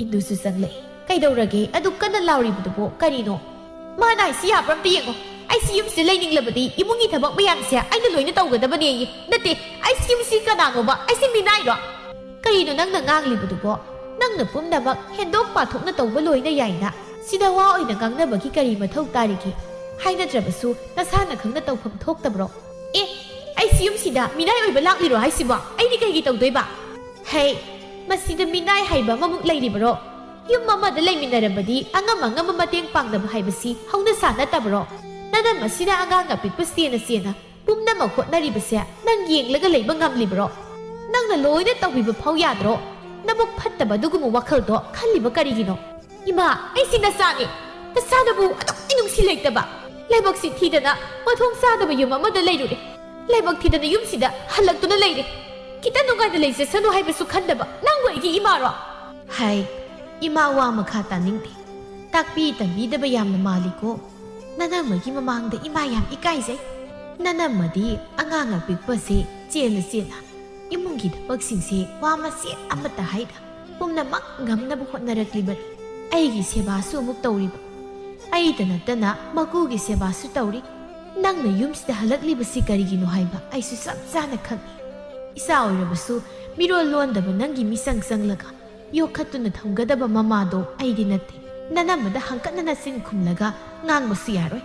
ꯏꯟꯗꯨꯁꯨ ꯆꯪꯂꯛꯏ꯫ ꯀꯩꯗꯧꯔꯒꯦ? ꯑꯗꯨꯛ ꯀꯟꯅ ꯂꯥꯎꯔꯤꯕꯗꯨꯕꯨ ꯀꯔꯤꯅꯣ? ꯃꯥꯅ ꯍꯥꯏꯁꯤ ꯌꯥꯕ꯭ꯔꯥ ꯑꯝꯇ ꯌꯦꯡꯉꯣ꯫ ꯑꯩꯁꯤ ꯌꯨꯝꯁꯤꯗ ꯂꯩꯅꯤꯡꯂꯕꯗꯤ ꯏꯃꯨꯡꯒꯤ ꯊꯕꯛ ꯃꯌꯥꯝꯁꯦ ꯑꯩꯅ ꯂꯣꯏꯅ ꯇꯧꯒꯗꯕꯅꯦꯌꯦ꯫ ꯅꯠꯇꯦ, ꯑꯩꯁꯤ ꯌꯨꯝꯁꯤ ꯀꯅꯥꯅꯣꯕ? ꯑꯩꯁꯤ ꯃꯤꯅꯥꯏꯔꯣ? ꯀꯔꯤꯅꯣ ꯅꯪꯅ ꯉꯥꯡꯂꯤꯕꯗꯨꯕꯣ? ꯅꯪꯅ ꯄꯨꯝꯅꯃꯛ ꯍꯦꯟꯗꯣꯛ ꯄꯥꯊꯣꯛꯅ ꯇꯧꯕ ꯂꯣꯏꯅ ꯌꯥꯏꯅ꯫ ꯁꯤꯗ ꯋꯥ ꯑꯣꯏꯅ ꯉꯥꯡꯅꯕꯒꯤ ꯀꯔꯤ ꯃꯊꯧ ꯇꯥꯔꯤꯒꯦ? ꯍꯥꯏꯅꯗ꯭ꯔꯕꯁꯨ ꯅꯁꯥꯅ ꯈꯪꯅ ꯇꯧꯐꯝ ꯊꯣꯛꯇꯕ꯭ꯔꯣ? ꯑꯦ, ꯑꯩꯁꯤ ꯌꯨꯝꯁꯤꯗ ꯃꯤꯅꯥꯏ ꯑꯣꯏꯕ ꯂꯥꯛꯂꯤꯔꯣ ꯍꯥꯏꯁꯤꯕꯣ? ꯑꯩꯗꯤ ꯀꯩꯒꯤ ꯇꯧꯗꯣꯏꯕ? ꯍꯩ, ꯃꯁꯤꯗ ꯃꯤꯅꯥꯏ ꯍꯥꯏꯕ ꯑꯃꯃꯨꯛ ꯂꯩꯔꯤꯕꯔꯣ? ꯌꯨꯝ ꯑꯃꯗ ꯂꯩꯃꯤꯟꯅꯔꯕꯗꯤ ꯑꯉꯝ ꯑꯉꯝꯕ ꯃꯇꯦꯡ ꯄꯥꯡꯅꯕ ꯍꯥꯏꯕꯁꯤ ꯍꯧꯅꯁꯥ ꯅꯠꯇꯕꯔꯣ? ꯅꯅꯝ ꯑꯁꯤꯅ ꯑꯉꯥꯡ ꯑꯄꯤꯛꯄ ꯆꯦꯅ ꯆꯦꯅ ꯄꯨꯝꯅꯃꯛ ꯍꯣꯠꯅꯔꯤꯕꯁꯦ ꯅꯪ ꯌꯦꯡꯂꯒ ꯂꯩꯕ ꯉꯝꯂꯤꯕꯔꯣ? ꯅꯪꯅ ꯂꯣꯏꯅ ꯇꯧꯕꯤꯕ ꯐꯥꯎ ꯌꯥꯗ꯭ꯔꯣ? ꯅꯕꯨꯛ ꯐꯠꯇꯕ ꯑꯗꯨꯒꯨꯝꯕ ꯋꯥꯈꯜꯗꯣ ꯈꯜꯂꯤꯕ ꯀꯔꯤꯒꯤꯅꯣ? ꯏꯃꯥ, ꯑꯩꯁꯤ ꯅꯆꯥꯅꯤ꯫ ꯅꯆꯥꯅꯕꯨ ꯑꯗꯨꯛꯇꯤ ꯅꯨꯡꯁꯤ ꯂꯩꯇꯕ? ꯂꯥꯏꯕꯛꯁꯤ ꯊꯤꯗꯅ ꯃꯊꯣꯡ ꯆꯥꯗꯕ ꯌꯨꯝ ꯑꯃꯗ ꯂꯩꯔꯨꯔꯦ꯫ ꯂꯥꯏꯕꯛ ꯊꯤꯗꯅ ꯌꯨꯝꯁꯤꯗ ꯍꯜꯂꯛꯇꯨꯅ ꯂꯩꯔꯦ꯫ ꯈꯤꯇ ꯅꯨꯡꯉꯥꯏꯅ ꯂꯩꯖꯁꯅꯨ ꯍꯥꯏꯕꯁꯨ ꯈꯟꯗꯕ ꯅꯪꯕꯨ ꯑꯩꯒꯤ ꯏꯃꯥꯔꯣ? ꯍꯥꯏ, ꯏꯃꯥ ꯋꯥ ꯃꯈꯥ ꯇꯥꯅꯤꯡꯗꯦ꯫ ꯇꯥꯛꯄꯤ ꯇꯝꯕꯤꯗꯕ ꯌꯥꯝꯅ ꯃꯥꯜꯂꯤꯀꯣ꯫ ꯅꯅꯝꯃꯒꯤ ꯃꯃꯥꯡꯗ ꯏꯃꯥ ꯌꯥꯝ ꯏꯀꯥꯏꯖꯩ꯫ ꯅꯅꯝꯃꯗꯤ ꯑꯉꯥꯡ ꯑꯄꯤꯛꯄꯁꯦ ꯆꯦꯜꯂ ꯆꯦꯜꯂ ꯏꯃꯨꯡꯒꯤ ꯊꯕꯛꯁꯤꯡꯁꯦ ꯋꯥ ꯃꯆꯦꯠ ꯑꯃꯠꯇ ꯍꯥꯏꯗ ꯄꯨꯝꯅꯃꯛ ꯉꯝꯅꯕ ꯍꯣꯠꯅꯔꯛꯂꯤꯕꯅꯤ꯫ ꯑꯩꯒꯤ ꯁꯦꯕꯥꯁꯨ ꯑꯃꯨꯛ ꯇꯧꯔꯤꯕ, ꯑꯩꯇ ꯅꯠꯇꯅ ꯃꯀꯨꯒꯤ ꯁꯦꯕꯥꯁꯨ ꯇꯧꯔꯤ꯫ ꯅꯪꯅ ꯌꯨꯝꯁꯤꯗ ꯍꯜꯂꯛꯂꯤꯕꯁꯤ ꯀꯔꯤꯒꯤꯅꯣ ꯍꯥꯏꯕ ꯑꯩꯁꯨ ꯆꯞ ꯆꯥꯅ ꯈꯪꯏ꯫ ꯏꯆꯥ ꯑꯣꯏꯔꯕꯁꯨ ꯃꯤꯔꯣꯜ ꯂꯣꯟꯗꯕ ꯅꯪꯒꯤ ꯃꯤꯆꯪ ꯆꯪꯂꯒ ꯌꯣꯛꯈꯠꯇꯨꯅ ꯊꯝꯒꯗꯕ ꯃꯃꯥꯗꯣ ꯑꯩꯗꯤ ꯅꯠꯇꯦ꯫ ꯅꯅꯝꯃꯗ ꯍꯪꯀꯠꯅꯅ ꯆꯤꯟ ꯈꯨꯝꯂꯒ ꯉꯥꯡꯕꯁꯨ ꯌꯥꯔꯣꯏ꯫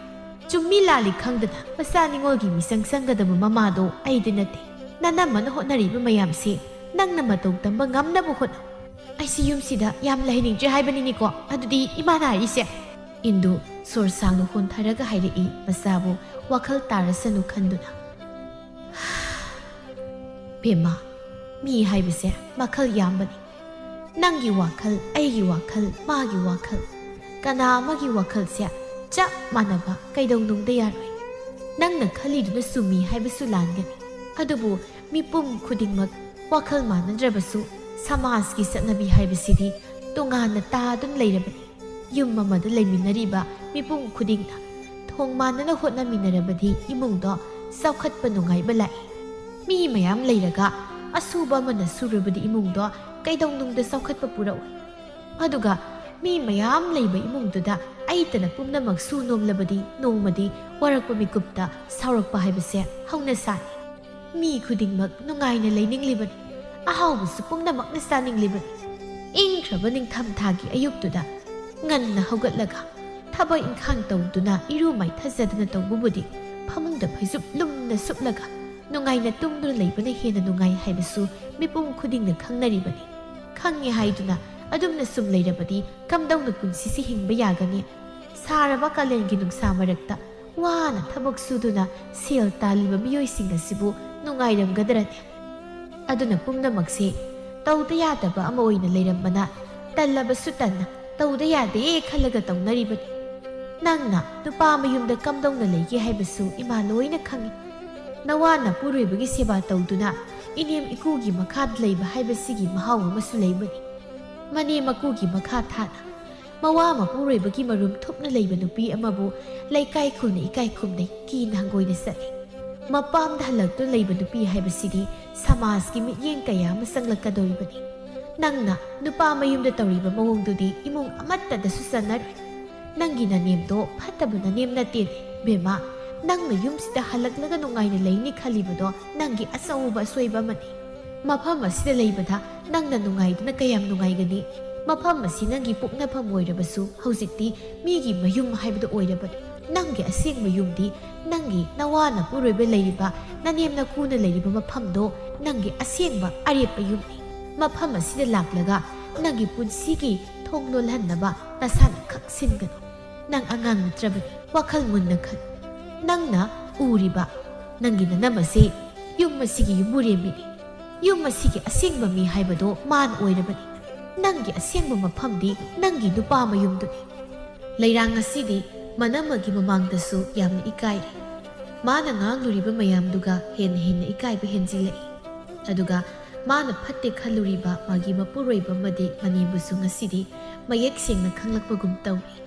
ꯆꯨꯝꯃꯤ ꯂꯥꯜꯂꯤ ꯈꯪꯗꯅ ꯃꯆꯥ ꯅꯤꯉꯣꯜꯒꯤ ꯃꯤꯆꯪ ꯆꯪꯒꯗꯕ ꯃꯃꯥꯗꯣ ꯑꯩꯗꯤ ꯅꯠꯇꯦ꯫ ꯅꯅꯝꯃꯅ ꯍꯣꯠꯅꯔꯤꯕ ꯃꯌꯥꯝꯁꯦ ꯅꯪꯅ ꯃꯇꯧ ꯇꯝꯕ ꯉꯝꯅꯕ ꯍꯣꯠꯅꯧ꯫ ꯑꯩꯁꯤ ꯌꯨꯝꯁꯤꯗ ꯌꯥꯝ ꯂꯩꯍꯟꯅꯤꯡꯗ꯭ꯔꯦ ꯍꯥꯏꯕꯅꯤꯅꯦꯀꯣ ꯑꯗꯨꯗꯤ ꯏꯃꯥꯅ ꯍꯥꯏꯔꯤꯁꯦ꯫ ꯏꯟꯗꯨ ꯁꯣꯔ ꯁꯥꯡꯅ ꯍꯣꯟꯊꯔꯒ ꯍꯥꯏꯔꯛꯏ ꯃꯆꯥꯕꯨ ꯋꯥꯈꯜ ꯇꯥꯔꯁꯅꯨ ꯈꯟꯗꯨꯅ꯫ ꯕꯦꯝꯃ, ꯃꯤ ꯍꯥꯏꯕꯁꯦ ꯃꯈꯜ ꯌꯥꯝꯕꯅꯤ꯫ ꯅꯪꯒꯤ ꯋꯥꯈꯜ, ꯑꯩꯒꯤ ꯋꯥꯈꯜ, ꯃꯥꯒꯤ ꯋꯥꯈꯜ, ꯀꯅꯥ ꯑꯃꯒꯤ ꯋꯥꯈꯜꯁꯦ ꯆꯞ ꯃꯥꯟꯅꯕ ꯀꯩꯗꯧꯅꯨꯡꯗ ꯌꯥꯔꯣꯏ꯫ ꯅꯪꯅ ꯈꯜꯂꯤꯗꯨꯅ ꯆꯨꯝꯃꯤ ꯍꯥꯏꯕꯁꯨ ꯂꯥꯟꯒꯅꯤ꯫ ꯑꯗꯨꯕꯨ ꯃꯤꯄꯨꯝ ꯈꯨꯗꯤꯡꯃꯛ ꯋꯥꯈꯜ ꯃꯥꯟꯅꯗ꯭ꯔꯕꯁꯨ ꯁꯃꯥꯖꯀꯤ ꯆꯠꯅꯕꯤ ꯍꯥꯏꯕꯁꯤꯗꯤ ꯇꯣꯉꯥꯟꯅ ꯇꯥꯗꯨꯅ ꯂꯩꯔꯕꯅꯤ꯫ ꯌꯨꯝ ꯑꯃꯗ ꯂꯩꯃꯤꯟꯅꯔꯤꯕ ꯃꯤꯄꯨꯝ ꯈꯨꯗꯤꯡꯅ ꯊꯣꯡ ꯃꯥꯟꯅꯅ ꯍꯣꯠꯅꯃꯤꯟꯅꯔꯕꯗꯤ ꯏꯃꯨꯡꯗꯣ ꯆꯥꯎꯈꯠꯄ ꯅꯨꯡꯉꯥꯏꯕ ꯂꯥꯛꯏ꯫ ꯃꯤ ꯃꯌꯥꯝ ꯂꯩꯔꯒ ꯑꯁꯨꯕ ꯑꯃꯅ ꯁꯨꯔꯕꯗꯤ ꯏꯃꯨꯡꯗꯣ ꯀꯩꯗꯧꯅꯨꯡꯗ ꯆꯥꯎꯈꯠꯄ ꯄꯨꯔꯛꯎ꯫ ꯑꯗꯨꯒ ꯃꯤ ꯃꯌꯥꯝ ꯂꯩꯕ ꯏꯃꯨꯡꯗꯨꯗ ꯑꯩꯇꯅ ꯄꯨꯝꯅꯃꯛ ꯁꯨ ꯅꯣꯝꯂꯕꯗꯤ ꯅꯣꯡꯃꯗꯤ ꯋꯥꯔꯛꯄ ꯃꯤꯀꯨꯞꯇ ꯁꯥꯎꯔꯛꯄ ꯍꯥꯏꯕꯁꯦ ꯍꯧꯅꯁꯥꯅꯤ꯫ ꯃꯤ ꯈꯨꯗꯤꯡꯃꯛ ꯅꯨꯡꯉꯥꯏꯅ ꯂꯩꯅꯤꯡꯂꯤꯕꯅꯤ꯫ ꯑꯍꯥꯎꯕꯁꯨ ꯄꯨꯝꯅꯃꯛꯅ ꯆꯥꯅꯤꯡꯂꯤꯕꯅꯤ꯫ ꯏꯪꯈ꯭ꯔꯕ ꯅꯤꯡꯊꯝ ꯊꯥꯒꯤ ꯑꯌꯨꯛꯇꯨꯗ ꯉꯟꯅ ꯍꯧꯒꯠꯂꯒ ꯊꯕꯛ ꯏꯪꯈꯥꯡ ꯇꯧꯗꯨꯅ ꯏꯔꯨ ꯃꯥꯏꯊꯖꯗꯅ ꯇꯧꯕꯕꯨꯗꯤ ꯐꯃꯨꯡꯗ ꯐꯩꯖꯨꯞ ꯂꯨꯝꯅ ꯁꯨꯞꯂꯒ ꯅꯨꯡꯉꯥꯏꯅ ꯇꯨꯝꯗꯨꯅ ꯂꯩꯕꯅ ꯍꯦꯟꯅ ꯅꯨꯡꯉꯥꯏ ꯍꯥꯏꯕꯁꯨ ꯃꯤꯄꯨꯝ ꯈꯨꯗꯤꯡꯅ ꯈꯪꯅꯔꯤꯕꯅꯤ꯫ ꯈꯪꯉꯦ ꯍꯥꯏꯗꯨꯅ ꯑꯗꯨꯝꯅ ꯁꯨꯝ ꯂꯩꯔꯕꯗꯤ ꯀꯝꯗꯧꯅ ꯄꯨꯟꯁꯤꯁꯤ ꯍꯤꯡꯕ ꯌꯥꯒꯅꯤ? ꯁꯥꯔꯕ ꯀꯥꯂꯦꯟꯒꯤ ꯅꯨꯡꯁꯥ ꯃꯔꯛꯇ ꯋꯥꯅ ꯊꯕꯛ ꯁꯨꯗꯨꯅ ꯁꯦꯜ ꯇꯥꯜꯂꯤꯕ ꯃꯤꯑꯣꯏꯁꯤꯡ ꯑꯁꯤꯕꯨ ꯅꯨꯡꯉꯥꯏꯔꯝꯒꯗ꯭ꯔꯅꯦ? ꯑꯗꯨꯅ ꯄꯨꯝꯅꯃꯛꯁꯦ ꯇꯧꯗ ꯌꯥꯗꯕ ꯑꯃ ꯑꯣꯏꯅ ꯂꯩꯔꯝꯕꯅ ꯇꯜꯂꯕꯁꯨ ꯇꯟꯅ ꯇꯧꯗ ꯌꯥꯗꯦ ꯈꯜꯂꯒ ꯇꯧꯅꯔꯤꯕꯅꯤ꯫ ꯅꯪꯅ ꯅꯨꯄꯥ ꯃꯌꯨꯝꯗ ꯀꯝꯗꯧꯅ ꯂꯩꯒꯦ ꯍꯥꯏꯕꯁꯨ ꯏꯃꯥ ꯂꯣꯏꯅ ꯈꯪꯏ꯫ ꯅꯋꯥ ꯅꯄꯨꯔꯣꯏꯕꯒꯤ ꯁꯦꯕꯥ ꯇꯧꯗꯨꯅ ꯏꯅꯦꯝ ꯏꯀꯨꯒꯤ ꯃꯈꯥꯗ ꯂꯩꯕ ꯍꯥꯏꯕꯁꯤꯒꯤ ꯃꯍꯥꯎ ꯑꯃꯁꯨ ꯂꯩꯕꯅꯤ꯫ ꯃꯅꯦꯝ ꯃꯀꯨꯒꯤ ꯃꯈꯥ ꯊꯥꯅ ꯃꯋꯥ ꯃꯄꯨꯔꯣꯏꯕꯒꯤ ꯃꯔꯨꯝ ꯊꯨꯞꯅ ꯂꯩꯕ ꯅꯨꯄꯤ ꯑꯃꯕꯨ ꯂꯩꯀꯥꯏ ꯈꯨꯜꯅ ꯏꯀꯥꯏ ꯈꯨꯝꯅꯩ, ꯀꯤꯅ ꯍꯪꯒꯣꯏꯅ ꯆꯠꯂꯤ꯫ ꯃꯄꯥꯝꯗ ꯍꯜꯂꯛꯇꯨꯅ ꯂꯩꯕ ꯅꯨꯄꯤ ꯍꯥꯏꯕꯁꯤꯗꯤ ꯁꯃꯥꯖꯀꯤ ꯃꯤꯠꯌꯦꯡ ꯀꯌꯥ ꯑꯃ ꯆꯪꯂꯛꯀꯗꯧꯔꯤꯕꯅꯤ꯫ ꯅꯪꯅ ꯅꯨꯄꯥ ꯃꯌꯨꯝꯗ ꯇꯧꯔꯤꯕ ꯃꯑꯣꯡꯗꯨꯗꯤ ꯏꯃꯨꯡ ꯑꯃꯠꯇꯗꯁꯨ ꯆꯟꯅꯔꯣꯏ꯫ ꯅꯪꯒꯤ ꯅꯅꯦꯝꯗꯣ ꯐꯠꯇꯕ ꯅꯅꯦꯝ ꯅꯠꯇꯦꯅꯦ, ꯕꯦꯝꯃ꯫ ꯅꯪꯅ ꯌꯨꯝꯁꯤꯗ ꯍꯜꯂꯛꯂꯒ ꯅꯨꯡꯉꯥꯏꯅ ꯂꯩꯅꯤ ꯈꯜꯂꯤꯕꯗꯣ ꯅꯪꯒꯤ ꯑꯆꯧꯕ ꯑꯁꯣꯏꯕ ꯑꯃꯅꯤ꯫ ꯃꯐꯝ ꯑꯁꯤꯗ ꯂꯩꯕꯗ ꯅꯪꯅ ꯅꯨꯡꯉꯥꯏꯗꯨꯅ ꯀꯌꯥꯝ ꯅꯨꯡꯉꯥꯏꯒꯅꯤ? ꯃꯐꯝ ꯑꯁꯤ ꯅꯪꯒꯤ ꯄꯣꯛꯅꯐꯝ ꯑꯣꯏꯔꯕꯁꯨ ꯍꯧꯖꯤꯛꯇꯤ ꯃꯤꯒꯤ ꯃꯌꯨꯝ ꯍꯥꯏꯕꯗꯨ ꯑꯣꯏꯔꯕꯅꯤ꯫ ꯅꯪꯒꯤ ꯑꯁꯦꯡꯕ ꯌꯨꯝꯗꯤ ꯅꯪꯒꯤ ꯅꯋꯥ ꯅꯄꯨꯔꯣꯏꯕ ꯂꯩꯔꯤꯕ, ꯅꯅꯦꯝ ꯅꯀꯨꯅ ꯂꯩꯔꯤꯕ ꯃꯐꯝꯗꯣ ꯅꯪꯒꯤ ꯑꯁꯦꯡꯕ ꯑꯔꯦꯞꯄ ꯌꯨꯝꯅꯤ꯫ ꯃꯐꯝ ꯑꯁꯤꯗ ꯂꯥꯛꯂꯒ ꯅꯪꯒꯤ ꯄꯨꯟꯁꯤꯒꯤ ꯊꯣꯡ ꯂꯣꯜꯍꯟꯅꯕ ꯅꯁꯥꯅ ꯈꯛ ꯁꯤꯟꯒꯅꯨ꯫ ꯅꯪ ꯑꯉꯥꯡ ꯅꯠꯇ꯭ꯔꯕꯅꯤ, ꯋꯥꯈꯜ ꯃꯨꯟꯅ ꯈꯜꯂꯨ꯫ ꯅꯪꯅ ꯎꯔꯤꯕ ꯅꯪꯒꯤ ꯅꯅꯝ ꯑꯁꯤ ꯌꯨꯝ ꯑꯁꯤꯒꯤ ꯌꯨꯝꯕꯨꯔꯦꯝꯕꯤꯅꯤ꯫ ꯌꯨꯝ ꯑꯁꯤꯒꯤ ꯑꯁꯦꯡꯕ ꯃꯤ ꯍꯥꯏꯕꯗꯣ ꯃꯥꯅ ꯑꯣꯏꯔꯕꯅꯤ꯫ ꯅꯪꯒꯤ ꯑꯁꯦꯡꯕ ꯃꯐꯝꯗꯤ ꯅꯪꯒꯤ ꯅꯨꯄꯥ ꯃꯌꯨꯝꯗꯨꯅꯤ꯫ ꯂꯩꯔꯥꯡ ꯑꯁꯤꯗꯤ ꯃꯅꯝꯃꯒꯤ ꯃꯃꯥꯡꯗꯁꯨ ꯌꯥꯝꯅ ꯏꯀꯥꯏꯔꯦ꯫ ꯃꯥꯅ ꯉꯥꯡꯂꯨꯔꯤꯕ ꯃꯌꯥꯝꯗꯨꯒ ꯍꯦꯟꯅ ꯍꯦꯟꯅ ꯏꯀꯥꯏꯕ ꯍꯦꯟꯖꯤꯜꯂꯛꯏ꯫ ꯑꯗꯨꯒ ꯃꯥꯅ ꯐꯠꯇꯦ ꯈꯜꯂꯨꯔꯤꯕ ꯃꯥꯒꯤ ꯃꯄꯨꯔꯣꯏꯕ ꯑꯃꯗꯤ ꯃꯅꯦꯝꯕꯨꯁꯨ ꯉꯁꯤꯗꯤ ꯃꯌꯦꯛ ꯁꯦꯡꯅ ꯈꯪꯂꯛꯄꯒꯨꯝ ꯇꯧꯏ꯫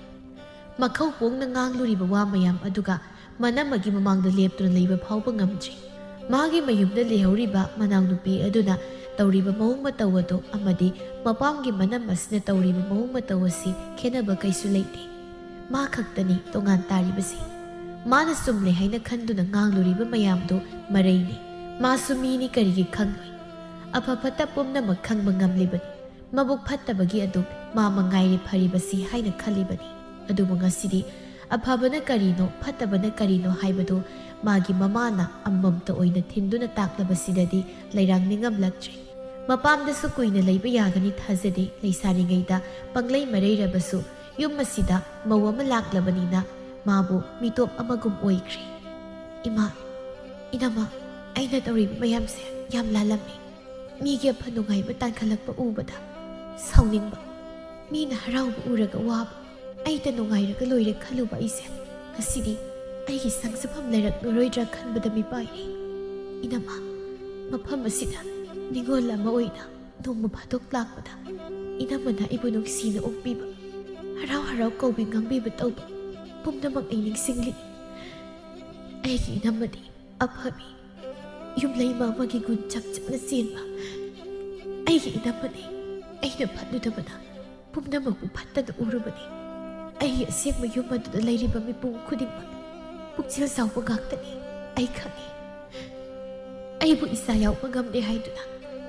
ꯃꯈꯧ ꯄꯣꯡꯅ ꯉꯥꯡꯂꯨꯔꯤꯕ ꯋꯥ ꯃꯌꯥꯝ ꯑꯗꯨꯒ ꯃꯅꯝꯃꯒꯤ ꯃꯃꯥꯡꯗ ꯂꯦꯞꯇꯨꯅ ꯂꯩꯕ ꯐꯥꯎꯕ ꯉꯝꯗ꯭ꯔꯤ꯫ ꯃꯥꯒꯤ ꯃꯌꯨꯝꯗ ꯂꯩꯍꯧꯔꯤꯕ ꯃꯅꯥꯎꯅꯨꯄꯤ ꯑꯗꯨꯅ ꯇꯧꯔꯤꯕ ꯃꯑꯣꯡ ꯃꯇꯧ ꯑꯗꯨ ꯑꯃꯗꯤ ꯃꯄꯥꯝꯒꯤ ꯃꯅꯝ ꯑꯁꯤꯅ ꯇꯧꯔꯤꯕ ꯃꯑꯣꯡ ꯃꯇꯧ ꯑꯁꯤ ꯈꯦꯠꯅꯕ ꯀꯩꯁꯨ ꯂꯩꯇꯦ꯫ ꯃꯥ ꯈꯛꯇꯅꯤ ꯇꯣꯉꯥꯟ ꯇꯥꯔꯤꯕꯁꯤ꯫ ꯃꯥꯅ ꯆꯨꯝꯂꯦ ꯍꯥꯏꯅ ꯈꯟꯗꯨꯅ ꯉꯥꯡꯂꯨꯔꯤꯕ ꯃꯌꯥꯝꯗꯨ ꯃꯔꯩꯅꯤ꯫ ꯃꯥꯁꯨ ꯃꯤꯅꯤ, ꯀꯔꯤꯒꯤ ꯈꯪꯂꯣꯏ? ꯑꯐ ꯐꯠꯇ ꯄꯨꯝꯅꯃꯛ ꯈꯪꯕ ꯉꯝꯂꯤꯕꯅꯤ꯫ ꯃꯕꯨꯛ ꯐꯠꯇꯕꯒꯤ ꯑꯗꯨꯝ ꯃꯥ ꯃꯉꯥꯏꯔꯦ ꯐꯔꯤꯕꯁꯤ ꯍꯥꯏꯅ ꯈꯜꯂꯤꯕꯅꯤ꯫ ꯑꯗꯨꯕꯨ ꯉꯁꯤꯗꯤ ꯑꯐꯕꯅ ꯀꯔꯤꯅꯣ, ꯐꯠꯇꯕꯅ ꯀꯔꯤꯅꯣ ꯍꯥꯏꯕꯗꯨ ꯃꯥꯒꯤ ꯃꯃꯥꯅ ꯑꯃꯃꯝꯇ ꯑꯣꯏꯅ ꯊꯤꯟꯗꯨꯅ ꯇꯥꯛꯂꯕꯁꯤꯗꯗꯤ ꯂꯩꯔꯥꯡ ꯅꯤꯡꯉꯝꯂꯛꯇ꯭ꯔꯦ꯫ ꯃꯄꯥꯝꯗꯁꯨ ꯀꯨꯏꯅ ꯂꯩꯕ ꯌꯥꯒꯅꯤ ꯊꯥꯖꯗꯦ꯫ ꯂꯩꯁꯥꯔꯤꯉꯩꯗ ꯄꯪꯂꯩ ꯃꯔꯩꯔꯕꯁꯨ ꯌꯨꯝ ꯑꯁꯤꯗ ꯃꯧ ꯑꯃ ꯂꯥꯛꯂꯕꯅꯤꯅ ꯃꯥꯕꯨ ꯃꯤꯇꯣꯞ ꯑꯃꯒꯨꯝ ꯑꯣꯏꯈ꯭ꯔꯦ꯫ ꯏꯃꯥ, ꯏꯅꯝꯃ, ꯑꯩꯅ ꯇꯧꯔꯤꯕ ꯃꯌꯥꯝꯁꯦ ꯌꯥꯝ ꯂꯥꯜꯂꯝꯃꯤ꯫ ꯃꯤꯒꯤ ꯑꯐ ꯅꯨꯡꯉꯥꯏꯕ ꯇꯥꯟꯈꯠꯂꯛꯄ ꯎꯕꯗ ꯁꯥꯎꯅꯤꯡꯕ, ꯃꯤꯅ ꯍꯔꯥꯎꯕ ꯎꯔꯒ ꯋꯥꯕ, ꯑꯩꯇ ꯅꯨꯡꯉꯥꯏꯔꯒ ꯂꯣꯏꯔꯦ ꯈꯜꯂꯨꯕ ꯑꯩꯁꯦ ꯉꯁꯤꯗꯤ ꯑꯩꯒꯤ ꯆꯪꯖꯐꯝ ꯂꯩꯔꯛꯂꯔꯣꯏꯗ꯭ꯔꯥ ꯈꯟꯕꯗ ꯃꯤꯄꯥꯏꯔꯦ꯫ ꯏꯅꯝꯃ, ꯃꯐꯝ ꯑꯁꯤꯗ ꯅꯤꯉꯣꯜ ꯑꯃ ꯑꯣꯏꯅ ꯅꯣꯡꯃ ꯐꯥꯗꯣꯛ ꯂꯥꯛꯄꯗ ꯏꯅꯝꯃꯅ ꯑꯩꯕꯨ ꯅꯨꯡꯁꯤꯅ ꯑꯣꯛꯄꯤꯕ, ꯍꯔꯥꯎ ꯍꯔꯥꯎ ꯀꯧꯕꯤ ꯉꯥꯡꯕꯤꯕ ꯇꯧꯕ ꯄꯨꯝꯅꯃꯛ ꯑꯩ ꯅꯤꯡꯁꯤꯡꯂꯤ꯫ ꯑꯩꯒꯤ ꯏꯅꯝꯃꯗꯤ ꯑꯐꯕꯤ, ꯌꯨꯝꯂꯩꯃ ꯑꯃꯒꯤ ꯒꯨꯟ ꯆꯞ ꯆꯞꯅ ꯆꯦꯟꯕ ꯑꯩꯒꯤ ꯏꯅꯝꯃꯅꯤ꯫ ꯑꯩꯅ ꯐꯠꯂꯨꯗꯕꯅ ꯄꯨꯝꯅꯃꯛꯄꯨ ꯐꯠꯇꯅ ꯎꯔꯨꯕꯅꯤ꯫ ꯑꯩꯒꯤ ꯑꯁꯦꯡꯕ ꯌꯨꯝ ꯑꯗꯨꯗ ꯂꯩꯔꯤꯕ ꯃꯤꯄꯨꯝ ꯈꯨꯗꯤꯡꯃꯛ ꯄꯨꯛꯆꯦꯜ ꯆꯥꯎꯕ ꯉꯥꯛꯇꯅꯤ꯫ ꯑꯩ ꯈꯪꯏ꯫ ꯑꯩꯕꯨ ꯏꯆꯥ ꯌꯥꯎꯕ ꯉꯝꯗꯦ ꯍꯥꯏꯗꯨꯅ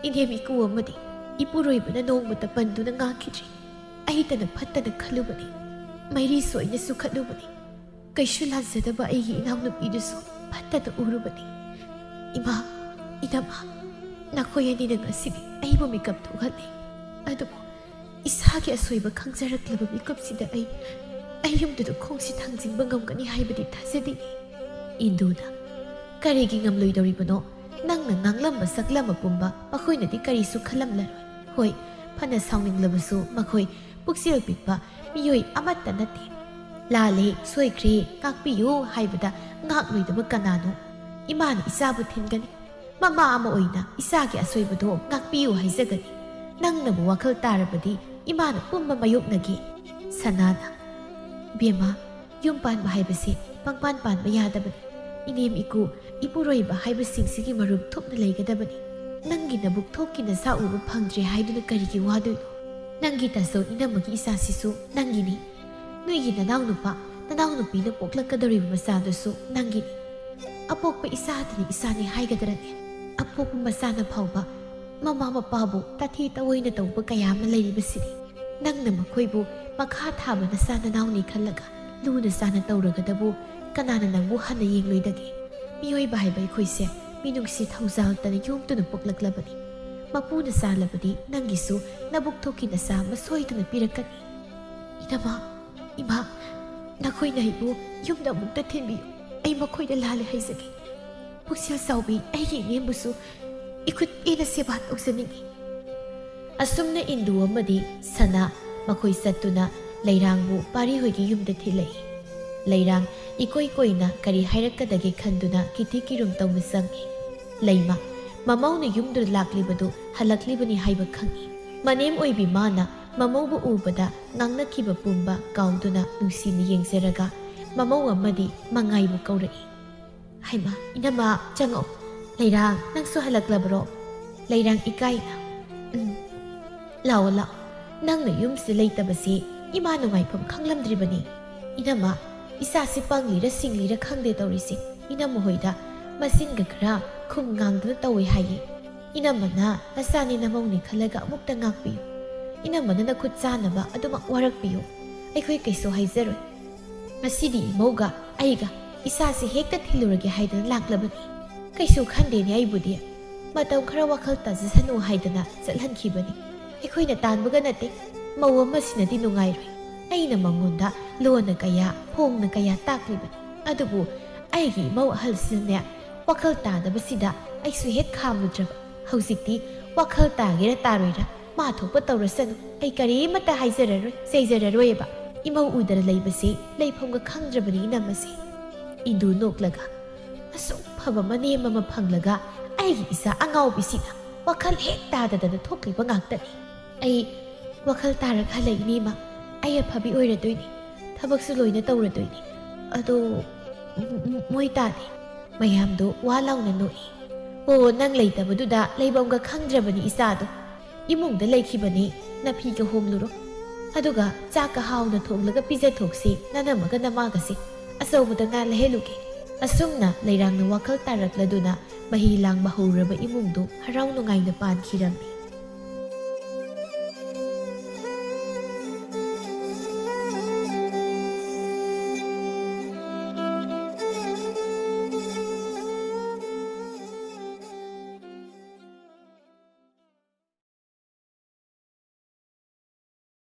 ꯏꯅꯦꯝ ꯏꯀꯨ ꯑꯃꯗꯤ ꯏꯄꯨꯔꯣꯏꯕꯅ ꯅꯣꯡꯃꯇ ꯄꯟꯗꯨꯅ ꯉꯥꯡꯈꯤꯗ꯭ꯔꯤ꯫ ꯑꯩꯇꯅ ꯐꯠꯇꯅ ꯈꯜꯂꯨꯕꯅꯤ꯫ ꯃꯩꯔꯤ ꯁꯣꯏꯅꯁꯨ ꯈꯠꯂꯨꯕꯅꯤ꯫ ꯀꯩꯁꯨ ꯂꯥꯟꯖꯗꯕ ꯑꯩꯒꯤ ꯏꯅꯥꯎꯅꯨꯄꯤꯗꯨꯁꯨ ꯐꯠꯇꯅ ꯎꯔꯨꯕꯅꯤ꯫ ꯏꯃꯥ, ꯏꯅꯝꯃ, ꯅꯈꯣꯏ ꯑꯅꯤꯅ ꯉꯁꯤꯗꯤ ꯑꯩꯕꯨ ꯃꯤꯀꯞ ꯊꯣꯛꯍꯜꯂꯦ꯫ ꯑꯗꯨꯕꯨ ꯏꯁꯥꯒꯤ ꯑꯁꯣꯏꯕ ꯈꯪꯖꯔꯛꯂꯕ ꯃꯤꯀꯨꯞꯁꯤꯗ ꯑꯩ, ꯑꯩ ꯌꯨꯝꯗꯨꯗ ꯈꯣꯡꯁꯤ ꯊꯥꯡꯖꯤꯟꯕ ꯉꯝꯒꯅꯤ ꯍꯥꯏꯕꯗꯤ ꯊꯥꯖꯗꯦ꯫ ꯏꯟꯗꯨꯅ, "ꯀꯔꯤꯒꯤ ꯉꯝꯂꯣꯏꯗꯧꯔꯤꯕꯅꯣ? ꯅꯪꯅ ꯉꯥꯡꯂꯝꯕ ꯁꯛꯂꯝꯕ ꯄꯨꯝꯕ ꯃꯈꯣꯏꯅꯗꯤ ꯀꯔꯤꯁꯨ ꯈꯜꯂꯝꯂꯔꯣꯏ꯫ ꯍꯣꯏ, ꯐꯅ ꯁꯥꯎꯅꯤꯡꯂꯕꯁꯨ ꯃꯈꯣꯏ ꯄꯨꯛꯆꯦꯜ ꯄꯤꯛꯄ ꯃꯤꯑꯣꯏ ꯑꯃꯠꯇ ꯅꯠꯇꯦ꯫ ꯂꯥꯜꯂꯦ, ꯁꯣꯏꯈ꯭ꯔꯦ, ꯉꯥꯛꯄꯤꯌꯨ ꯍꯥꯏꯕꯗ ꯉꯥꯛꯂꯣꯏꯗꯕ ꯀꯅꯥꯅꯣ? ꯏꯃꯥꯅ ꯏꯆꯥꯕꯨ ꯊꯤꯟꯒꯅꯤ꯫ ꯃꯃꯥ ꯑꯃ ꯑꯣꯏꯅ ꯏꯆꯥꯒꯤ ꯑꯁꯣꯏꯕꯗꯣ ꯉꯥꯛꯄꯤꯌꯨ ꯍꯥꯏꯖꯒꯅꯤ꯫ ꯅꯪꯅꯕꯨ ꯋꯥꯈꯜ ꯇꯥꯔꯕꯗꯤ ꯏꯃꯥꯅ ꯄꯨꯝꯕ ꯃꯥꯌꯣꯛꯅꯒꯦ꯫" ꯁꯅꯥꯅ, "ꯕꯦꯝꯃ, ꯌꯨꯝ ꯄꯥꯟꯕ ꯍꯥꯏꯕꯁꯤ ꯄꯪꯄꯥꯟ ꯄꯥꯟꯕ ꯌꯥꯗꯕꯅꯤ꯫ ꯏꯅꯦꯝ ꯏꯀꯨ, ꯏꯄꯨꯔꯣꯏꯕ ꯍꯥꯏꯕꯁꯤꯡꯁꯤꯒꯤ ꯃꯔꯨꯞ ꯊꯨꯞꯅ ꯂꯩꯒꯗꯕꯅꯤ꯫ ꯅꯪꯒꯤ ꯅꯕꯨꯛ ꯊꯣꯛꯀꯤ ꯅꯆꯥ ꯎꯕ ꯐꯪꯗ꯭ꯔꯦ ꯍꯥꯏꯗꯨꯅ ꯀꯔꯤꯒꯤ ꯋꯥꯗꯣꯏꯅꯣ? ꯅꯪꯒꯤ ꯇꯥꯆꯧ ꯏꯅꯝꯃꯒꯤ ꯏꯆꯥꯁꯤꯁꯨ ꯅꯪꯒꯤꯅꯤ꯫ ꯅꯣꯏꯒꯤ ꯅꯅꯥꯎꯅꯨꯄꯥ, ꯅꯅꯥꯎꯅꯨꯄꯤꯅ ꯄꯣꯛꯂꯛꯀꯗꯧꯔꯤꯕ ꯃꯆꯥꯗꯨꯁꯨ ꯅꯪꯒꯤꯅꯤ꯫ ꯑꯄꯣꯛꯄ ꯏꯆꯥꯗꯅꯤ ꯏꯆꯥꯅꯤ ꯍꯥꯏꯒꯗ꯭ꯔꯅꯦ? ꯑꯄꯣꯛꯄ ꯃꯆꯥꯅ ꯐꯥꯎꯕ ꯃꯃꯥ ꯃꯄꯥꯕꯨ ꯇꯥꯊꯤ ꯇꯑꯣꯏꯅ ꯇꯧꯕ ꯀꯌꯥ ꯑꯃ ꯂꯩꯔꯤꯕꯁꯤꯗꯤ꯫ ꯅꯪꯅ ꯃꯈꯣꯏꯕꯨ ꯃꯈꯥ ꯊꯥꯕ ꯅꯆꯥ ꯅꯅꯥꯎꯅꯤ ꯈꯜꯂꯒ ꯂꯨꯅ ꯆꯥꯟꯅ ꯇꯧꯔꯒꯗꯕꯨ ꯀꯅꯥꯅ ꯅꯪꯕꯨ ꯍꯟꯅ ꯌꯦꯡꯂꯣꯏꯗꯒꯦ? ꯃꯤꯑꯣꯏꯕ ꯍꯥꯏꯕ ꯑꯩꯈꯣꯏꯁꯦ ꯃꯤꯅꯨꯡꯁꯤ ꯊꯧꯖꯥꯜꯇꯅ ꯌꯣꯝꯗꯨꯅ ꯄꯣꯛꯂꯛꯂꯕꯅꯤ꯫ ꯃꯄꯨꯅ ꯆꯥꯜꯂꯕꯗꯤ ꯅꯪꯒꯤꯁꯨ ꯅꯕꯨꯛ ꯊꯣꯛꯀꯤ ꯅꯆꯥ ꯑꯃ ꯁꯣꯏꯗꯅ ꯄꯤꯔꯛꯀꯅꯤ꯫" "ꯏꯅꯝꯃ, ꯏꯃꯥ, ꯅꯈꯣꯏꯅ ꯑꯩꯕꯨ ꯌꯨꯝꯗ ꯑꯃꯨꯛꯇ ꯊꯤꯟꯕꯤꯌꯨ꯫ ꯑꯩ ꯃꯈꯣꯏꯗ ꯂꯥꯜꯂꯦ ꯍꯥꯏꯖꯒꯦ꯫ ꯄꯨꯛꯆꯦꯜ ꯆꯥꯎꯕꯤ ꯑꯩꯒꯤ ꯏꯅꯦꯝꯕꯨꯁꯨ ꯏꯈꯨꯠ ꯄꯦꯟꯅ ꯁꯦꯕꯥ ꯇꯧꯖꯅꯤꯡꯏ꯫" ꯑꯁꯨꯝꯅ ꯏꯟꯗꯨ ꯑꯃꯗꯤ ꯁꯅꯥ ꯃꯈꯣꯏ ꯆꯠꯇꯨꯅ ꯂꯩꯔꯥꯡꯕꯨ ꯄꯥꯔꯤꯍꯣꯏꯒꯤ ꯌꯨꯝꯗ ꯊꯤꯜꯂꯛꯏ꯫ ꯂꯩꯔꯥꯡ ꯏꯀꯣꯏ ꯀꯣꯏꯅ ꯀꯔꯤ ꯍꯥꯏꯔꯛꯀꯗꯒꯦ ꯈꯟꯗꯨꯅ ꯀꯤꯊꯤ ꯀꯤꯔꯨꯝ ꯇꯧꯅ ꯆꯪꯏ꯫ ꯂꯩꯃ, ꯃꯃꯧꯅ ꯌꯨꯝꯗꯨꯗ ꯂꯥꯛꯂꯤꯕꯗꯨ ꯍꯜꯂꯛꯂꯤꯕꯅꯤ ꯍꯥꯏꯕ ꯈꯪꯏ꯫ ꯃꯅꯦꯝ ꯑꯣꯏꯕꯤ ꯃꯥꯅ ꯃꯃꯧꯕꯨ ꯎꯕꯗ ꯉꯥꯡꯅꯈꯤꯕ ꯄꯨꯝꯕ ꯀꯥꯎꯗꯨꯅ ꯅꯨꯡꯁꯤꯅ ꯌꯦꯡꯖꯔꯒ ꯃꯃꯧ ꯑꯃꯗꯤ ꯃꯉꯥꯏꯕꯨ ꯀꯧꯔꯛꯏ꯫ "ꯍꯩꯃꯥ, ꯏꯅꯝꯃ, ꯆꯪꯉꯛꯎ꯫ "ꯂꯩꯔꯥꯡ, ꯅꯪꯁꯨ ꯍꯜꯂꯛꯂꯕ꯭ꯔꯣ?" ꯂꯩꯔꯥꯡ ꯏꯀꯥꯏꯅ, "ꯎꯝ, ꯂꯥꯛꯑꯣ, ꯂꯥꯛꯑꯣ꯫ ꯅꯪꯅ ꯌꯨꯝꯁꯤꯗ ꯂꯩꯇꯕꯁꯤ ꯏꯃꯥ ꯅꯨꯡꯉꯥꯏꯐꯝ ꯈꯪꯂꯝꯗ꯭ꯔꯤꯕꯅꯤ꯫ ꯏꯅꯝꯃ, ꯏꯆꯥꯁꯤ ꯄꯪꯂꯤꯔ ꯁꯤꯡꯂꯤꯔ ꯈꯪꯗꯦ ꯇꯧꯔꯤꯁꯦ꯫ ꯏꯅꯝꯃ ꯍꯣꯏꯗ ꯃꯆꯤꯟꯒ ꯈꯔ ꯈꯨꯝ ꯉꯥꯡꯗꯅ ꯇꯧꯏ ꯍꯥꯏꯌꯦ꯫ ꯏꯅꯝꯃꯅ ꯅꯆꯥꯅꯤ ꯅꯃꯧꯅꯤ ꯈꯜꯂꯒ ꯑꯃꯨꯛꯇ ꯉꯥꯛꯄꯤꯌꯨ꯫ ꯏꯅꯝꯃꯅ ꯅꯈꯨꯠ ꯆꯥꯅꯕ ꯑꯗꯨꯃꯛ ꯋꯥꯔꯛꯄꯤꯌꯨ꯫ ꯑꯩꯈꯣꯏ ꯀꯩꯁꯨ ꯍꯥꯏꯖꯔꯣꯏ꯫ ꯉꯁꯤꯗꯤ ꯏꯃꯧꯒ ꯑꯩꯒ ꯏꯆꯥꯁꯤ ꯍꯦꯛꯇ ꯊꯤꯜꯂꯨꯔꯒꯦ ꯍꯥꯏꯗꯅ ꯂꯥꯛꯂꯕꯅꯤ꯫ ꯀꯩꯁꯨ ꯈꯟꯗꯦꯅꯦ ꯑꯩꯕꯨꯗꯤ꯫ ꯃꯇꯝ ꯈꯔ ꯋꯥꯈꯜ ꯇꯥꯖꯁꯅꯨ ꯍꯥꯏꯗꯅ ꯆꯠꯍꯟꯈꯤꯕꯅꯤ꯫ ꯑꯩꯈꯣꯏꯅ ꯇꯥꯟꯕꯒ ꯅꯠꯇꯦ꯫ ꯃꯧ ꯑꯃꯁꯤꯅꯗꯤ ꯅꯨꯡꯉꯥꯏꯔꯣꯏ꯫ ꯑꯩꯅ ꯃꯉꯣꯟꯗ ꯂꯣꯟꯅ ꯀꯌꯥ, ꯐꯣꯡꯅ ꯀꯌꯥ ꯇꯥꯛꯂꯤꯕꯅꯤ꯫ ꯑꯗꯨꯕꯨ ꯑꯩꯒꯤ ꯏꯃꯧ ꯑꯍꯜꯁꯤꯅꯅꯦ, ꯋꯥꯈꯜ ꯇꯥꯗꯕꯁꯤꯗ ꯑꯩꯁꯨ ꯍꯦꯛ ꯈꯥꯝꯂꯨꯗ꯭ꯔꯕ꯫ ꯍꯧꯖꯤꯛꯇꯤ ꯋꯥꯈꯜ ꯇꯥꯒꯦꯔꯥ ꯇꯥꯔꯣꯏꯔꯥ, ꯃꯥ ꯊꯣꯛꯄ ꯇꯧꯔꯁꯅꯨ꯫ ꯑꯩ ꯀꯔꯤꯃꯠꯇ ꯍꯥꯏꯖꯔꯔꯣꯏ, ꯆꯩꯖꯔꯔꯣꯏꯕ꯫ ꯏꯃꯧ ꯎꯗꯅ ꯂꯩꯕꯁꯤ ꯂꯩꯐꯝꯒ ꯈꯪꯗ꯭ꯔꯕꯅꯤ ꯏꯅꯝꯃꯁꯦ꯫" ꯏꯟꯗꯨ ꯅꯣꯛꯂꯒ, "ꯑꯁꯨꯛ ꯐꯕ ꯃꯅꯦꯝ ꯑꯃ ꯐꯪꯂꯒ ꯑꯩꯒꯤ ꯏꯆꯥ ꯑꯉꯥꯎꯕꯤꯁꯤꯅ ꯋꯥꯈꯜ ꯍꯦꯛ ꯇꯥꯗꯗꯅ ꯊꯣꯛꯂꯤꯕ ꯉꯥꯛꯇꯅꯤ꯫ ꯑꯩ ꯋꯥꯈꯜ ꯇꯥꯔꯒ ꯍꯜꯂꯛꯏꯅꯦ ꯏꯃꯥ꯫ ꯑꯩ ꯑꯐꯕꯤ ꯑꯣꯏꯔꯗꯣꯏꯅꯤ꯫ ꯊꯕꯛꯁꯨ ꯂꯣꯏꯅ ꯇꯧꯔꯗꯣꯏꯅꯤ꯫ ꯑꯗꯣ ꯃ-, ꯃ-, ꯃꯣꯏ ꯇꯥꯗꯦ꯫" ꯃꯌꯥꯝꯗꯣ ꯋꯥ ꯂꯥꯎꯅ ꯅꯣꯛꯏ꯫ "ꯑꯣ, ꯅꯪ ꯂꯩꯇꯕꯗꯨꯗ ꯂꯩꯐꯝꯒ ꯈꯪꯗ꯭ꯔꯕꯅꯤ ꯏꯆꯥꯗꯣ꯫ ꯏꯃꯨꯡꯗ ꯂꯩꯈꯤꯕꯅꯤ, ꯅꯐꯤꯒ ꯍꯣꯡꯂꯨꯔꯣ꯫ ꯑꯗꯨꯒ ꯆꯥꯛꯀ ꯍꯥꯎꯅ ꯊꯣꯡꯂꯒ ꯄꯤꯖꯊꯣꯛꯁꯤ, ꯅꯅꯝꯃꯒ ꯅꯃꯥꯒꯁꯦ꯫ ꯑꯆꯧꯕꯗ ꯉꯥ ꯂꯩꯍꯜꯂꯨꯒꯦ꯫" ꯑꯁꯨꯝꯅ ꯂꯩꯔꯥꯡꯅ ꯋꯥꯈꯜ ꯇꯥꯔꯛꯂꯗꯨꯅ ꯃꯍꯤ ꯂꯥꯡꯕ ꯍꯧꯔꯕ ꯏꯃꯨꯡꯗꯨ ꯍꯔꯥꯎ ꯅꯨꯡꯉꯥꯏꯅ ꯄꯥꯟꯈꯤꯔꯝꯃꯤ꯫